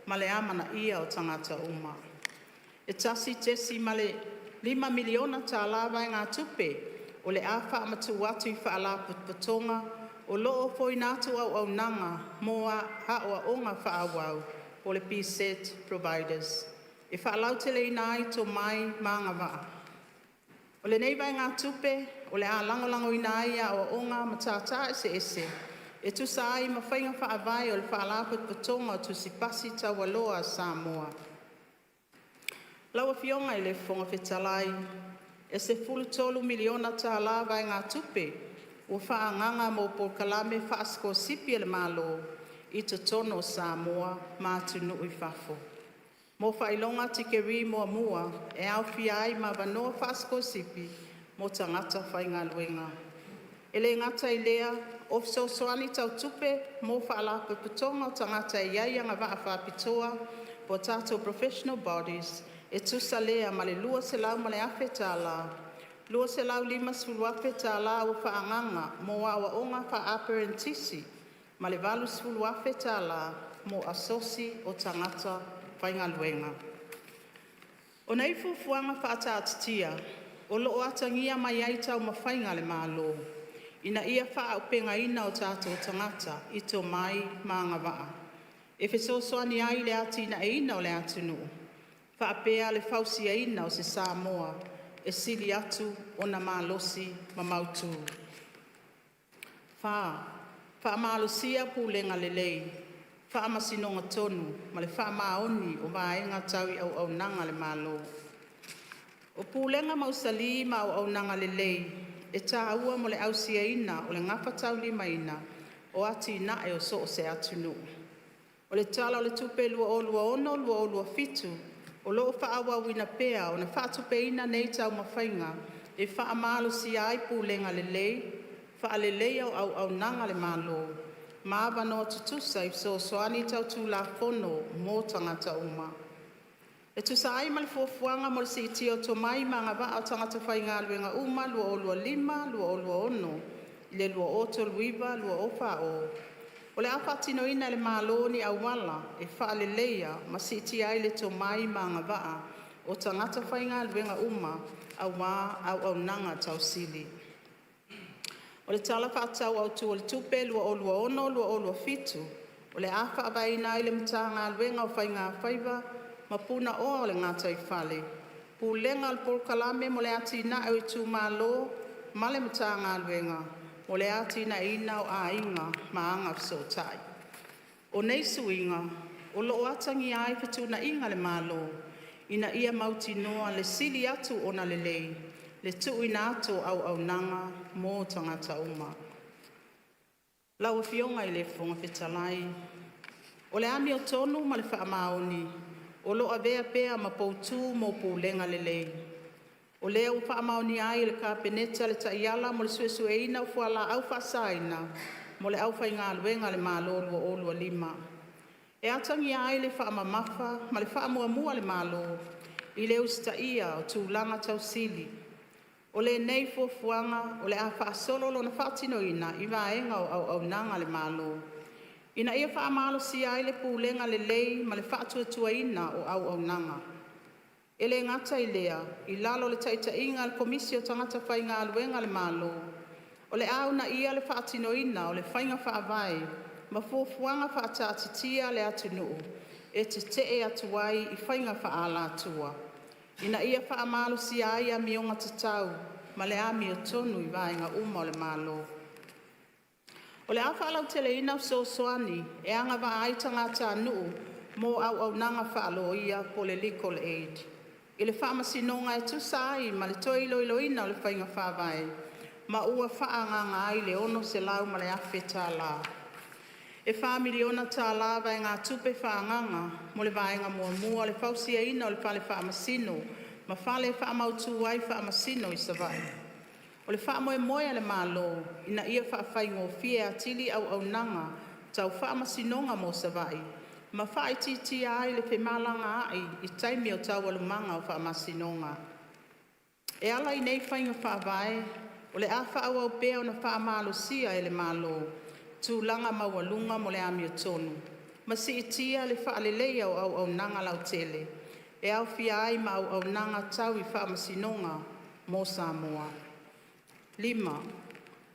ma le amanaia o tagata uma. E 1.5 miliona tala vaegatupe o le a faamatuu atu i Faalapotopotoga o loo ofoina atu auaunaga mo aoaoga faaauau poo le PSET Providers e faalauteleina ai tomai ma agavaa. O lenei vaegatupe o le a lagolagoina ai aoaoga a Matata Eseese e tusa ai ma faiga faavae o le Faalapotopotoga o Tusi Pasi Taualoa a Samoa. Lau Afioga i le Fofoga Fetalai, E 13 miliona tala vaegatupe ua faaagaga mo polokalame faasikolasipi a le Malo i totonu o Samoa ma atunuu i fafo, mo faailoga tikeri muamua e aofia ai ma avanoa faasikolasipi mo tagata faigaluega. E le gata i lea o fesoasoani tau tupe mo Faalapotopotoga o tagata e iai agavaa faapitoa poo tatou Professional Bodies e tusa lea ma le 200 afe tala. 250 afe tala ua faaagaga mo aoaoga faa-aperenitisi ma le 80 afe tala mo Asosi o Tagata Faigaluega. O nei fuafuaga faataatitia o loo atagia mai ai taumafaiga a le Malo ina ia faaauupegaina o tatou tagata i tomai ma agavaa e fesoasoani ai i le atinaeina o le atunuu faapea le fausiaina o se Samoa e sili atu ona malosi ma mautu. 4. Faamalosia Pulega Lelei, Faamasinoga Tonu ma le Faamaoni o Vaega Tau i Auaunaga a le Malo. O pulega mausali ma auaunaga lelei e taua mo le ausiaina o le gafataulimaina o atinae o so o se atunuu. O le Tala o le Tupe 2026/2027 o loo faaauauina pea ona faatupeina nei taumafaiga e faamalosia ai pulega lelei, faaleleia o auaunaga a le Malo ma avanoa tutusa i fesoasoani tau tulafono mo tagata uma. E tusa ai ma le fuafuaga mo le siitia o tomai ma agavaa o tagata faigaluega uma 2025-2026 i le 2039-2040, o le a faatinoina e le Malo ni auala e faaleleia ma siitia ai le tomai ma agavaa o tagata faigaluega uma aua auaunaga tausili. O le Tala Faatatau Autu o le Tupe 2026/2027 o le a faavaeina ai le Matagaluega o Faiga Faiva ma Punaoa o le Gataifale, Pulega o le Polokalame mo le Atinae o Itumalo ma le Matagaluega mo le Atinaeina o Aiga ma Agafesootai. O nei suiga o lo'o atagia ai fetuunaiga a le Malo ina ia mautinoa le sili atu ona lelei le tuuina atu o auaunaga mo tagata uma. Lau Afioga i le Fofoga Fetalai, O le amiotonu ma le faamaoni o lo'o avea pea ma poutu mo pulega lelei. O lea ua faamaonia ai e le Kapeneta le Taiala mo le Suesueina o Fualaau Faasaina mo le Aufaigaluega a le Malo 2025. E atagia ai le faamamafa ma le faamuamua a le Malo i le usita'ia o tulaga tausili. O lenei fuafuaga o le a faasolo lona faatinoina i vaega o auaunaga a le Malo, ina ia faamalosia ai le pulega lelei ma le faatuatuaina o auaunaga. E le gata i lea, i lalo o le taitaiga a le Komisi o Tagata Faigaluega a le Malo, o le a uunaia le faatinoina o le faiga faavae ma fuafuaga faataatitia a le atunuu e tete'e atu ai i faiga faaalatua, ina ia faamalosia ai amioga tatau ma le amiotonu i vaega uma o le Malo. O le a faalauteleina fesoasoani e agavaa ai tagatanuu mo auaunaga faaloia (legal aid) i le Faamasinoga e tusa ai ma le toe iloiloina o le Faiga Faavae, ma ua faaagaga ai le $600,000 tala. E $4 miliona tala vaegatupe faaagaga mo le vaega muamua o le fausiaina o le Fale Faamasino ma fale e faamautu ai Faamasino i Savaii. O le faamoemoe a le Malo ina ia faafaigofie atili auaunaga tau faamasinoga mo Savaii ma faaitiitia ai le femalagaa'i i taimi o taualumaga o faamasinoga. E ala i nei faiga faavae, o le a faaauau pea ona faamalosia e le Malo tulaga maualuga mo le amiotonu ma siitia le faaleleia o auaunaga lautele, e aofia ai ma auaunaga tau i faamasinoga mo Samoa. 5.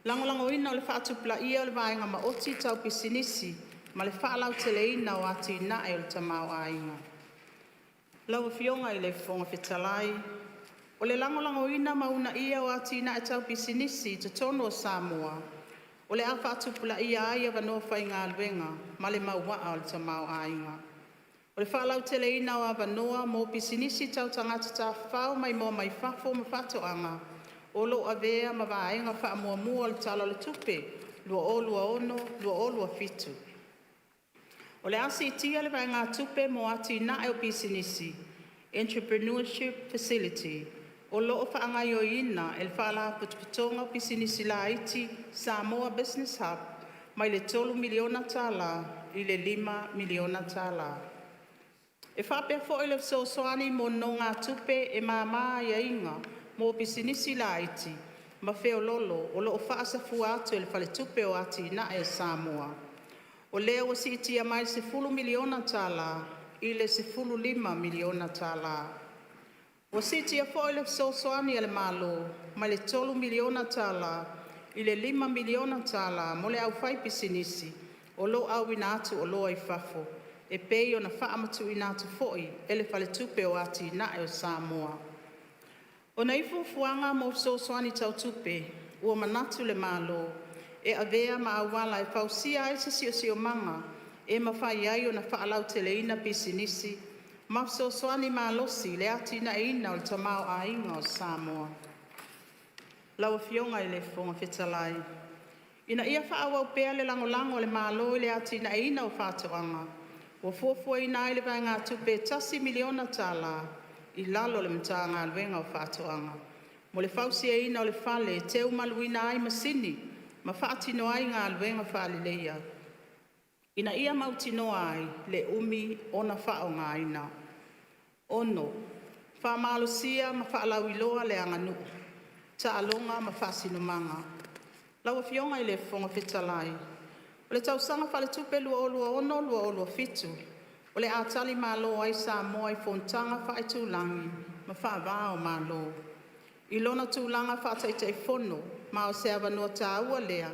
Lagolagoina o le faatupulaia o le vaega maoti tau pisinisi ma le faalauteleina o atinae o le tamaoaiga. Lau Afioga i le Fofoga Fetalai, O le lagolagoina ma uunaia o atinae tau pisinisi i totonu o Samoa o le a faatupulaia ai avanoa faigaluega ma le mauaa o le tamaoaiga. O le faalauteleina o avanoa mo pisinisi tau tagata tafafao maimoa mai fafo ma faatoaga o lo'o avea ma vaega faamuamua o le Tala o le Tupe 2026/2027. O le a siitia le vaegatupe mo Atinae o Pisinisi (Entrepreneurship Facility) o lo'o faagaoioina e le Faalapotopotoga o Pisinisi Laiti Samoa Business Hub, mai le $3 miliona tala i le $5 miliona tala. E faapea foi le fesoasoani mo nonogatupe e māmā aiaiga mo pisinisi laiti ma feololo o lo'o faasafua atu e le Faletupe o Atinae a Samoa. O lea ua siitia mai le $10 miliona tala i le $15 miliona tala. Ua siitia foi le fesoasoani a le Malo mai le $3 miliona tala i le $5 miliona tala mo le au faipisinisi o lo'o auina atu oloa i fafo, e pei ona faamatuuina atu foi e le Faletupe o Atinae o Samoa. O nei fuafuaga mo fesoasoani tau tupe, ua manatu le Malo e avea ma auala e fausia ai se siosiomaga e mafai ai ona faalauteleina pisinisi ma fesoasoani malosi i le atinaeina o le tamaoaiga o Samoa. Lau Afioga i le Fofoga Fetalai, Ina ia faaauau pea le lagolago a le Malo i le atinaeina o faatoaga, ua fuafuaina ai le vaegatupe e tasi miliona tala i lalo o le Matagaluega o Faatoaga mo le fausiaina o le fale e teumaluina ai masini ma faatino ai galuega faaleleia ina ia mautinoa ai le umi ona faaaogaina. 6. Faamalosia ma Faalauiloa le Aganuu, Taaloga ma Faasinomaga. Lau Afioga i le Fofoga Fetalai, O le tausaga faaletupe 2026/2027 o le a talimalo ai Samoa i fonotaga faaitulagi ma faava-o-Malo, i lona tulaga faa-Taitaifono ma o se avanoa taua lea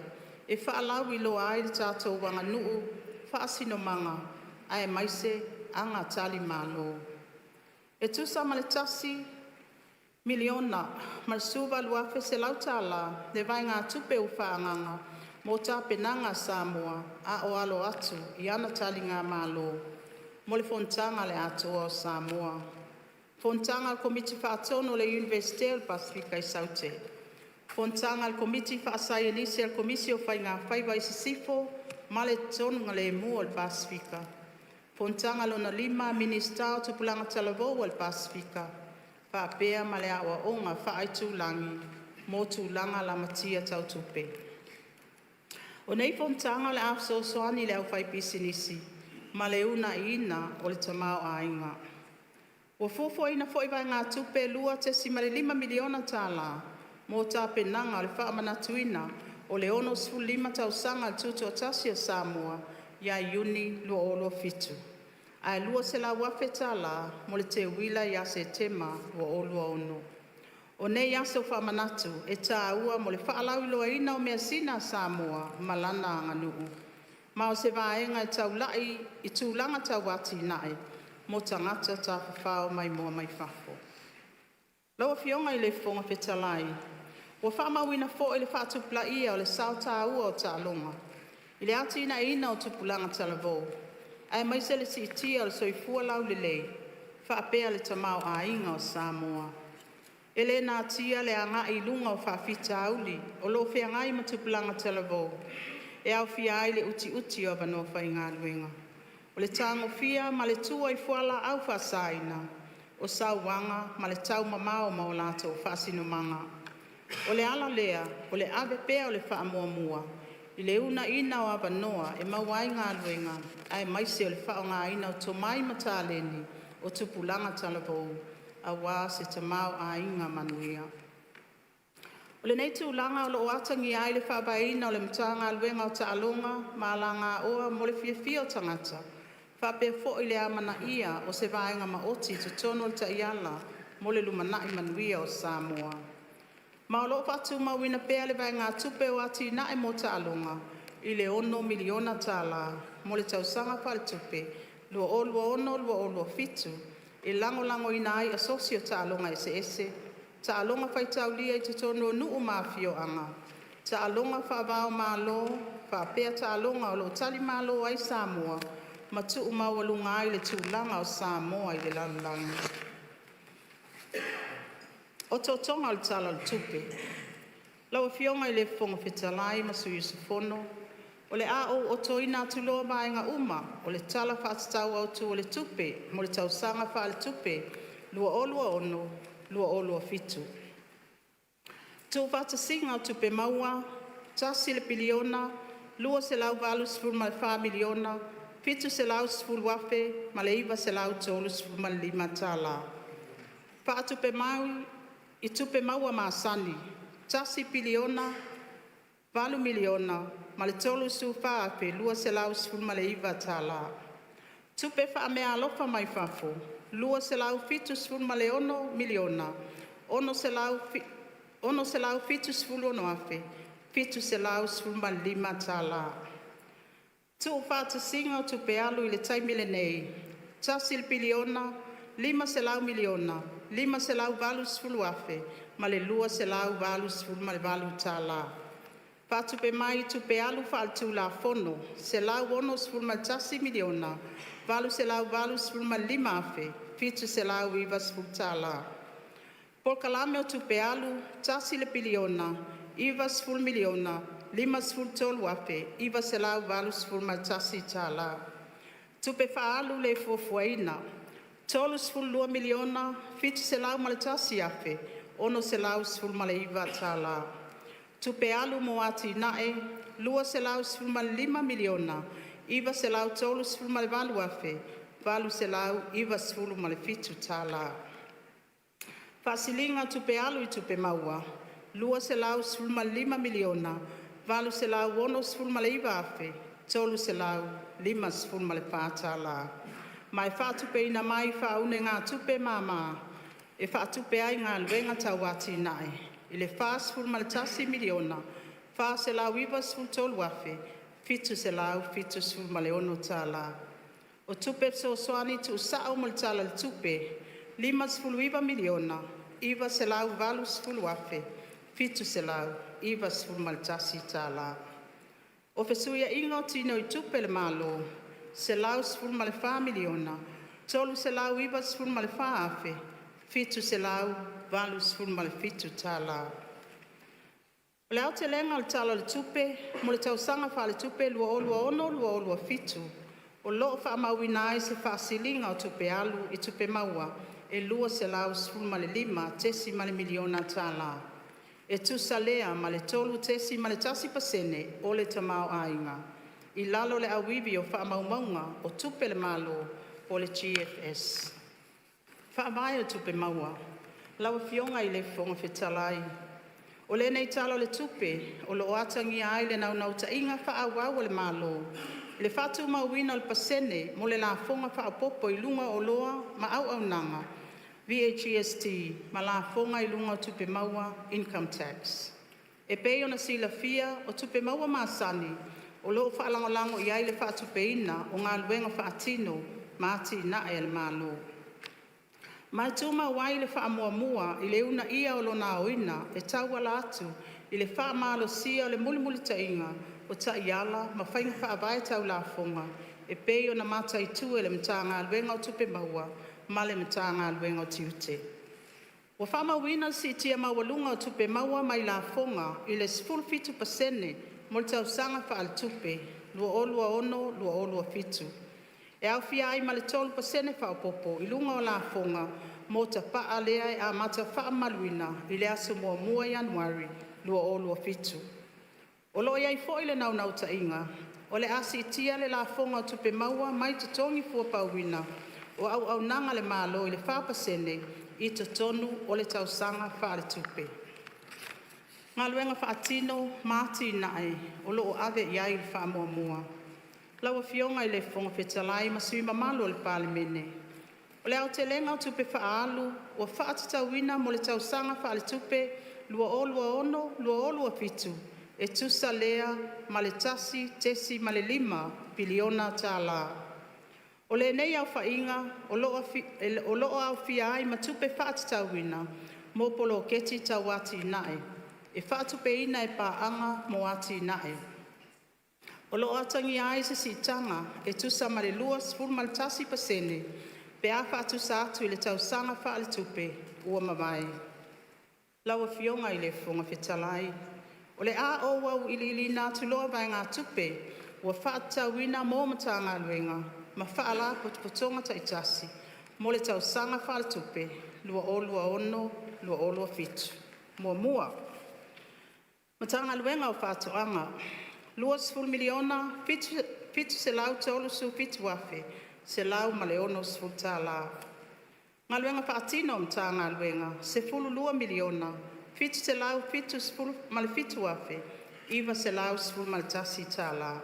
e faalauiloa ai le tatou aganuu, faasinomaga aemaise aga talimalo. E tusa ma le $1,018,100 le vaegatupe ua faaagaga mo tapenaga a Samoa a o alo atu i ana taligamalo mo le Fonotaga a le Atoa o Samoa, Fonotaga a le Komiti Faatonu a le Iunivesite o le Pasefika i Saute, Fonotaga a le Komiti Faasaienisi a le Komisi o Faigafaiva i Sisifo ma le Tonugalemu o le Pasefika, Fonotaga Lona Lima a Minisita o Tupulaga Talavou a le Pasefika, faapea ma le Aoaoga Faaitulagi mo Tulaga Lamatia Tau Tupe. O nei fonotaga o le a fesoasoani i le aufaipisinisi ma le uunaiina o le tamaoaiga. Ua fuafuaina foi vaegatupe e $2.5miliona tala mo tapenaga o le faamanatuina o le 65 tausaga o le Tutoatasi o Samoa ia Iuni 2027, ae $200,000 tala mo le teuila ia Setema 2026. O nei aso faamanatu e taua mo le faalauiloaina o measina a Samoa ma lana aganuu, ma o se vaega e taulai i tulaga tau atinae mo tagata tafafao maimoa mai fafo. Lau Afioga i le Fofoga Fetalai, Ua faamauina foi le faatupulaia o le sao taua o taaloga i le atinaeina o tupulaga talavou, aemaise le siitia o le soifua laulelei faapea le tamaoaiga o Samoa. E le natia le agai i luga o faafitauli o lo o feagai ma tupulaga talavou, e aofia ai le utiuti o avanoa faigaluega, o le tagofia ma le tua i fualaau faasaina, o sauaga ma le taumamao ma o latou faasinomaga. O le ala lea o le ave pea o le faamuamua i le uunaia o avanoa e maua ai galuega aemaise o le faaaogaina o tomai ma taleni o tupulaga talavou aua se tamaoaiga manuia. O lenei tulaga o loo atagia ai le faavaeina o le Matagaluega o Taaloga ma Alagaoa mo le Fiafia o Tagata faapea foi le amanaia o se vaega maoti i totonu o le Taiala mo le Lumanai Manuia o Samoa. Ma o loo faatumauina pea le vaegatupe o atinae mo taaloga i le $6miliona tala mo le tausaga faaletupe 2026/2027 e lagolagoina ai asosi o taaloga eseese, taaloga faitaulia i totonu o nuu ma afioaga, taaloga faavaomalo faapea taaloga o loo talimalo ai Samoa ma tuumaualuga ai le tulaga o Samoa i le lalolagi. Otootoga o le Tala o le Tupe Lau Afioga i le Fofoga Fetalai ma sui usufono, O le a ou otoina atu loa vaega uma o le Tala Faatatau Autu o le Tupe mo le tausaga faaletupe 2026/2027. Tuufaatasiga o Tupe Maua: $1, 284,710,935. Faatupe mai i Tupe Maua masani: $1, 008,034,219. Tupe Faameaalofa mai Fafo: $276,676,715. Tuufaatasiga o Tupe Alu i le taimi lenei: $1, 500,000, 580,288 tala. Faatupe mai i Tupe Alu Faaletulafono: $161,885,790 tala. Polokalame o Tupe Alu: $1,090,053,981 tala. Tupe Faaalu le Fuafuaina: $32,701,619 tala. Tupe Alu mo Atinae: $215,938,897 tala. Faasiliga o Tupe Alu i Tupe Maua: $215,869,354 tala. Ma e faatupeina mai i faaunegatupe mama e faatupe ai galuega tau atinae i le $41,493,776 tala. O Tupe Fesoasoani Tuusao mo le Tala o le Tupe $59,980,791 tala. O fesuia'iga o tinoitupe a le Malo: $114,394,787 tala. O le aotelega o le Tala o le Tupe mo le tausaga faaletupe 2026/2027, o loo faamauina ai se faasiliga o tupe alu i tupe maua e $215.0 miliona tala, e tusa lea ma le 3.1% o le tamaoaiga, i lalo o le Auivi o Faamaumauga o Tupe a le Malo poo le GFS. Faavae o Tupe Maua. Lau Afioga i le Fofoga Fetalai, O lenei Tala o le Tupe o loo atagia ai le naunautaiga faaauau a le Malo i le faatumauina o le pasene mo le lafoga faaopopo i luga o Oloa ma Auaunaga VAGST, ma Lafoga i luga o Tupe Maua Income Tax. E pei ona silafia o tupe maua masani o loo faalagolago iai le faatupeina o galuega faatino ma atinae a le Malo, ma e tumau ai le faamuamua i le uunaia o lona aoina e tauala atu i le faamalosia o le mulimulitaiga o taiala ma faiga faavae tau lafoga e pei ona mataitu e le Matagaluega o Tupe Maua ma le Matagaluega o Tiute. Ua faamauina le siitia maualuga o tupe maua mai lafoga i le 17% mo le tausaga faaletupe 2026/2027, e aofia ai ma le 3% faaopopo i luga o lafoga mo tapaa lea e amata faamamaluina i le aso 1 Ianuari 2027. O loo iai foi le naunautaiga o le a siitia le lafoga o tupe maua mai totogi fuapauina o auaunaga a le Malo i le 4% i totonu o le tausaga faaletupe. Galuega faatino ma Atinae o loo ave iai le faamuamua. Lau Afioga i le Fofoga Fetalai ma sui usufono mamalu o le Palemene, O le aotelega o tupe faaalu ua faatatauina mo le tausaga faaletupe 2026/2027 e tusa lea ma le $1.5 piliona tala. O lenei aofaiga o loo aofia ai ma tupe faatatauina mo poloketi tau atinae e faatupeina e paaga mo atinae. O loo atagia ai se siitaga e tusa ma le 21% pe a faatusa atu i le tausaga faaletupe ua mavae. Lau Afioga i le Fofoga Fetalai, O le a ou auiliiliina atu loa vaegatupe ua faatatauina mo Matagaluega ma Faalapotopotoga taitasi mo le tausaga faaletupe 2026/2027. 1. Matagaluega o Faatoaga - $20,737,160. Galuega Faatino a Matagaluega - $12,777,911.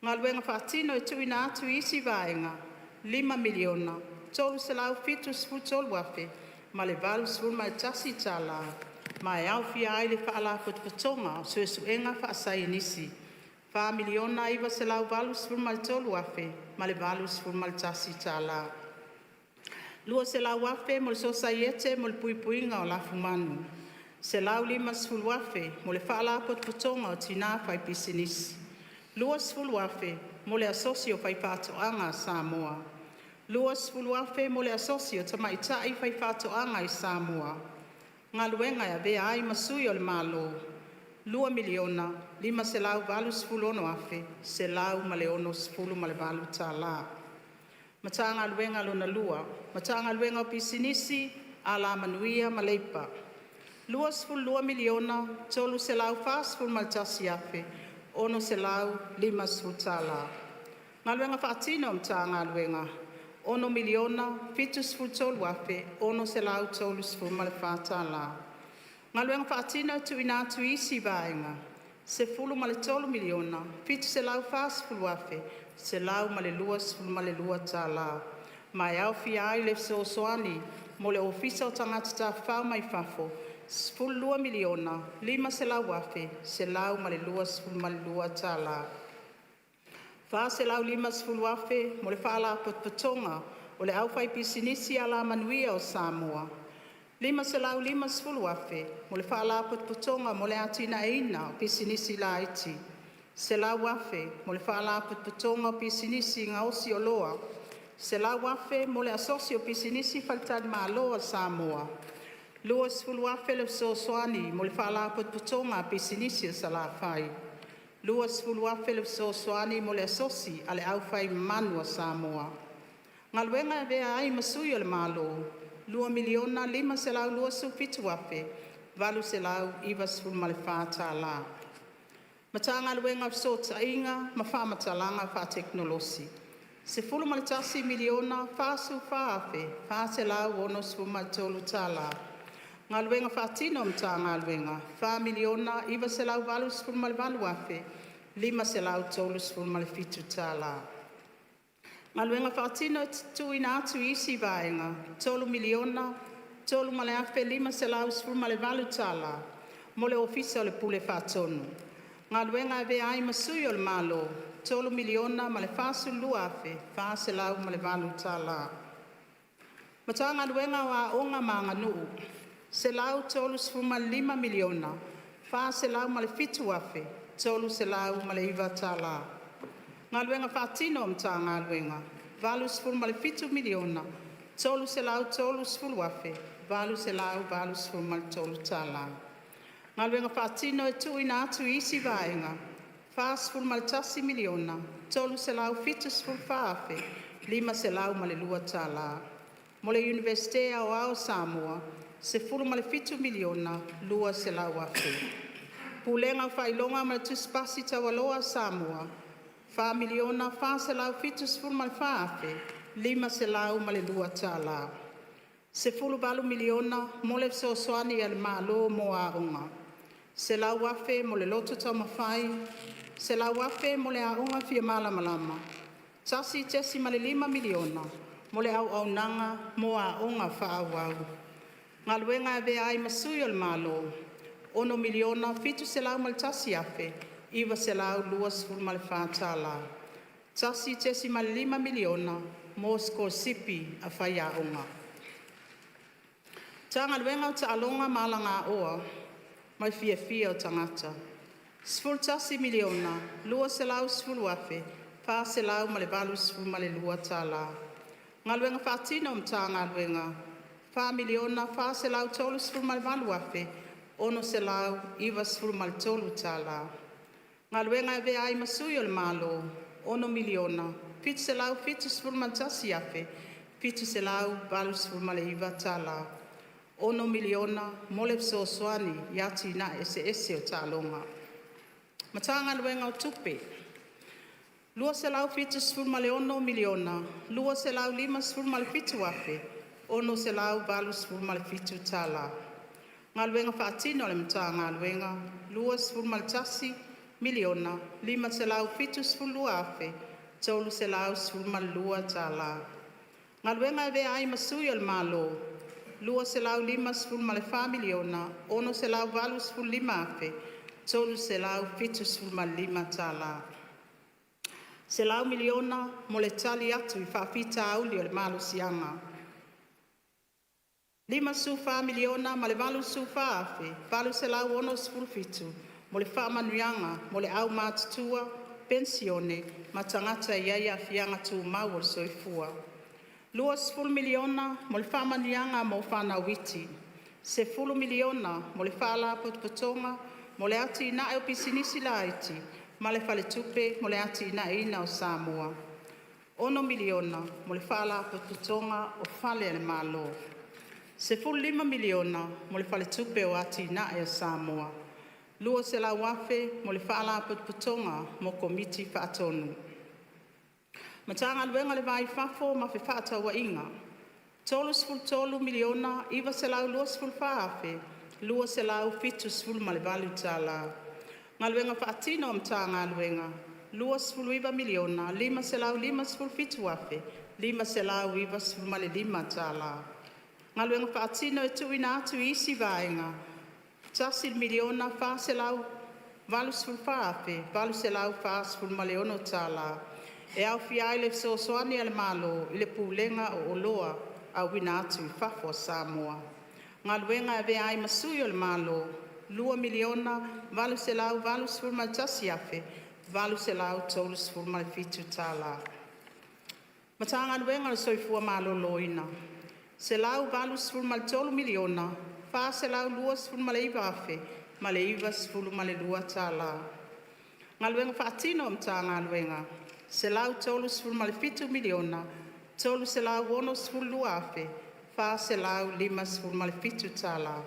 Galuega Faatino e tuuina atu i isi Vaega - $5,373,081 ma e aofia ai le Faalapotopotoga o Suesuega Faasaienisi $4,983,081. $200,000 mo le Sosaiete mo le Puipuiga o Lafumanu. $150,000 mo le Faalapotopotoga o Tina Faipisinisi. $20,000 mo le Asosi o Faifaatoaga a Samoa. $20,000 mo le Asosi o Tamaitai Faifaatoaga i Samoa. Galuega e Avea ai ma Sui o le Malo - $2,586,168. Matagaluega Lona Lua, Matagaluega o Pisinisi, Alamanuia ma Leipa - $22,341,650. Galuega Faatino a Matagaluega - $6,073,634. Galuega Faatino e Tuuina atu i isi Vaega - $13,740,122 ma e aofia ai le fesoasoani mo le Ofisa o Tagata Tafafao mai Fafo $12,500,122. $450,000 mo le Faalapotopotoga o le Aufaipisinisi Alamanuia o Samoa; $550,000 mo le Faalapotopotoga mo le Atinaeina o Pisinisi Laiti; $100,000 mo le Faalapotopotoga o Pisinisi Gaosi Oloa; $100,000 mo le Asosi o Pisinisi Faletalimalo a Samoa; $20,000 le fesoasoani mo le Faalapotopotoga a Pisinisi a Salafai; $20,000 le fesoasoani mo le Asosi a le Au Fai Manu a Samoa. Galuega e Avea ai ma Sui o le Malo - $2,527,894 Matagaluega o Fesootaiga ma Fa'amatalaga Fa'atekonolosi - $11,044,463 tala Galuega Faatino a Matagaluega - $4,988,537 tala Galuega Faatino Tuuina atu i isi Vaega $3,003,518 mo le Ofisa o le Pule Faatonu. Galuega e Avea ai ma Sui o le Malo - $3,042,408 Matagaluega o Aoga ma Aganuu - $135,407,309 Galuega Faatino a Matagaluega - $87,330,883 Galuega Faatino e Tuuina atu i isi Vaega $41,374,502 Mo le Iunivesite Aoao o Samoa - $17,200,000 Pulega o Faailoga ma le Tusi Pasi Taualoa a Samoa - $4,474,502 $18miliona mo le fesoasoani a le Malo mo aoga. $100,000 mo le Loto Taumafai; $100,000 mo le Aoga Fia Malamalama; $1.5miliona mo le Auaunaga mo Aoga Faaauau. Galuega e Avea ai ma Sui o le Malo - $6,701,924 $1.5miliona mo sikolasipi a faiaoga. Matagaluega o Taaloga ma Alagaoa ma le Fiafia o Tagata - $11,210,482 Galuega Faatino a Matagaluega - $4,438,693 Galuega e Avea ai ma Sui o le Malo - $6,771,789 $6miliona mo le fesoasoani i atina'e eseese o taaloga. Matagaluega o Tupe $276,257,687 Galuega Faatino a le Matagaluega $21,572,312 Galuega e Avea ai ma Sui o le Malo $254,685,375 $100miliona mo le Tali atu i Faafitauli o le Malosiaga. $54,084,867 mo le faamanuiaga mo le aumatutua, penisione ma tagata e iai aafiaga tumau o le soifua. $20miliona mo le faamanuiaga mo fanau iti. $10miliona mo le Faalapotopotoga mo le Atinae o Pisinisi Laiti ma le Faletupe mo le Atinaeina o Samoa. $6miliona mo le Faalapotopotoga o Fale a le Malo. $15miliona mo le Faletupe o Atinae a Samoa. $200,000 mo le Faalapotopotoga mo Komiti Faatonu. Matagaluega o le Va i Fafo ma Fefaatauaiga - $33,924,278 Galuega Faatino a Matagaluega - $29,557,595 Galuega Faatino e Tuuina atu i isi Vaega $1,484,846 e aofia ai le fesoasoani a le Malo i le Pulega o Oloa Auina atu i Fafo a Samoa. Galuega e Avea ai ma Sui o le Malo: $2,881,837. Matagaluega o le Soifua Maloloina: $183,429,092. Galuega Faatino a Matagaluega: $137,362,457.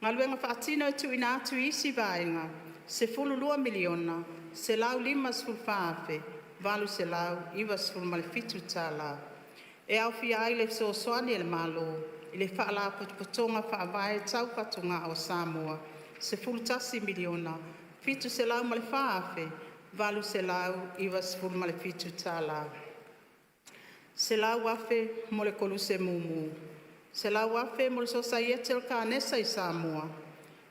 Galuega Faatino e Tuuina atu i isi Vaega $12,154,897. E aofia ai le fesoasoani a le Malo i le Faalapotopotoga Faavae Tau Fatugao a Samoa $11,704,897. $100,000 mo le Koluse Mumu. $100,000 mo le Sosaiete o le Kanesa i Samoa.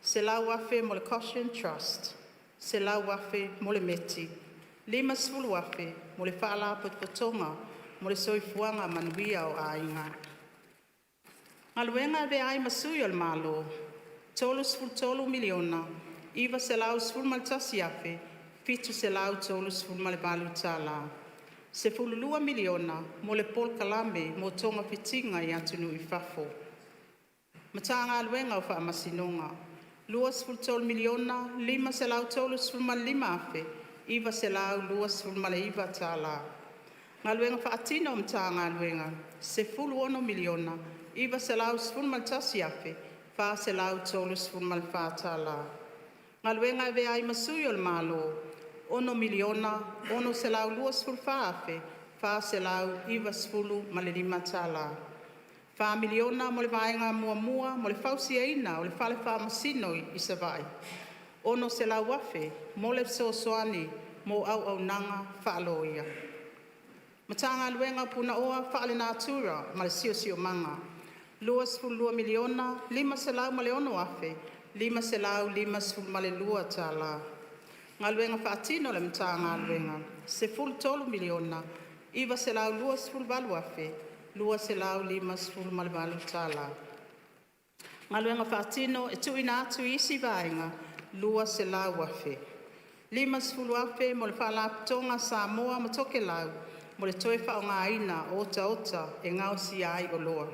$100,000 mo le Koshen Trust. $100,000 mo le METI. $50,000 mo le Faalapotopotoga mo le Soifuaga Manuia o Aiga. Galuega e Avea ai ma Sui o le Malo: $33,911,738. $12miliona mo le Polokalame mo Togafitiga i Atunuu i Fafo. Matagaluega o Faamasinoga: $23,535,929. Galuega Faatino a Matagaluega: $16,911,434. Galuega e Avea ai ma Sui o le Malo: $6,624,495. $4miliona mo le Vaega Muamua mo le fausiaina o le Fale Faamasino i Savaii. $600,000 mo le fesoasoani mo auaunaga faaloia. Matagaluega o Punaoa Faalenatura ma le Siosiomaga $22,506,552. Galuega Faatino a le Matagaluega: $13,928,258. Galuega Faatino e Tuuina atu i isi Vaega $200,000. $50,000 mo le Faalapotopotoga a Samoa ma Tokelau mo le toe faaaogaina o otaota e gaosia ai oloa.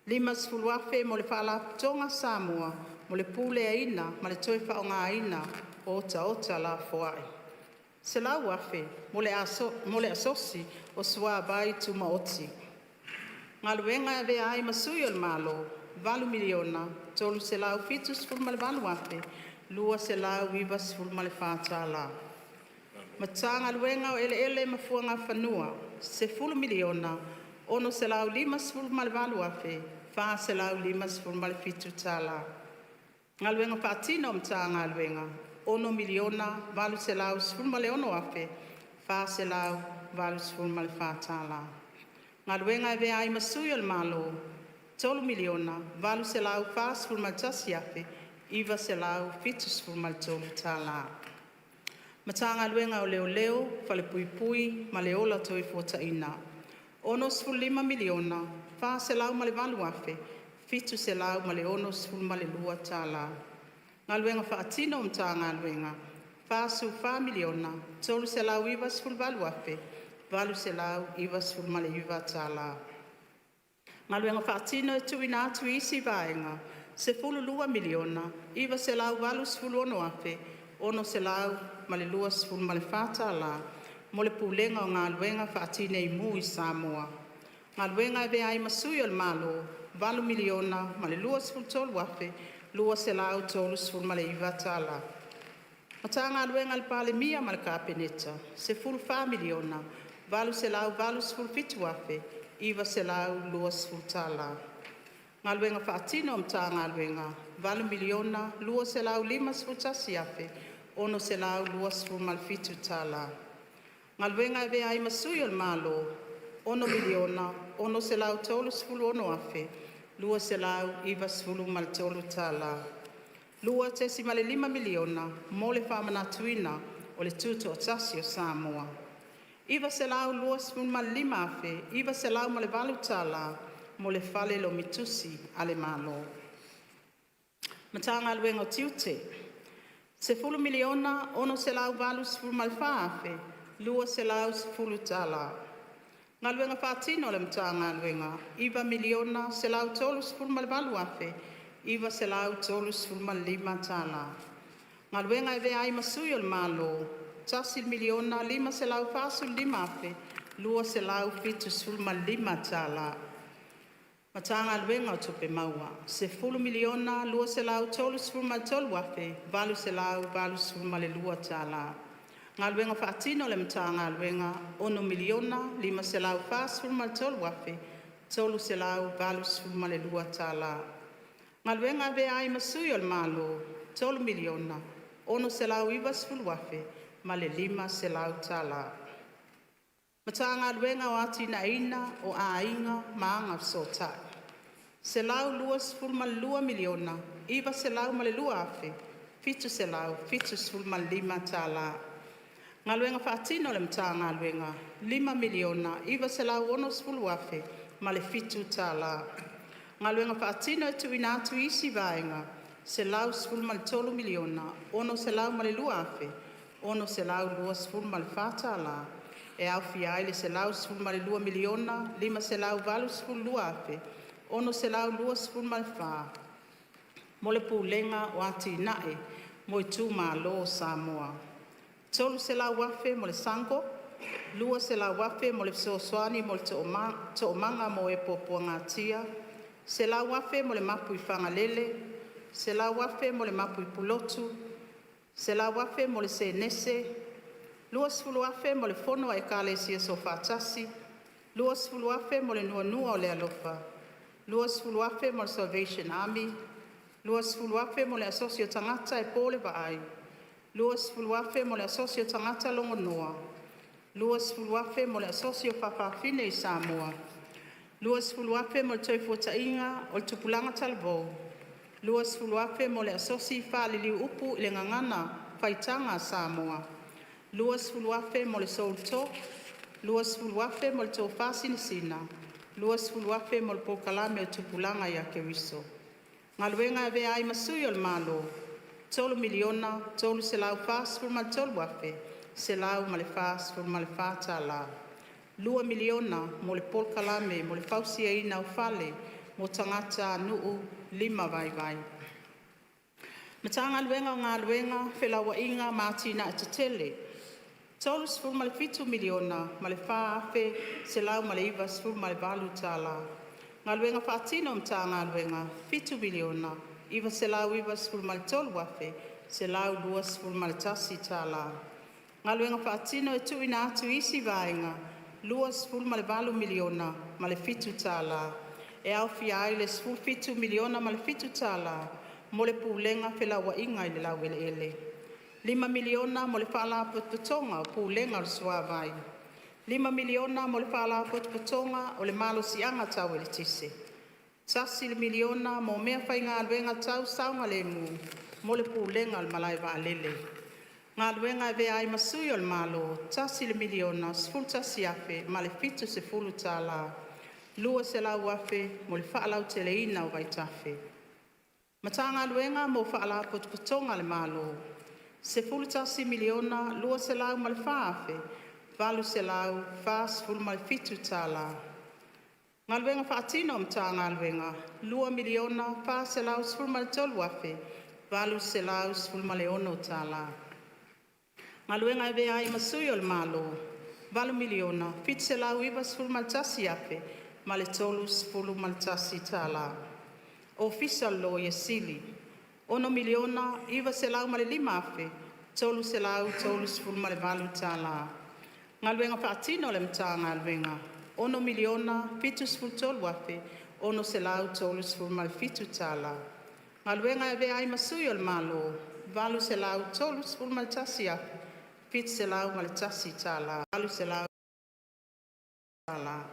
$50,000 mo le Faalapotopotoga a Samoa mo le Puleaina ma le toe Faaaogaina o Otaota Lafoai. $100,000 mo le Asosi o Suavai Tumaoti. Galuega e Avea ai ma Sui o le Malo: $8,378,294. Matagaluega o Eleele ma Fuagafanua: $10,658,457. Galuega Faatino a Matagaluega: $6,816,484. Galuega e Avea ai ma Sui o le Malo: $3,841,973. Matagaluega o Leoleo, Falepuipui ma le Ola Toefuataina: $65,408,762. Galuega Faatino a Matagaluega: $44,398,899. Galuega Faatino e Tuuina atu i isi Vaega $12,986,624 mo le Pulega o Galuega Faatineimū i Samoa. Galuega e Avea ai ma Sui o le Malo: $8,023,239. Matagaluega a le Palemia ma le Kapeneta: $14,887,920. Galuega Faatino a Matagaluega: $8,251,627. Galuega e Avea ai ma Sui o le Malo: $6,636,293. $2.5miliona mo le faamanatuina o le Tutoatasi o Samoa. $925,908 mo le Fale Lomi Tusi a le Malo. Matagaluega o Tiute: $10,684,210 tala. Galuega Faatino a le Matagaluega: $9,138,935 tala. Galuega e Avea ai ma Sui o le Malo: $1,545,275 tala. Matagaluega o Tupe Maua: $10,233,882 tala. Galuega Faatino a le Matagaluega: $6,543,382 tala. Galuega e Avea ai ma Sui o le Malo: $3,690,500 tala. Matagaluega o Atinaeina o Aiga ma Agafesootai: $122,902,775 tala. Galuega Faatino a le Matagaluega: $5,960,007 tala. Galuega Faatino e tuuina atu i isi Vaega: $113,602,624 tala e aofia ai le $112,582,624 mo le Pulega o Atinae mo Itumalo o Samoa, $300,000 mo le SUNGO, $200,000 mo le Fesoasoani mo le Toomaga mo E Puapuagatia, $100,000 mo le mapu i Fagalele, $100,000 mo le mapu i Pulotu, $100,000 mo le Senese, $20,000 mo le Fono a Ekalesia Soofaatasi, $20,000 mo le Nuanua o le Alofa, $20,000 mo le Salvation Army, $20,000 mo le Asosi o Tagata e Po le Vaai, $20,000 mo le Asosi o Tagata Logonoa, $20,000 mo le Asosi o Faafafine i Samoa, $20,000 mo le Toefuataiga o le Tupulaga Talavou, $20,000 mo le Asosi Faaliliu Upu i le Gagana Faitaga a Samoa, $20,000 mo le Soul Talk, $20,000 mo le Tofa Sinasina, $20,000 mo le Polokalame o Tupulaga ia Keriso. Galuega e Avea ai ma Sui o le Malo: $3,343,144 tala. $2miliona mo le Polokalame mo le Fausiaina o Fale mo Tagatanuu Lima Vaivai. Matagaluega o Galuega, Felauaiga ma Atinae Tetele $37,004,198 tala. Galuega Faatino a Matagaluega: $7,993,121 tala. Galuega Faatino e Tuuina atu i isi Vaega: $28,000,007 tala e aofia ai le $17,000,007 tala mo le Pulega o Felauaiga i le Laueleele; $5miliona mo le Faalapotopotoga o Pulega o le Suavai; $5miliona mo le Faalapotopotoga o le Malosiaga Tau Eletise; $1miliona mo mea faigaluega tau saogalemu mo le Pulega o le Malae Vaalele. Galuega e Avea ai ma Sui o le Malo: $1,011,070 tala. $200,000 mo le faalauteleina o vaitafe. Matagaluega mo Faalapotopotoga a le Malo: $11,204,847 tala. Galuega Faatino a Matagaluega: $2,413,816 tala. Galuega e Avea ai ma Sui o le Malo: $8,791,031 tala. Ofisa o le Loia Sili: $6,905,338 tala. Galuega Faatino a le Matagaluega: $6,073,637 tala. Galuega e Avea ai ma Sui o le Malo: $831,701 tala.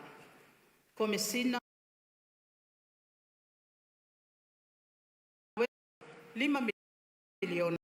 Komesina $5miliona.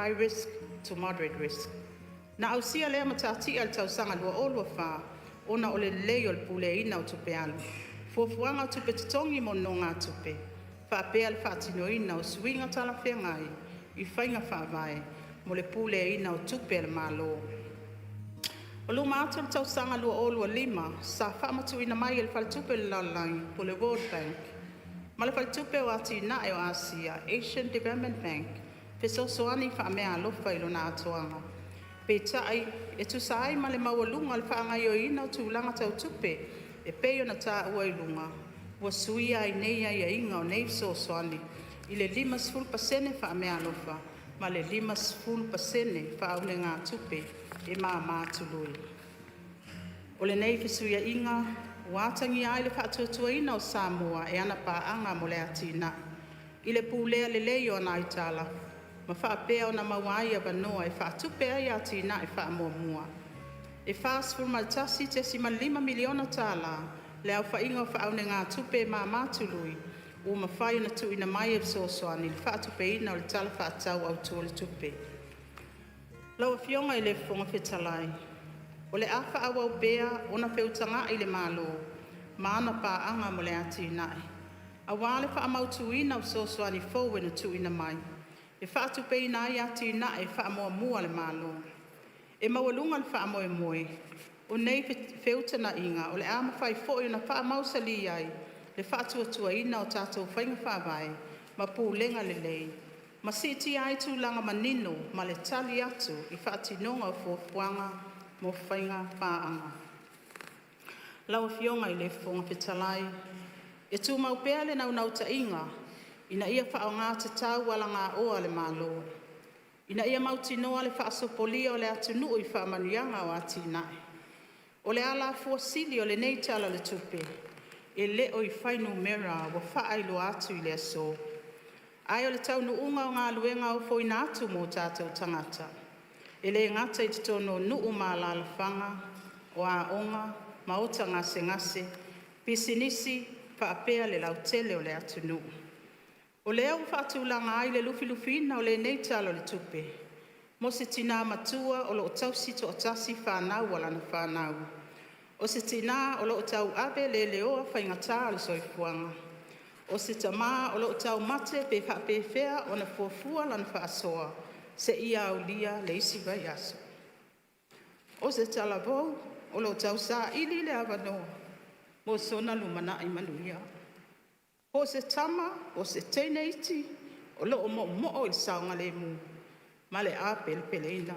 high risk to moderate risk. Na ausia lea matatia i le tausaga 2024 ona o le lelei o le puleaina o tupe alu, fuafuaga o tupe totogi mo nonogatupe faapea le faatinoina o suiga talafeagai i faiga faavae mo le puleaina o tupe a le Malo. O luma atu o le tausaga 2025 sa faamatuuina mai e le Faletupe o le Lalolagi po o le World Bank ma le Faletupe o Atinae o Asia Asian Development Bank fesoasoani faameaalofa i lona atoaga. Peitai, e tusa ai ma le maualuga o le faagaoioiina o tulaga tau tupe e pei ona taua i luga, ua suia ai nei aiaiga o nei fesoasoani i le 50% faameaalofa ma le 50% faaunegatupe e mama tului. O lenei fesuia'iga ua atagia ai le faatuatuaina o Samoa e ana Paaga mo le Atinae i le pulea lelei o ana aitalafu, ma faapea ona maua ai avanoa e faatupe ai atinae faamuamua. E $41.5miliona tala le aofaiga o faaunegatupe e mama tului ua mafai ona tuuina mai e fesoasoani i le faatupeina o le Tala Faatatau Autu o le Tupe. Lau Afioga i le Fofoga Fetalai, O le a faaauau pea ona feutaga'i le Malo ma ana Paaga mo le Atinae auā le faamautuina o fesoasoani fou e na tuuina mai e faatupeina ai atinae faamuamua a le Malo. E maualuga le faamoemoe o nei feutaga'iga o le a mafai foi ona faamausalī ai le faatuatuaina o tatou faiga faavae ma pulega lelei, ma siitia ai tulaga manino ma le tali atu i faatinoga o fuafuaga mo faiga paaga. Lau Afioga i le Fofoga Fetalai, E tumau pea le naunautaiga ina ia faaaoga tatau alagaoa a le Malo, ina ia mautinoa le faasopolia o le atunuu i faamanuiaga o atinae. O le alafua sili o lenei Tala o le Tupe, e le o i fuainumera ua faailoa atu i le aso, ae o le taunuuga o galuega ofoina atu mo o tatou tagata. E le gata i totonu o nuu ma alalafaga, o aoga, maota gasegase, pisinisi faapea le lautele o le atunuu. O lea ua faatulaga ai le lufilufiina o lenei Tala o le Tupe mo se Tina matua o loo tausi toatasi fanau a lana fanau. O se Tina o loo tauave leleoa faigata o le soifuaga. O se Tama o loo taumate pe faapefea ona fuafua lana faasoa seia aulia le isi vaiaso. O se talavou o loo tausaili le avanoa mo sona lumanai manuia. Po o se tama po o se teine iti o loo moomoo i le saogalemu ma le apelepeleina.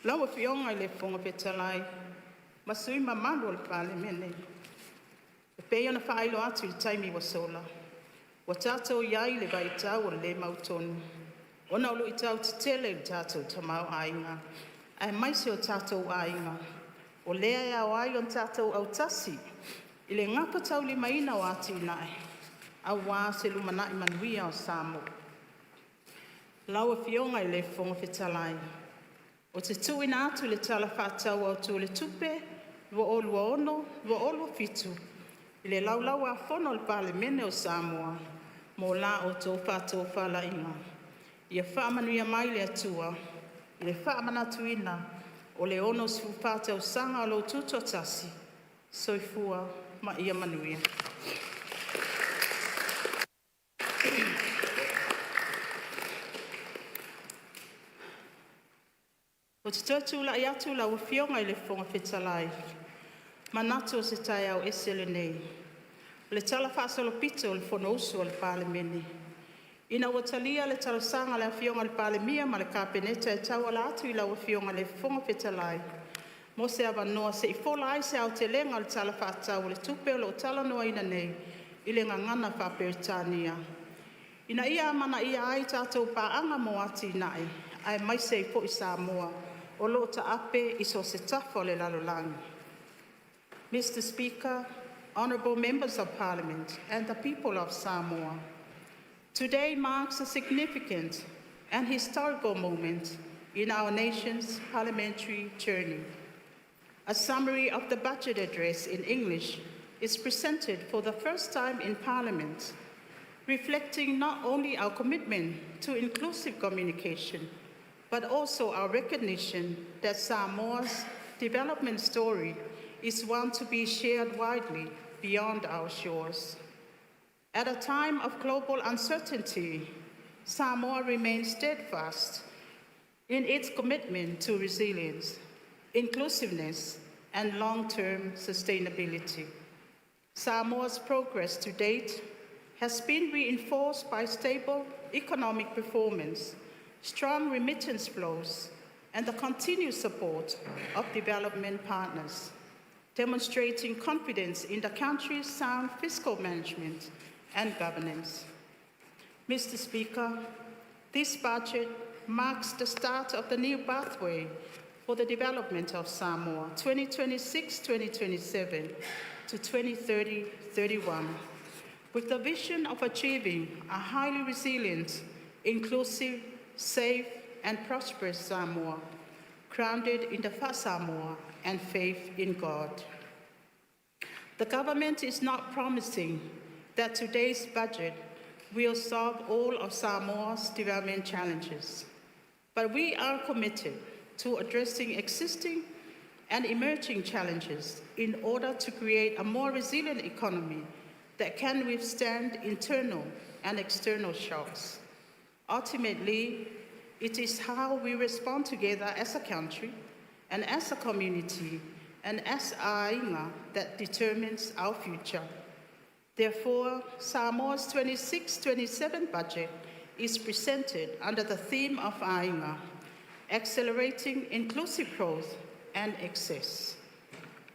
Lau Afioga i le Fofoga Fetalai ma sui usufono mamalu o le Palemene, E pei ona faailoa atu i le taimi ua sola, ua tatou i ai i le vaitau o le le mautonu ona o luitau tetele i le tatou tamaoaiga aemaise o tatou aiga. O lea e ao ai ona tatou autasi i le gafataulimaina o atinae aua se lumanai manuia o Samoa. Lau Afioga i le Fofoga Fetalai, Ou te tuuina atu le Tala Faatatau Autu o le Tupe 2026/2027 i le Laulau-a-Fono a le Palemene o Samoa mo la outou faatofalaiga. Ia faamanuia mai le Atua i le faamanatuina o le 64 tausaga o lou Tutoatasi. Soifua ma ia manuia. Ou te toe tulai atu lau Afioga i le Fofoga Fetalai, manatu o se taeao ese lenei, o le talafaasolopito o le Fonousu a le Palemene, ina ua talia le talosaga a le Afioga i le Palemia ma le Kapeneta e tauala atu i lau Afioga i le Fofoga Fetalai mo se avanoa se i fola ai se aotelega o le Tala Faatatau o le Tupe o lo o talanoaina nei i le Gagana Faa-Peretania, ina ia amanaia ai tatou Paaga mo Atinae aemaise ai foi Samoa o lo o taape i so o se tafa o le lalolagi. Mr Speaker, Honourable Members of Parliament and the people of Samoa, today marks a significant and historical moment in our nation's parliamentary journey. A summary of the budget address in English is presented for the first time in Parliament. reflecting not only our commitment to inclusive communication, but also our recognition that Samoa's development story is one to be shared widely beyond our shores. At a time of global uncertainty, Samoa remains steadfast in its commitment to resilience, inclusiveness, and long-term sustainability. Samoa's progress to date has been reinforced by stable economic performance, strong remittance flows, and the continued support of development partners, demonstrating confidence in the country's sound fiscal management and governance. Mr. Speaker, this budget marks the start of the new pathway for the development of Samoa 2026-2027 to 2030-31, with the vision of achieving a highly resilient, inclusive, safe and prosperous Samoa, grounded in the Fa'asamoa and faith in God. The government is not promising that today's budget will solve all of Samoa's development challenges, but we are committed to addressing existing and emerging challenges in order to create a more resilient economy that can withstand internal and external shocks. Ultimately, it is how we respond together as a country and as a community and as aiga that determines our future. Therefore, Samoa's 26-27 budget is presented under the theme of Aiga, Accelerating Inclusive Growth and Access,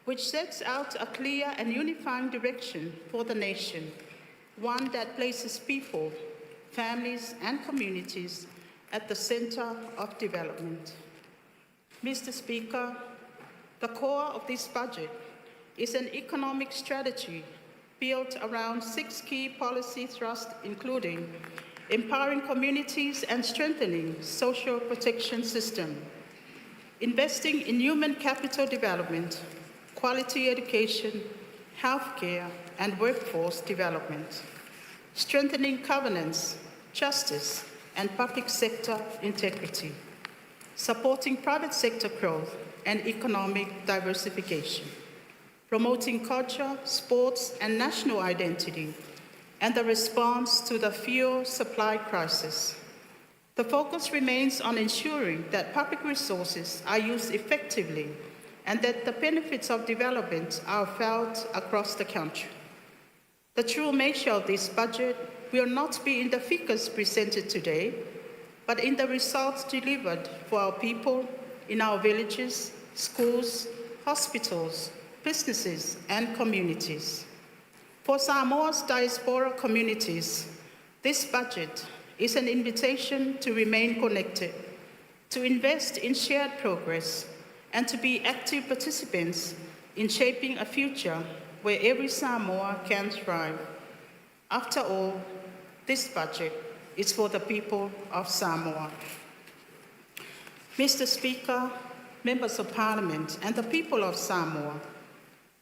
which sets out a clear and unifying direction for the nation, one that places people, families and communities at the centre of development. Mr. Speaker, the core of this budget is an economic strategy built around 6 key policy thrusts, including empowering communities and strengthening social protection system, investing in human capital development, quality education, healthcare and workforce development, strengthening governance, justice and public sector integrity, supporting private sector growth and economic diversification, promoting culture, sports and national identity, and the response to the fuel supply crisis. The focus remains on ensuring that public resources are used effectively and that the benefits of development are felt across the country. The true measure of this budget will not be in the figures presented today, but in the results delivered for our people in our villages, schools, hospitals, businesses and communities. For Samoa's diaspora communities, this budget is an invitation to remain connected, to invest in shared progress and to be active participants in shaping a future where every Samoa can thrive. After all, this budget is for the people of Samoa. Mr. Speaker, Members of Parliament and the people of Samoa,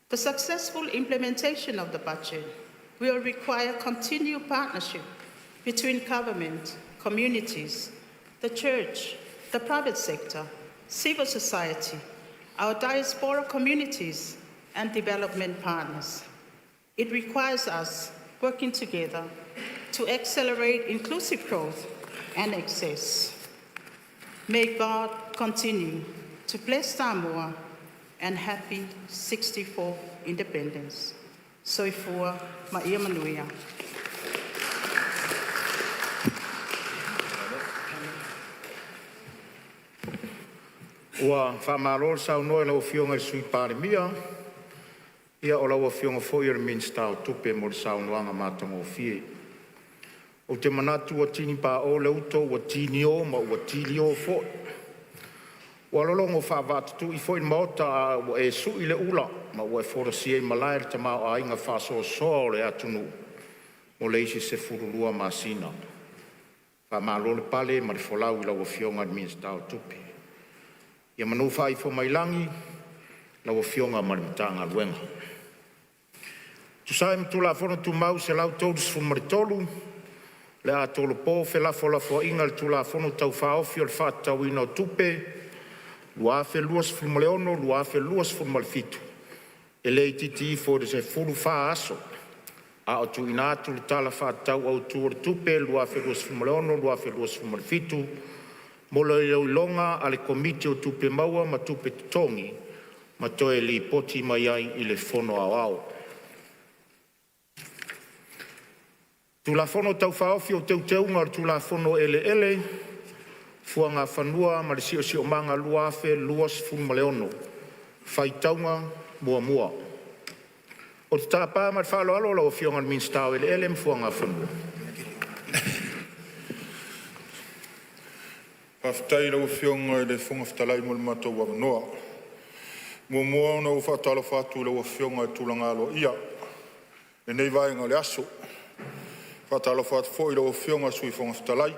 the successful implementation of the budget will require continued partnership between government, communities, the church, the private sector, civil society, our diaspora communities and development partners. It requires us working together to accelerate inclusive growth and access. May God continue to bless Samoa and happy 64th Independence. Soifua ma ia manuia. Ua faamalo le saunoa i lau Afioga i le Sui Palemia, ia o lau Afioga foi o le Minisita o Tupe mo le saunoaga matagofie. Ou te manatu ua tini paʻo le uto ua tinio ma ua tilio foi, ua lologo faavaatutui foi le Maota a ua e su'i le ula ma ua e folasia i malae le tamaoaiga faasoasoa o le atunuu mo le isi 12 masina. Faamalo le pale ma le folau i lau Afioga i le Minisita o Tupe. Ia manu faaifo mai lagi lau Afioga ma le Matagaluega. E tusa ai ma Tulafono Tumau 133, le a tolopo felafolafoaiga i le Tulafono Tau Faaofi o le Faatatauina o Tupe 2026/2027 e le itiiti ifo i le 14 aso a o tuuina atu le Tala Faatatau Autu o le Tupe 2026/2027 mo le iloiloga a le Komiti o Tupe Maua ma Tupe Totogi ma toe lipoti mai ai i le Fono Aoao. Tulafono Tau Faaofi o Teuteuga o le Tulafono o Eleele, Fuagafanua ma le Siosiomaga 2026 – Faitauga Muamua. Ou te tapa ma le faaaloalo lau Afioga i le Minisita o Eleele ma Fuagafanua. Faafetai i lau Afioga i le Fofoga Fetalai mo le matou avanoa. E muamua ona ou faatalofa atu i lau Afioga i le tulaga aloaia o lenei vaega o le aso. E faatalofa atu foi i lau Afioga i le Sui Fofoga Fetalai,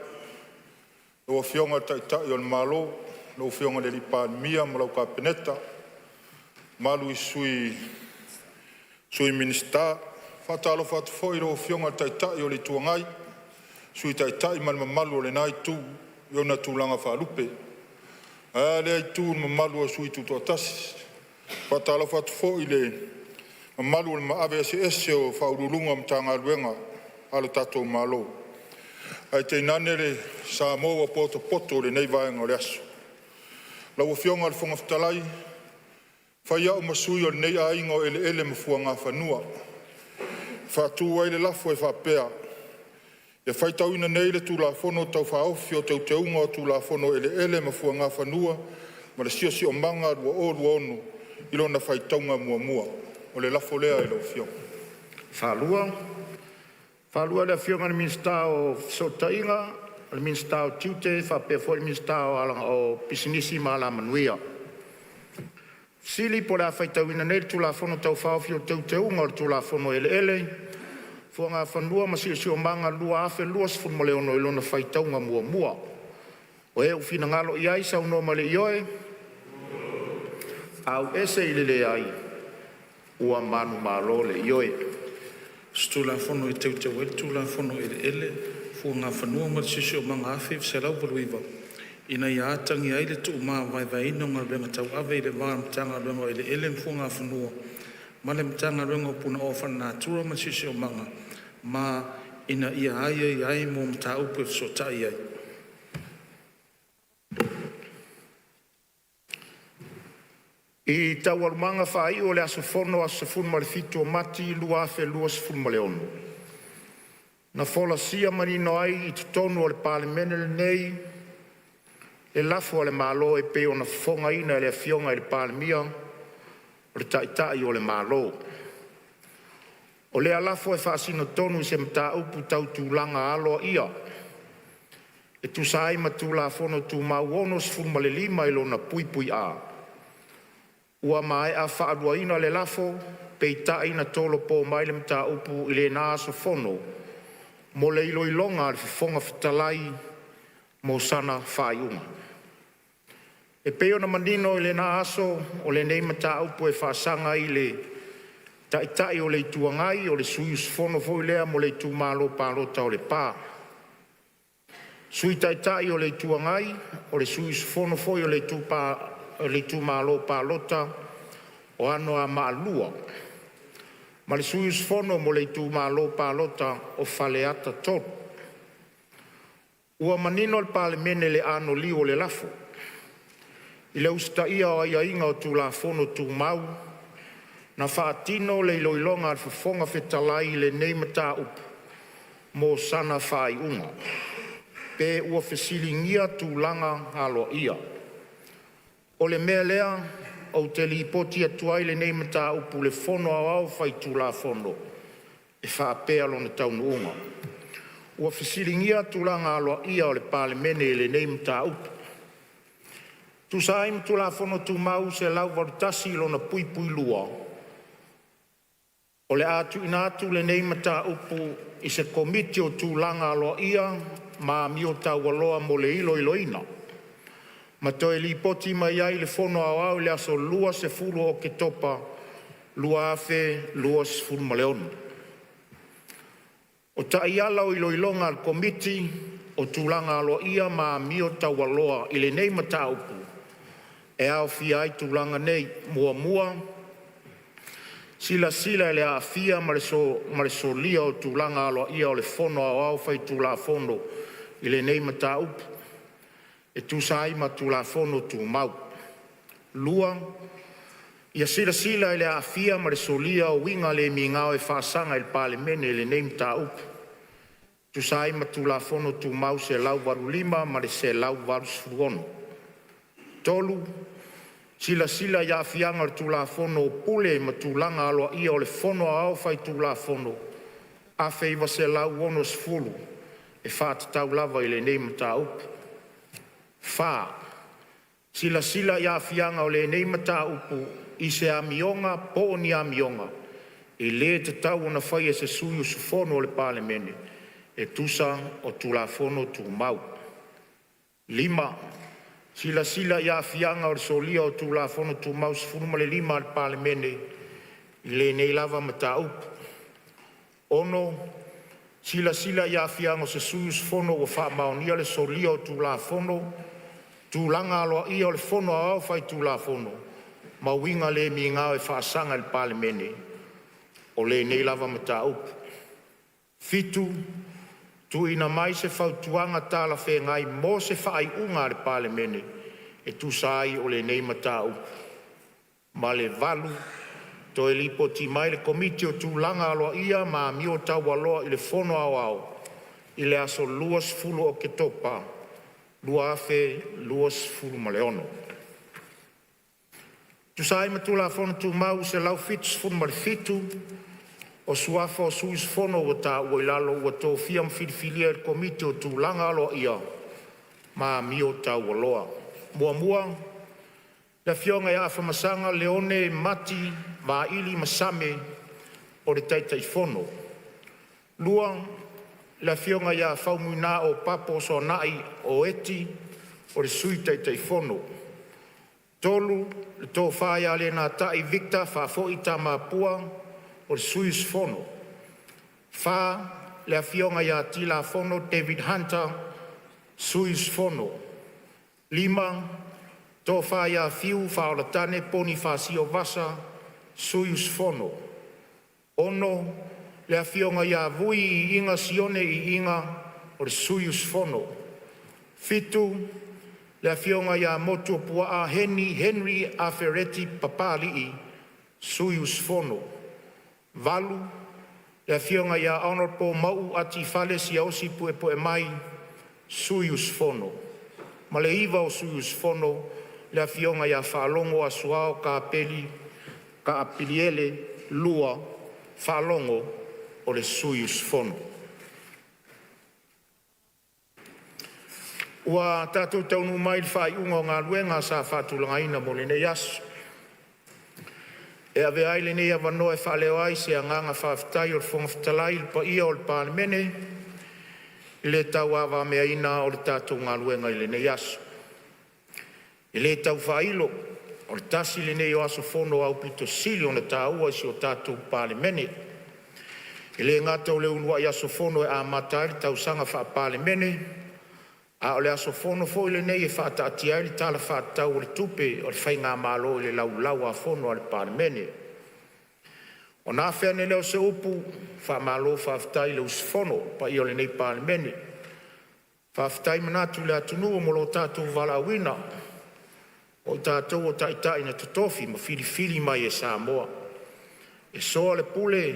lau Afioga i le Taitai o le Malo, lau Afioga i le Palemia ma lau Kapeneta, le mamalu i Sui Minisita. E faatalofa atu foi i lau Afioga i le Taitai o le Itu Agai, Sui Taitai ma le mamalu o lena Itu i ona tulaga faalupe. Ae a lea itu i le mamalu o sui tutoatasi. E faatalofa atu foi i le mamalu o le maave eseese o Ofisa Sili o Pulega o Matagaluega a le tatou Malo, ae tainane le Samoa ua potopoto i lenei vaega o le aso. Lau Afioga i le Fofoga Fetalai, e fai au ma sui o lenei aiga o eleele ma fuagafanua e faatu ai le lafo e faapea, Ia faitauina nei le Tulafono Tau Faaofi o Teuteuga o Tulafono o Eleele ma Fuagafanua ma le Siosiomaga 2026 i lona faitauga muamua. O le lafo lea i lau Afioga. Ua maea faautagia e le paia maualuga le Minisita o Tiute faapea foi le Minisita o Pisinisi ma Alamanuia. O le a faitauina nei le Tulafono Tau Faaofi o Teuteuga o le Tulafono o Eleele, Fuagafanua ma Siosiomaga 2026 i lona faitauga muamua. O e ua finagalo i ai saunoa mai i le ioe, auese i le leai, ua manumalo le ioe. Tulafono e Teuteu ai le Tulafono o Eleele, Fuagafanua ma le Siosiomaga 1989, ina ia atagia ai le tuumavaevaeina o galuega tauave i le va o le Matagaluega o Eleele ma Fuagafanua ma le Matagaluega o Punaoa Faalenatura ma le Siosiomaga, ma ina ia aiaia ai mo mataupu e fesootai ai. I Taualumaga faaiu o le aso fono aso 17 Mati 2026, na folasia manino ai i totonu o le Palemene lenei le lafo a le Malo e pei ona fofogaina e le Afioga i le Palemia, o le Taitai o le Malo. O lea lafo e faasino tonu i se mataupu tau tulaga aloaia e tusa ai ma Tulafono Tumau 65 i lona (A), ua maea faaluaina le lafo, peitai na tolopo mai le mataupu i lena aso fono mo le iloiloga a le Fofoga Fetalai mo sana faaiuga. E pei ona manino i lena aso, o lenei mataupu e faasaga i le Taitai o le Itu Agai, o le sui usufono foi lea mo le itumalo palota o Lepa. Sui Taitai o le Itu Agai, o le sui usufono foi o le itumalo palota o Anoamaa 2, ma le sui usufono mo le itumalo palota o Faleata 3. Ua manino le Palemene i le anoliu o le lafo, i le usitaia o aiaiga o Tulafono Tumau, na faatino le iloiloga a le Fofoga Fetalai i lenei mataupu mo sana faaiuga, pe ua fesiligia tulaga aloaia. O le mea lea ou te lipoti atu ai lenei mataupu i le Fono Aoao Faitulafono e faapea lona taunuuga: Ua fesiligia tulaga aloaia o le Palemene i lenei mataupu. E tusa ai ma Tulafono Tumau 181(2), o le a tuuina atu lenei mataupu i se Komiti o Tulaga Aloaia ma Amio Taualoa mo le iloiloina, ma toe lipoti mai ai i le Fono Aoao i le aso 20 Oketopa 2026. O taiala o iloiloga a le Komiti o Tulaga Aloaia ma Amio Taualoa i lenei mataupu e aofia ai tulaga nei: 1. Silasila i le aafia ma le solia o tulaga aloaia o le Fono Aoao Faitulafono i lenei mataupu e tusa ai ma Tulafono Tumau. 2. Ia silasila i le aafia ma le solia o uiga le migao e faasaga i le Palemene i lenei mataupu e tusa ai ma Tulafono Tumau 185 ma le 186. 3. Silasila i aafiaga o le Tulafono o Pule ma Tulaga Aloaia o le Fono Aoao Faitulafono 1960 e faatatau lava i lenei mataupu. 4. Silasila i aafiaga o lenei mataupu i se amioga po o ni amioga e le tatau ona faia e se sui usufono o le Palemene e tusa o Tulafono Tumau. 5. Silasila i aafiaga o le solia o Tulafono Tumau 15 a le Palemene i lenei lava mataupu. 6. Silasila i aafiaga o se sui usufono ua faamaonia le solia o Tulafono o Tulaga Aloaia o le Fono Aoao Faitulafono ma uiga le migao e faasaga i le Palemene o lenei lava mataupu. 7. Tuuina mai se fautuaga talafeagai mo se faaiuga a le Palemene e tusa ai o lenei mataupu. 8. Toe lipoti mai le Komiti o Tulaga Aloaia ma Amio Taualoa i le Fono Aoao i le aso 20 Oketopa 2026. E tusa ai ma Tulafono Tumau 177, o suafa o sui usufono ua taua i lalo ua tofia ma filifilia e le Komiti o Tulaga Aloaia ma Amio Taualoa: 1. Le Afioga AFAMASAGA Leone Mati Vaili Masame o le Taitaifono. 2. Afioga Faumuina Opapa Soanai Oti o le Sui Taitaifono. 3. Tofa LENATAI Victor Faafoi Tamapua o le sui usufono. 4. Afioga TILAFONO David Hunter, sui usufono. 5. Tofa FIU Faaolatane Ponifasio Vasa, sui usufono. 6. Afioga Vui Iiiga Sione Iiiga, sui usufono. 7. Afioga Motuopuaa Henry Afereti Papalii, sui usufono. 8. Afioga Hon Mauu Ati Fale Siaosi Puepuemai, sui usufono. 9. Sui usufono: Afioga Faalogo Asuao Kapiliele II Faalogo, sui usufono. Ua tatou taunuu mai i le faaiuga o galuega sa faatulagaina mo lenei aso. E avea ai lenei avanoa e faaleo ai se agaga faafetai o le Fofoga Fetalai i le paia o le Palemene i le tauavagameaina o le tatou galuega i lenei aso. E le tau faailo, o le tasi lenei o aso fono aupito sili ona taua i si o tatou Palemene. E le gata o le uluai aso fono e amata ai le tausaga faa-Palemene, a o le aso fono foi lenei e faataatia ai le Tala Faatatau o le Tupe o le Faigamalo i le Laulau-a-Fono a le Palemene. Ona afe ane lea o se upu, faamalo faafetai le usufono i le paia o lenei Palemene. Faafetai manatu i le atunuu mo lo tatou valaauina, o tatou o taitai na totofi ma filifili mai e Samoa e soa le pule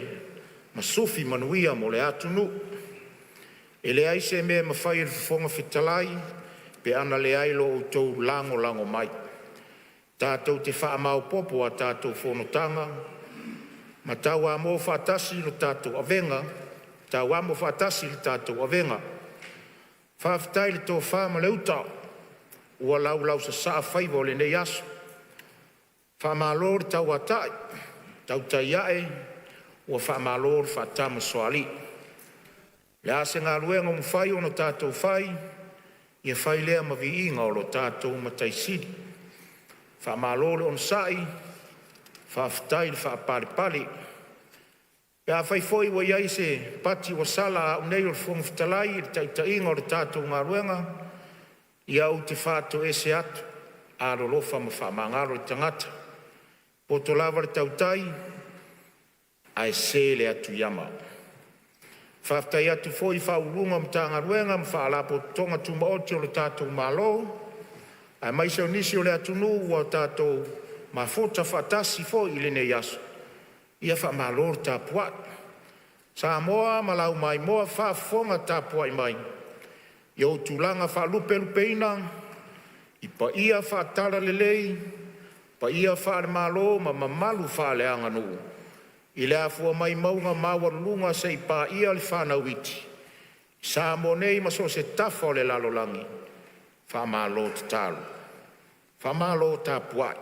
ma sufi manuia mo le atunuu. E leai se mea e mafai e le Fofoga Fetalai pe ana leai lo outou lagolago mai. Tatou te faamaopoopo a tatou fonotaga ma tauamo faatasi le tatou avega. Faafetai le tofa ma le uta ua laulausasaa faiva o lenei aso. Faamalo le tauatai, tautai ae ua faamalo le faatamasoalii. O le a se galuega ua mafai ona tatou fai, ia fai lea ma viiga o lo tatou Matai Sili. Faamalo le onosai, faafetai le faapalepale. Pe afai foi ua i ai se pati ua sala a au nei o le Fofoga Fetalai i le taitaiina o le tatou galuega, ia ou te faatoese atu, alolofa ma faamagalo le tagata. E poto lava le tautai ae se le atu i ama. Faafetai atu foi i Ofisa Sili o Pulega o Matagaluega ma Faalapotopotoga Tumaoti a le tatou Malo aemaise o nisi o le atunuu ua tatou mafuta faatasi foi i lenei aso, ia faamalo le tapuai. Samoa ma lau maimoa faafofoga tapuai mai i ou tulaga faalupelupeina i paia faale-Talalelei, paia faale-Malo ma mamalu faaleaganuu, i le afua mai mauga maualuluga seia paia le fanau iti, i Samoa nei ma so o se tafa o le lalolagi, faamalo tatalo, faamalo tapuai.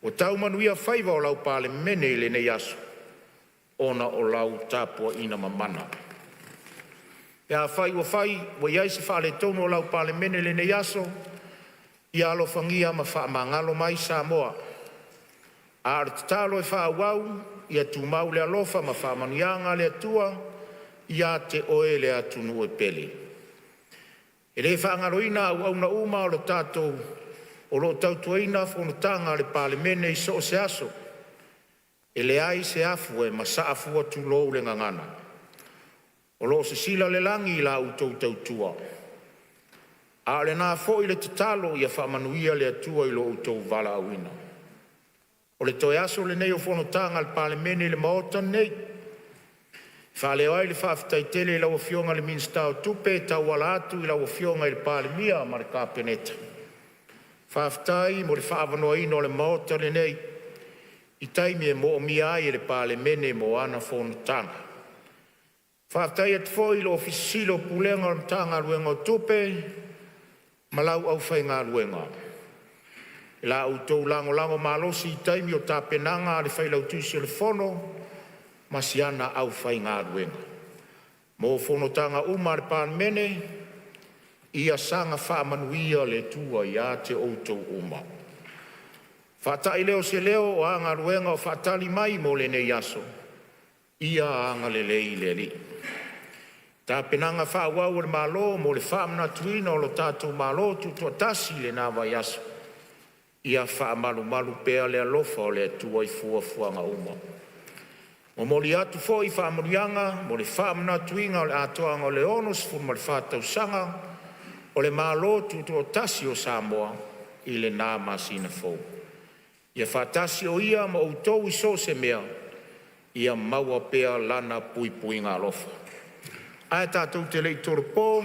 Ua tau manuia faiva o lau Palemene i lenei aso ona o lau tapuaiga mamana. Pe afai ua i ai se faaletonu o lau Palemene i lenei aso, ia alofagia ma faamagalo mai Samoa. A o le tatalo e faaauau, ia tumau le alofa ma faamanuiaga a le Atua ia te oe le atunuu e pele. E le faagaloina auauna uma a le tatou o lo o tautuaina fonotaga a le Palemene i so o se aso. E leai se afu e masaa fua, tulou le gagana. O lo o sisila le lagi i la outou tautua. A o lena foi le tatalo ia faamanuia le Atua i lo outou valaauina. O le toe aso lenei o fonotaga a le Palemene i le Maota nei, e faaleo ai le faafetai tele i lau Afioga i le Minisita o Tupe e tauala atu i lau Afioga i le Palemia ma le Kapeneta. Faafetai mo le faaavanoaina o le Maota lenei i taimi e moomia ai e le Palemene mo ana fonotaga. Faafetai atu foi i le Ofisa Sili o Pulega o le Matagaluega o Tupe ma lau aufaigaluega i la outou lagolago malosi i taimi o tapenaga a le Failautusi o le Fono ma si ana aufaigaluega mo fonotaga uma a le Palemene. Ia saga faamanuia le Atua ia te outou uma. Ona faatai lea o se leo, o a galuega o faatali mai mo lenei aso, ia agalelei le Alii. I tapenaga faaauau a le Malo mo le faamanatuina o lo tatou Malo Tutoatasi i lena vaiaso, ia faamalumalu pea le alofa o le Atua i fuafuaga uma. Momoli atu foi faamanuiaga mo le faamanatuina o le atoaga o le 64 tausaga o le Malo Tutoatasi o Samoa i lena masina fou. Ia faatasi o Ia ma outou i so o se mea, ia maua pea Lana puipuiga alofa. Ae tatou te le i tolopo,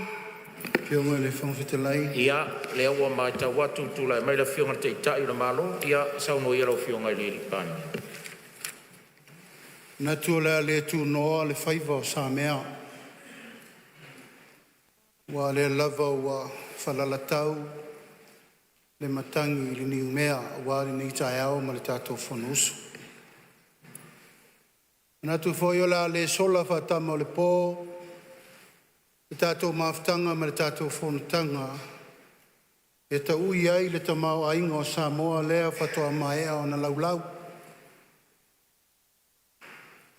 Afioga i le Fofoga Fetalai. Ia, o lea ua matau atu ua tulai mai le Afioga i le Taitai o le Malo. Ia, saunoa ia lau Afioga i le Palemia. E manatu o le a le tunoa le faiva o Samea, aua o lea lava ua falalatau le matagi i le niumea aua lenei taeao ma le tatou fonousu. E manatu foi o le a le sola faatama o le po le tatou mafutaga ma le tatou fonotaga e taui ai le tamaoaiga o Samoa lea faatoa maea ona laulau.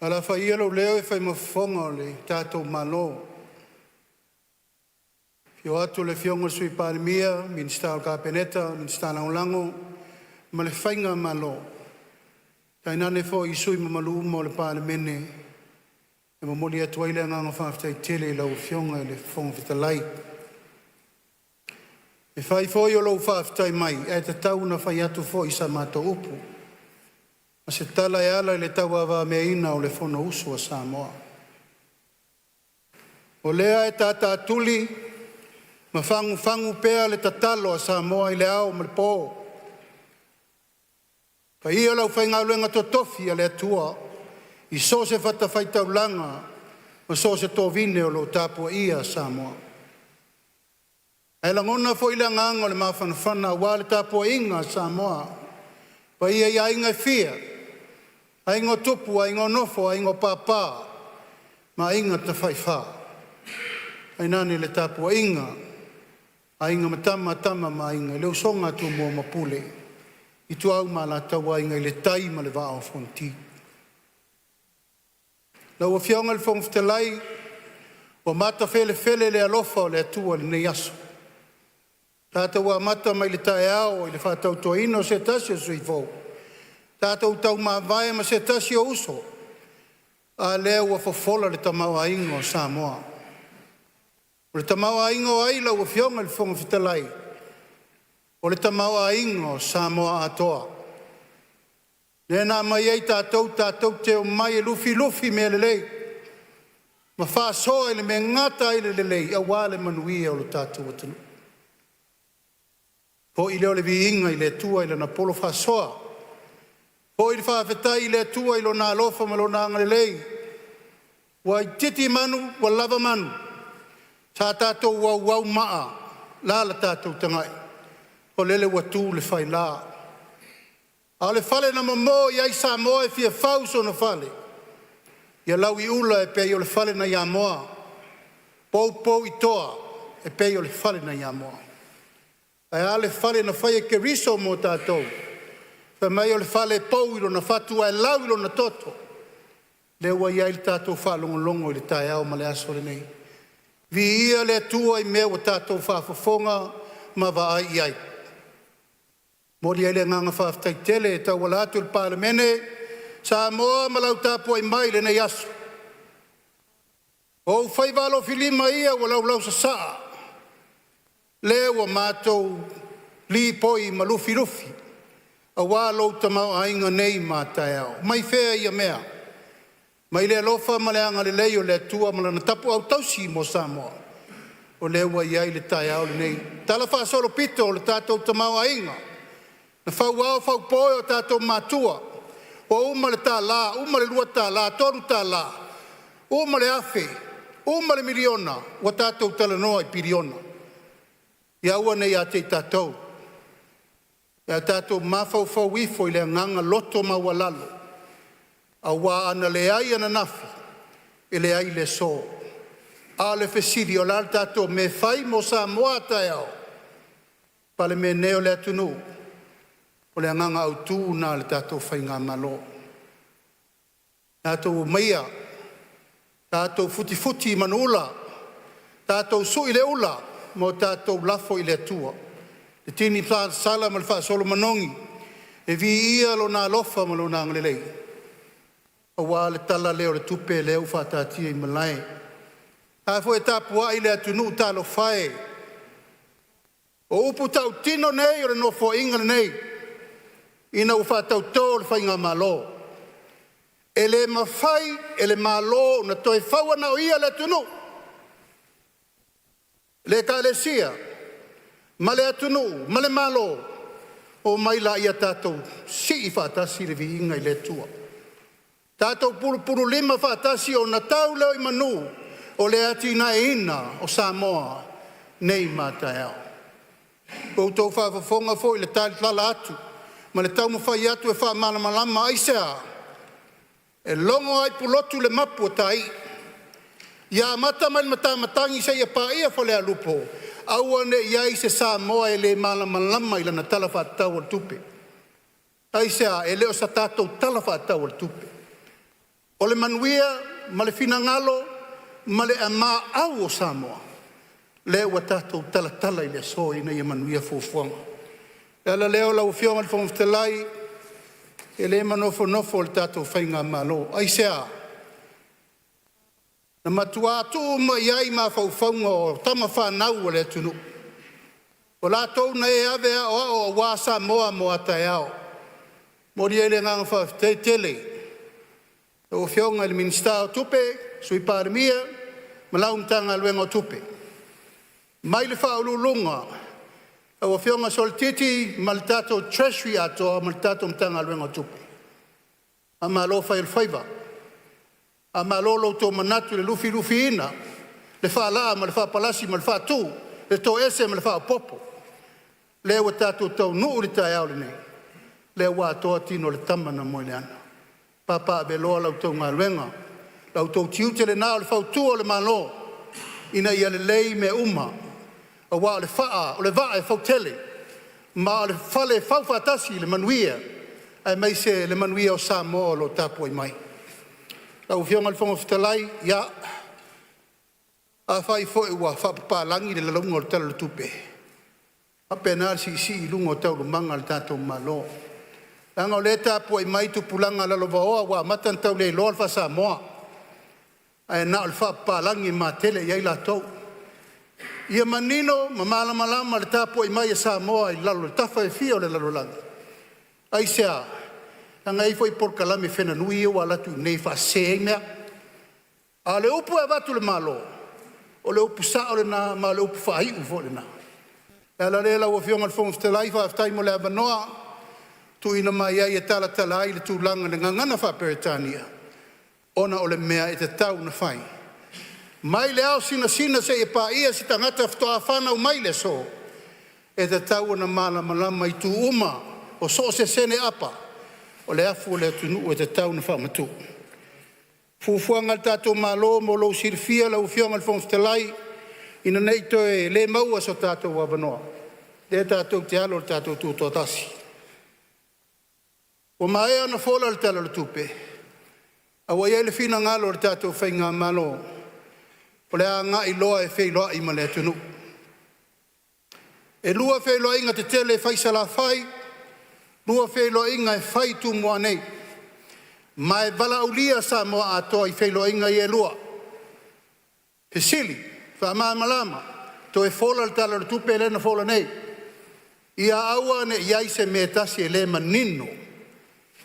Ae o le a fai ia lou leo e fai ma fofoga o le tatou Malo. Afio atu le Afioga i le Sui Palemia, Minisita o le Kapeneta, Minisita Lagolago ma le Faigamalo, tainane foi sui usufono mamalu uma o le Palemene, e momoli atu ai le agaga faafetai tele i lau Afioga i le Fofoga Fetalai. E fai foi o lou faafetai mai, ae tatau ona fai atu foi sa matou upu ma se tala e ala i le tauavameaina o le Fonousu a Samoa. O lea e tatatuli ma fagufagu pea le tatalo a Samoa i le ao ma le po, paia o le aufaigaluega totofi a le Atua i so o se fatafaitaulaga ma so o se tovine o lo o tapuaia Samoa. Ae lagona foi le agaga o le mafanafana aua le tapuaiga a Samoa, paia i aiga e fia, aiga o tupu, aiga o nofo, aiga o papa ma aiga tafaifa, tainane le tapuaiga a Aiga ma Tama, Tama ma Aiga, le usoga a Tumua ma Pule, Ituau ma Alataua, Aiga i le Tai ma le Vaa o Fonoti. Lau Afioga i le Fofoga Fetalai, ua matafelefele le alofa o le Atua i lenei aso. Tatou amata mai le taeao i le faatautoina o se tasi o sui usufono fou, tatou taumavae ma se tasi o uso, a lea ua fofola le tamaoaiga o Samoa. O le tamaoaiga o ai lau Afioga i le Fofoga Fetalai? O le tamaoaiga o Samoa atoa, lea na aumai ai tatou tatou te omai e lufilufi mea lelei ma faasoa i le mea e gata ai le lelei aua le manuia o le tatou atunuu. Foi lea o le viiga i le Atua i Lana polo faasoa, foi le faafetai i le Atua i Lona alofa ma Lona agalelei ua itiiti manu ua lava manu, sa tatou auau maa, la le tatou tagai, o lele ua tu le faila. A o le fale na momo i ai Samoa e fia fau sona fale, ia lauiula e pei o le fale nai Amoa, poupou i toa e pei o le fale nai Amoa. Ae a le fale na faia e Keriso mo tatou? Fai mai o le fale e pou i lona fatu ae lau i lona toto. Lea ua i ai le tatou faalogologo i le taeao ma le aso lenei. Viia le Atua i mea ua tatou faafofoga ma vaai i ai. Momoli ai le agaga faafetai tele e tauala atu i le Palemene Samoa ma lau tapuai mai i lenei aso. O ou faiva alofilima ia ua laulausasaa, lea ua matou lipoi ma lufilufi aua lou tamaoaiga nei ma a taeao. Mai fea ia mea? Mai le alofa ma le agalelei o le Atua ma Lana tapuau tausi mo Samoa, o lea ua i ai le taeao lenei. Talafaasolopito o le tatou tamaoaiga, na fauao faupo e o tatou matua, ua uma le $1, uma le $2, $3, uma le $1,000, uma le $1miliona, ua tatou talanoa i piliona. Ia aua ne i ia te i tatou, ae tatou mafaufau ifo i le agaga loto maualalo, aua ana leai ananafi, e leai le aso. A o le fesili, o le a le tatou mea e fai mo Samoa a taeao? Palemene o le atunuu, o le agaga autu lena o le tatou faigamalo, tatou omaia, tatou futifuti i manuula, tatou sui le ula ma o tatou lafo i le Atua le tinifolasala ma le faasolo manogi e viia Lona alofa ma Lona agalelei aua le tala lea o le tupe lea ua faataatia i malae. A foi e tapuai le atunuu, talofa e, o upu tautino nei o le Nofoaiga lenei ina ua faatauto le faigamalo, e le mafai e le Malo ona toe fau na o ia le atunuu, le Ekalesia ma le atunuu ma le Malo, omai laia tatou sii faatasi le viiga i le Atua. Tatou pulupululima faatasi ona tau lea i manu o le atinaeina o Samoa nei ma a taeao. Ua outou faafofoga foi i le talatala atu ma le taumafai atu e faamalamalama. Aisea? E logo lava i Pulotu le mapu a tai, ia amata mai i le matamatagi seia paia Falealupo, aua ne i i ai se Samoa e le malamalama i lana Tala Faatatau o le Tupe. Aisea? E le o se tatou Tala Faatatau o le Tupe, o le manuia ma le finagalo ma le au o Samoa lea ua tatou talatala i le aso ina ia manuia fuafuaga. O le ala lea lau Afioga i le Fofoga Fetalai, e le manofonofo le tatou faigamalo. Aisea? Na matua tuu uma i ai mafaufauga o tama fanau a le atunuu, o latou na e ave e aoao aua Samoa mo a taeao. E momoli ai le agaga faafetai tele i lau Afioga i le Minisita o Tupe, Sui Palemia ma lau Matagaluega o Tupe, mai le Faauluuluga lau Afioga Sualitiiti ma le tatou Treasury atoa ma le tatou Matagaluega o Tupe, faamalo fai o le faiva, faamalo lo outou manatu i le lufilufiina, le faalaa ma le faapalasi ma le faatu, le toese ma le faaopoopo. Lea ua tatou taunuu i le taeao lenei, lea ua atoa tino o le tama na moe i le ana. Papaaveloa la outou galuega, la outou tiute lena o le fautua o le Malo ina ia lelei mea uma aua o le faa o le vaa e fautele ma o le fale e faufaatasi le manuia aemaise le manuia o Samoa o lo o tapuai mai. Lau Afioga i le Fofoga Fetalai, ia, afai foi ua faapapalagi le lalauga o le Tala o le Tupe, e faapena le siisii i luga o taualumaga a le tatou Malo, leaga o lea e tapuai mai tupulaga lalovaoa ua amata ona tauleiloa le faasamoa ae na o le faapapalagi e matele i ai latou. Ia manino ma malamalama le tapuai mai a Samoa i lalo i tafa e fia o le lalolagi. Aisea? Leaga e i ai foi polokalame fenalui ia ua alu atu i inei e faasese ai mea. A o le upu e avatu i le Malo, o le upu sao lena ma o le upu faaiu foi lena. O le ala lea lau Afioga i le Fofoga Fetalai, faafetai mo le avanoa ua tuuina mai ai e talatala ai le tulaga i le gagana faa-Peretania ona o le mea e tatau ona fai. Mai le ao sinasina seia paia se tagata faatoa fanau mai le aso, e tatau ona malamalama i itu uma o so o se sene apa o le afu o le atunuu e tatau ona faamatuu. O fuafuaga a le tatou Malo mo lou silafia lau Afioga i le Fofoga Fetalai, ina nei toe le maua so tatou avanoa, lea tatou te alo i le tatou tutoatasi. Ua maea ona fola le Tala o le Tupe, a ua i ai le finagalo o le tatou faigamalo o le a agai loa e feiloai ma le atunuu. E 2 feiloaiga tetele e fai i Salafai, 2 feiloaiga e fai i Tumua nei, ma e valaaulia Samoa atoa i feiloaiga ia e lua. Fesili, faamalamalama, toe fola le Tala o le Tupe lea na fola nei. Ia aua ne i i ai se mea e tasi e le manino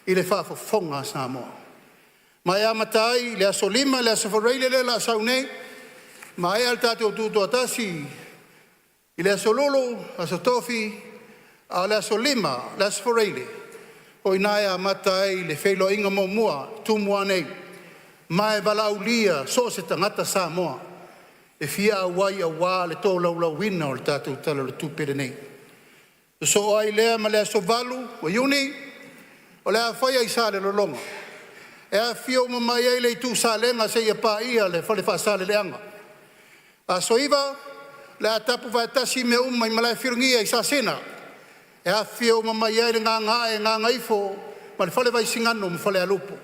i le faafofoga a Samoa. Ma e amata ai i le aso Lima le Aso Faraile lea o le a sau nei, maea le tatou tutoatasi i le aso Lulu, aso Tofi, a o le aso Lima le Aso Faraile, o i ina e amata ai le feiloaiga muamua i Tumua nei, ma e valaaulia so o se tagata Samoa e fia auai aua le tolaulauina o le tatou Tala o le Tupe lenei. Sosoo ai lea ma le aso 8 o Iuni o le a faia i Salelologa e afifio uma mai ai le Itu Salega seia paia le Fale Faasaleleaga. Aso 9 o le a tapu faatasi mea uma i Malaefilogia i Sasina e afifio uma mai ai le Gagaae, Gagaifo ma le Fale Vaisigano ma Falealupo.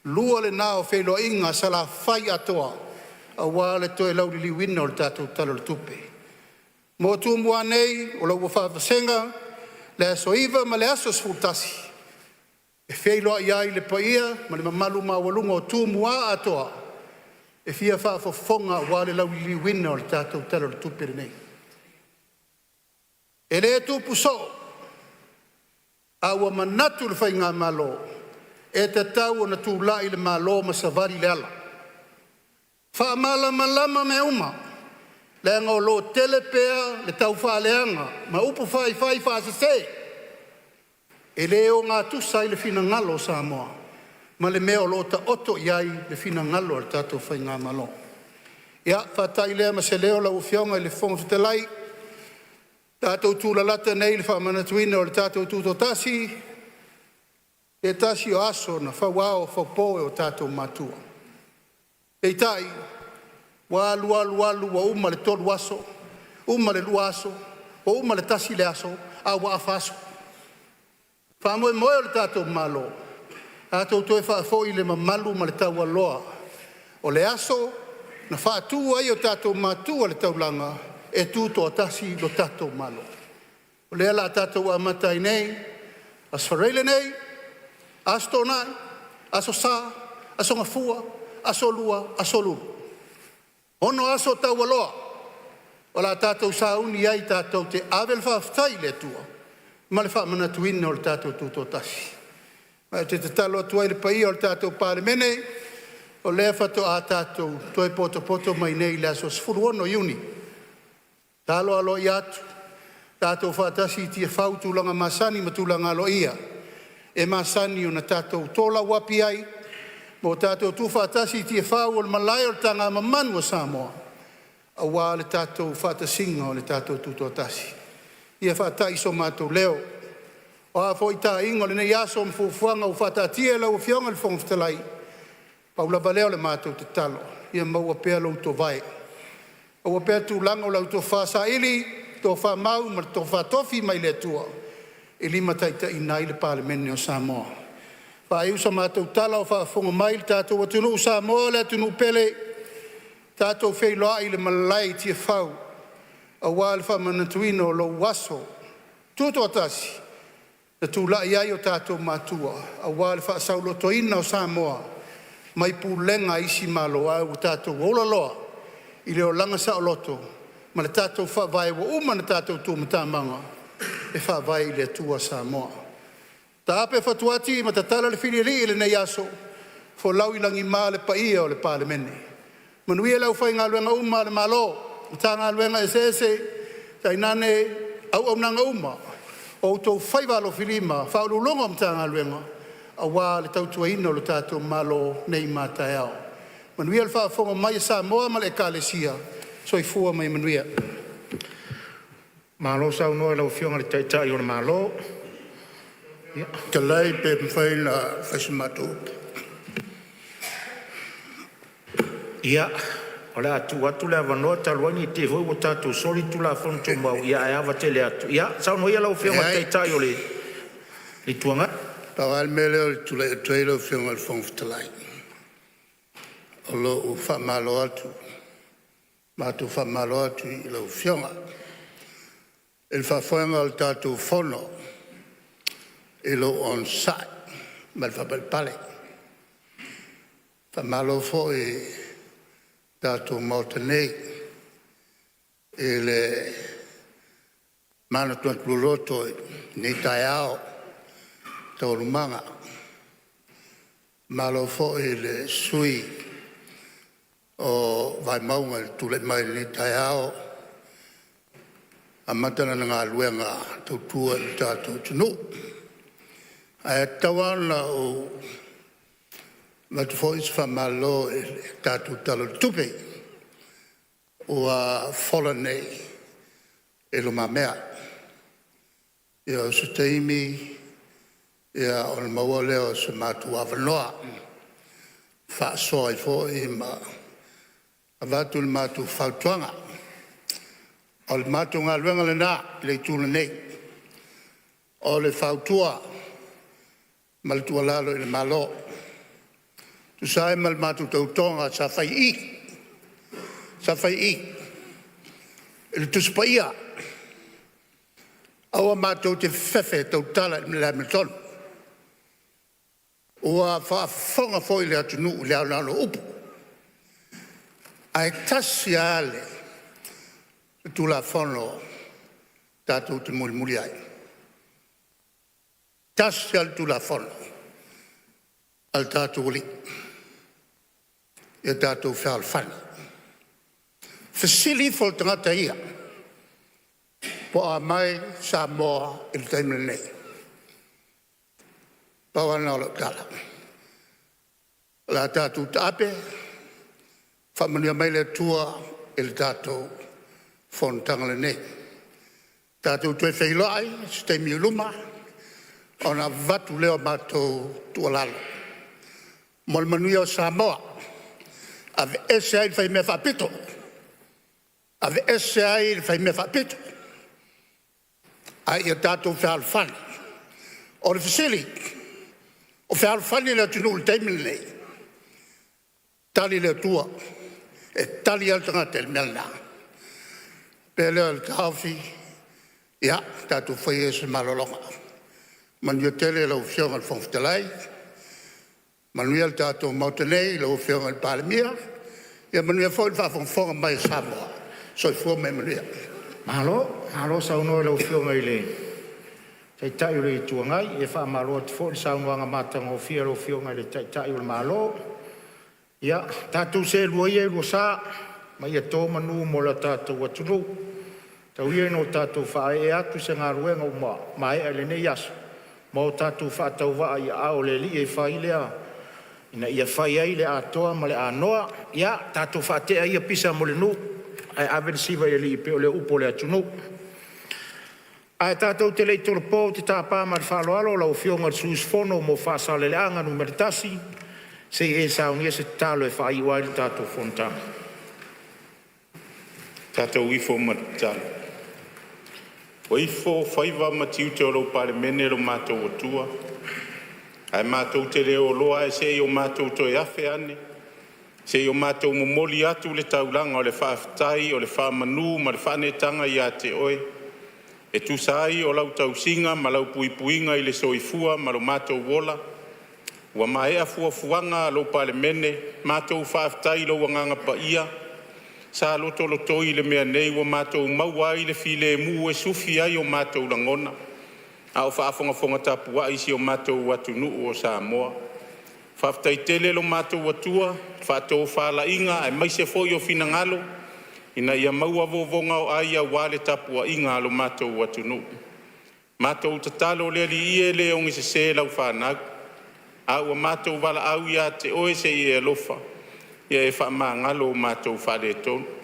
Lua lena o feiloaiga a Salafai atoa aua le toe lauliliuina o le tatou Tala o le Tupe. Mo Tumua nei o lo o ua faavasega le aso 9 ma le aso 11 e feiloai ai le paia ma le mamalu maualuga o Tumua atoa e fia faafofoga aua le lauliliuina o le tatou Tala o le Tupe lenei. E le tupu soo, a ua manatu le Faigamalo e tatau ona tulai le Malo ma savali le ala, faamalamalama mea uma leaga o lo o tele pea le taufaaleaga ma upu faifai faasese e le ogatusa ai le finagalo o Samoa ma le mea o lo o taoto i ai le finagalo o le tatou Faigamalo. Ia faatai lea ma se leo lau Afioga i le Fofoga Fetalai, tatou tulalata nei i le faamanatuina o le tatou Tutoatasi, se tasi o aso na fauao faupo e o tatou matua. Peitai ua alu alu alu ua uma le 3 aso, uma le 2 aso, ua uma le 1 aso, a ua afa aso. Faamoemoe o le tatou Malo tatou toe faafoi le mamalu ma le taualoa o le aso na faatu ai e tatou matua le taulaga e tutoatasi lo tatou Malo. O lea o le a tatou amata ai nei, Aso Faraile nei, Aso Toonai, Aso Sa, Aso Gafua, Aso Lua, Aso Lulu, 6 aso taualoa o le a tatou sauni ai tatou te ave le faafetai i le Atua ma le faamanatuina o le tatou Tutoatasi. Ma ou te tatalo atu ai i le paia o le tatou Palemene, o lea faatoa tatou toe potopoto mai nei i le aso 16 Iuni. Tatalo aloaia atu, tatou faatasi i Tiafau i tulaga masani ma tulaga aloaia e masani ona tatou tolauapi ai ma o tatou tuufaatasi i Tiafau o le malae o le tagamamanu a Samoa aua le tatou faatasiga o le tatou Tutoatasi. Ia faatai so matou leo. O a foi taiga o lenei aso ma fuafuaga ua faataatia e lau Afioga i le Fofoga Fetalai, pau lava lea o le matou tatalo, ia maua pea lou tovae, maua pea tulaga o lau tofa saili, tofa mau ma le tofa tofi mai le Atua e limataitaiina ai le Palemene o Samoa. Faaiu sa matou tala o faafofoga mai le tatou atunuu o Samoa le atunuu pele, tatou feiloai i le malae i Tiafau aua le faamanatuina o lou aso Tutoatasi na tulai ai o tatou matua aua le faasaolotoina o Samoa mai pulega a isi Malo ae ua tatou ola loa i le olaga saoloto ma le tatou Faavae ua uma ona tatou tumatamaga e faavae i le Atua Samoa. Taape fatuati ma tatala le filialii i lenei aso, folau i lagima le paia o le Palemene. Manuia le aufaigaluega uma a le Malo, Matagaluega eseese tainane auaunaga uma o outou faiva alofilima i Ofisa Sili o Pulega o Matagaluega aua le tautuaina o le tatou Malo nei ma a taeao. Manuia le faafofoga mai a Samoa ma le Ekalesia. Soifua ma ia manuia. Malo saunoa i lau Afioga i le Taitai o le Malo. Fetalai pe mafai ona fai sa matou upu. Ia, o le a tuu atu le avanoa talu ai ne i te i foi ua tatou soli le Tulafono Tumau, ae ava tele atu. Ia, saunoa ia lau Afioga i le Leai, Taitai o le Itu Agai. pau lava le mea lea ou te tulai atu ai lau Afioga i le Fofoga Fetalai, o lou faamalo atu, matou faamalo atu i lau Afioga i le faafoega o le tatou Fono i lou onosai ma le faapalepale. Faamalo foi i le tatou Maota nei i le manatunatu loloto i lenei taeao i taualumaga. Malo foi i le sui usufono o Vaimauga i le tulai mai i lenei taeao e amata lana galuega tautua i le tatou atunuu. Ae tatau lava ona ou avatu foi se faamalo i le tatou Tala o le Tupe ua fola nei i lumamea. Ia, o se taimi ona maua lea o se matou avanoa e faasoa ai foi ma avatu le matou fautuaga. O le matou galuega lena i le Itu lenei, o le fautua ma le tuualalo i le Malo e tusa ai ma le matou tautoga sa fai i i, sa fai i i i le Tusi Paia, aua matou te fefefe e tautala i le amiotonu. Ua faafofoga foi le atunuu i le aoaoina o upu, ae tasi lava le Tulafono tatou te mulimuli ai, tasi lava le Tulafono a le tatou Alii, ia tatou fealofani. Fesili ifo i le tagata ia po o a mai Samoa i le taimi lenei. Pau lava lena o lau tala. O le a tatou taape, faamanuia mai le Atua i le tatou fonotaga lenei. Tatou toe feiloai i se taimi o i luma ona avatu lea o matou tuualalo mo le manuia o Samoa. Aveese ai le faimea faapito, aveese ai le faimea faapito ae ia tatou fealofani. O le fesili; o fealofani le atunuu i le taimi lenei? Tali le Atua, e tali lava le tagata i le mea lena. Ona faapea lea o le taofi, ia tatou faia ia se malologa. Manuia tele lau Afioga i le Fofoga Fetalai, manuia le tatou Maota nei, lau Afioga i le Palemia, ia manuia foi le faafogafoga mai a Samoa. Soifua ma ia manuia. Malo, malo saunoa i lau Afioga i le Taitai o le Itu Agai. E faamalo atu foi i le saunoaga matagofie a lau Afioga i le Taitai o le Malo. Ia tatou seelua ia i lua sa ma ia to manu mo le tatou atunuu. Tau ia ina o tatou faaee atu i se galuega ua maea i lenei aso ma o tatou faatauvaa i aao o le Alii ina ia fai ai le atoa ma le anoa. Ia tatou faatea ia pisa mo le nuu ae ave le siva i le Alii e pei o le upu a le atunuu. Ae tatou te le i tolopo, ou te tapa ma le faaaloalo lau Afioga i le sui usufono mo Faasaleleaga 1 se i e saunia se tatalo e faaiu ai le tatou fonotaga. Ua ifo faiva ma tiute o lau Palemene lo matou Atua, Ae matou te le o oloa ae se i o matou toe afe ane se i o matou momoli atu le taulaga o le faafetai, o le faamanu ma le faaneetaga ia te Oe, e tusa ai o lau tausiga ma lau puipuiga i le soifua ma lo matou ola ua maea fuafuaga a lou Palemene. Matou faafetai i lou Agaga Paia sa lotolotoi i le mea nei ua matou maua ai le filemu e sufi ai o matou lagona a o faafogafoga tapuai si o matou atunuu o Samoa. Faafetai tele lo matou Atua i faatofalaiga aemaise foi o finagalo ina ia maua vovoga o ai aua le tapuaiga a lo matou atunuu. Matou tatalo le Alii e, le ogesese lau fanau, a ua matou valaau ia te Oe se i e alofa ia e faamagalo matou faaletonu.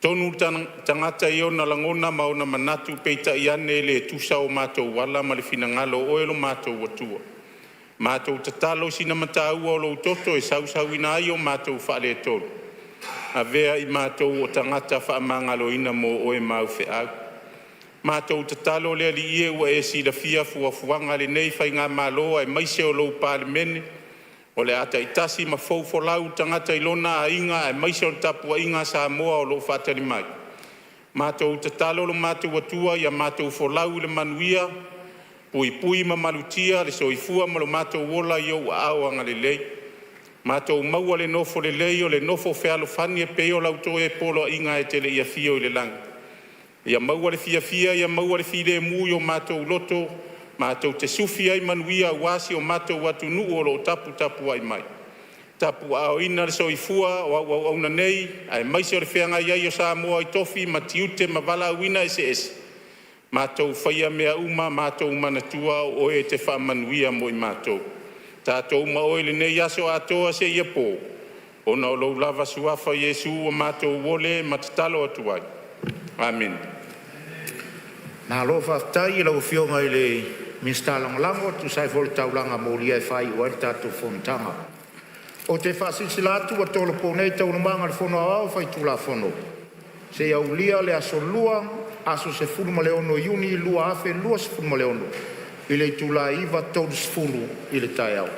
Tonu le tagata i ona lagona ma ona manatu, peitai ane e le tusa o matou ala ma le finagalo o Oe lo matou Atua. Matou tatalo i sina mataua o lou toto e sausauina ai o matou faaletonu, avea i matou o tagata faamagaloina mo Oe ma au feau. Matou tatalo le Alii e, ua e silafia fuafuaga a lenei faigamalo aemaise o lou Palemene o le a taitasi ma fou folau le tagata i lona aiga aemaise o le tapuaiga a Samoa o lo o faatali mai. Matou tatalo lo matou Atua ia matou folau i le manuia, puipui ma malutia le soifua ma lo matou ola i ou aao agalelei. Matou maua le nofo lelei o le nofo fealofani e pei o lau toe poloaiga e te le i afio i le lagi. Ia maua le fiafia, ia maua le filemu i o matou loto matou te sufi ai manuia aua si o matou atunuu o lo o taputapuai mai. Tapuaaoina le soifua o au auauna nei aemaise o le feagai ai o Samoa i tofi ma tiute ma valaauina eseese, matou faia mea uma matou manatua o Oe e te faamanuia mo i matou. Tatou ma Oe i lenei aso atoa seia po, ona o lou lava Suafa Iesu ua matou ole ma tatalo atu ai. Amene. Malo faafetai i lau Afioga i le Minisita Lagolago e tusa ai foi o le taulaga molia e faaiu ai le tatou fonotaga. Ou te faasilasila atu ua tolopo nei Taualumaga a le Fono Aoao Faitulafono seia aulia le aso Lua, aso 16 Iuni 2026 i le itula e 9:30 i le taeao.